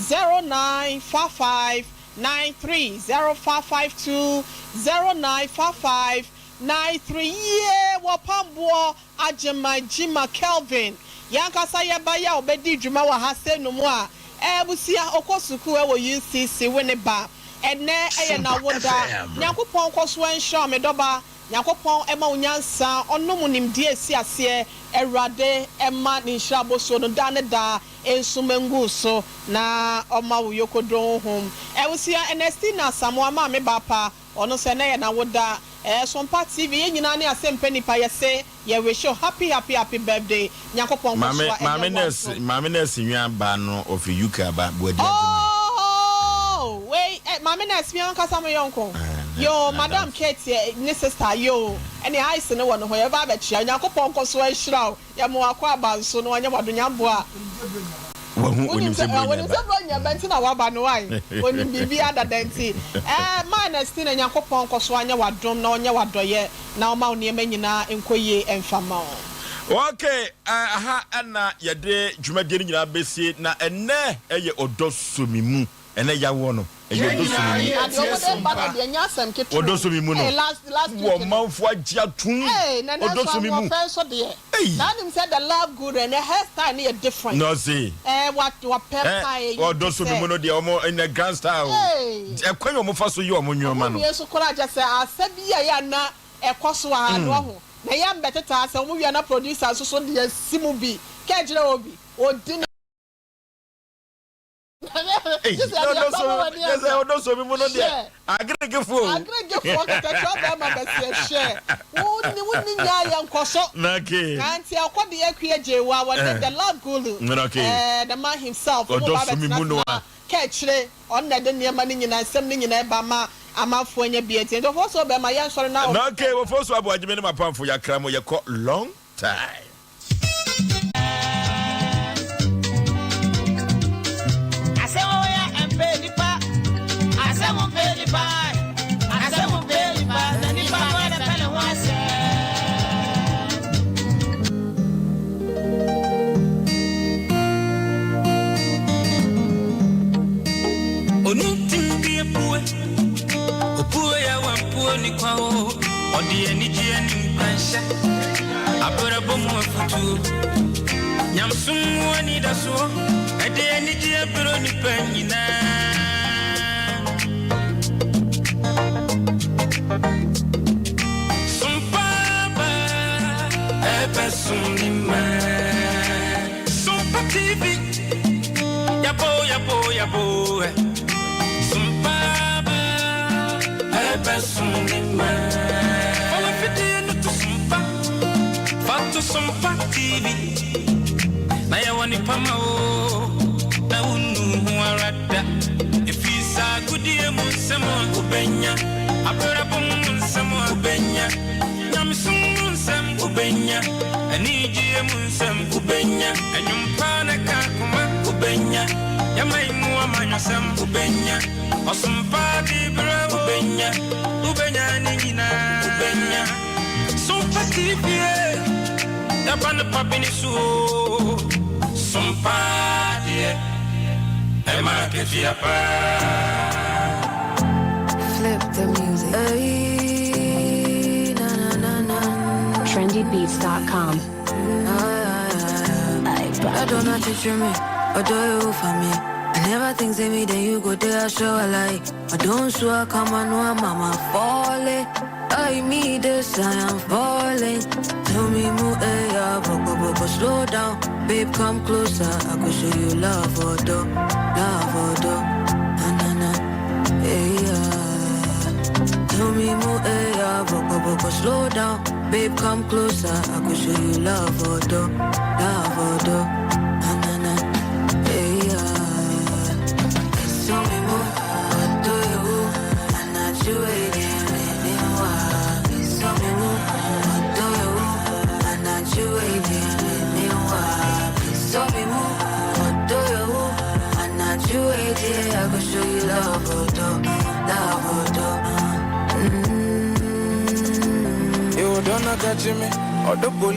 09 55 93, 0552 09 55 93. Yie! Wɔpamboɔ Agyeman Gyima Kelvin, yɛn ankasa yɛ ba yi a ɔbɛdi dwuma wɔ ha sei no mu a, abusua, ɔkɔ sukuu wɔ UCC, Winneba. Ɛnnɛ yɛ n'awoda. Nyankopɔn nkɔ so nhyira wo me dɔba. Nyankopɔn mma wo nyansa, ɔnom wo nimdeɛ ɛsi aseɛ. Awurade mma ne nhyira abosuo no daa ne daa nso mma ngu wo so na ɔmma wo yokoduro honhom. Abusua, Ernestina Asamoah maame ba pa, Ɔno sɛ nɛ yɛ nawoda ɛɛ Sompa TV yɛ nyinaa ne asɛmpɛ nipa yɛ se yɛ wish wo happy happy happy birthday Nyankopɔn nkɔ Maame so a ɛnyɛ maame one nurse so. maame nurse nwa ba no ɔfiri UK aba Boadi Agyeman. Ooh wei eh maame nurse me ankasa me yɔnko Ɛɛ yoo madam n'adamfo. Kate eh ne sister yoo ɛneɛ ice no wɔ ne ho yɛbɛba abɛkyea Nyankopɔn nkɔ so nhyira wo Yɛ mo akwaaba nso na wanyɛ w'adonyam boa. Wahu, Wonim onim sɛ sɛ Buronya wonim ba. sɛ Buronya ba nti na waba no wai? Onim biribiara dada nti. Ɛɛ ma Ernestina Nyankopɔn nkɔ so anyɛ w'adom na ɔnyɛ w'adɔyɛ na ɔma wo nneɛma nyinaa nkɔ yie mfa mma wo. Ok, aha na yɛde dwumadie no nyinaa bɛsie na ɛnnɛ yɛ ɔdɔ sɔ me mu. Ɛnɛ yawoɔ no ɛyɛ Yɛn ɔdɔ sɔ nyinaa me mu. Na deɛ yɛtie ɔmo de ba no sompa. deɛ ɛnyɛ asɛm ketewa Ɔdɔ o. sɔ me mu no Ee last last wɔ week no. manfoɔ agye atom. Ee na Ɔdɔ nanso sɔ me mu. ahoɔfɛ nso deɛ. Ei. Na wonim sɛ the love guru ɛnɛ hair style no yɛ different. Na ɔse. Ɛɛ wa wapɛ Ɛ paa eyi ɔdɔ te sɔ me sɛ. mu no deɛ ɔmo ɛnɛ grand style o. Ee. Ɛkwan a ɔmo fa so yɛ ɔmo Ɔmo nnoɔma no. wie nso koraa kyɛ sɛ asa bi a ɛyɛ a na ɛkɔ so wɔ ha no wahu. Na ɛyɛ a mbɛtetaa sɛ ɔmo wie a na producer nso so de asi mu bi. Kɛ kyerɛ obi. Odi ne. Ei, ɔdɔ so yɛ sɛ ɔdɔ so mi mu no deɛ ageregefoɔ o. Ageregefoɔ kɛtɛkyɛ ɔbɛrima bɛseɛ hwɛ wonni wonni nyaa yɛ nkɔso. Nake. Kanti akɔ de akua gyewa wɔde the love guru. Nake. Eh, the man himself. Ɔdɔ so mi mu no a. Kɛkyerɛ ɔno na ɛde nneɛma no nyinaa nsɛm no nyinaa ɛba ma amanfoɔ anya bi ati. Nti ɔfɔ so bɛrima yɛn nsɔre na. Nake wɔfɔ so abo agyeme ne mapamfo yakra mo yɛkɔ long time. Abrabɔ mu afutuo, nyamesom mu anidasoɔ, ɛde anigyeɛ brɛ onipa nyinaa. Som paaba, ɛbɛsom ne mma. Sompa TV, yabo yabo yabo. Som paaba, ɛbɛsom ne mma. Fa w'afidie no to sompa. Fa to Sompa TV na yɛwɔ nipa ma o na wonnu ho ara da. Ɛfiri saa agodie mu nsɛm a wobɛnya, abrabɔ mu nsɛm a wobɛnya, nyamesom mu nsɛm wobɛnya, anigyeɛ mu nsɛm wobɛnya, ɛnwom pa na ka koma wobɛnya, yɛma yi mu amanyɔsɛm wobɛnya, ɔsom pa de berɛ wobɛnya, wobɛnya ne nyinaa wobɛnya. Sompa TV yɛba no pa bi ne so o. Sompa deɛ ɛma akatua paa. Flip the music. Hey, na, na, na, na. Trendybeats.com. I don't know to me, or do you for me? I never think say me, then you go there, I show a lie. I don't swear, come on, no, mama falling. I me this, I am falling. Tell me, mo, eh, yeah, boko, boko, slow down. Babe, come closer, I could show you love, or do, love, or do. Na, na, na, eh, yeah. Tell me, mo, eh, yeah, boko, boko, slow down. Babe, come closer, I could show you love, or do, love, or do. Na, na, na, eh, yeah. Tell me more, what do you, I'm not you waiting, waiting, why? Tell me more, what do you, I'm not you waiting, waiting, why? Tell me more, what do you, I'm not you waiting, I could show you love, or do, love, or do. You don't catch me, or the police.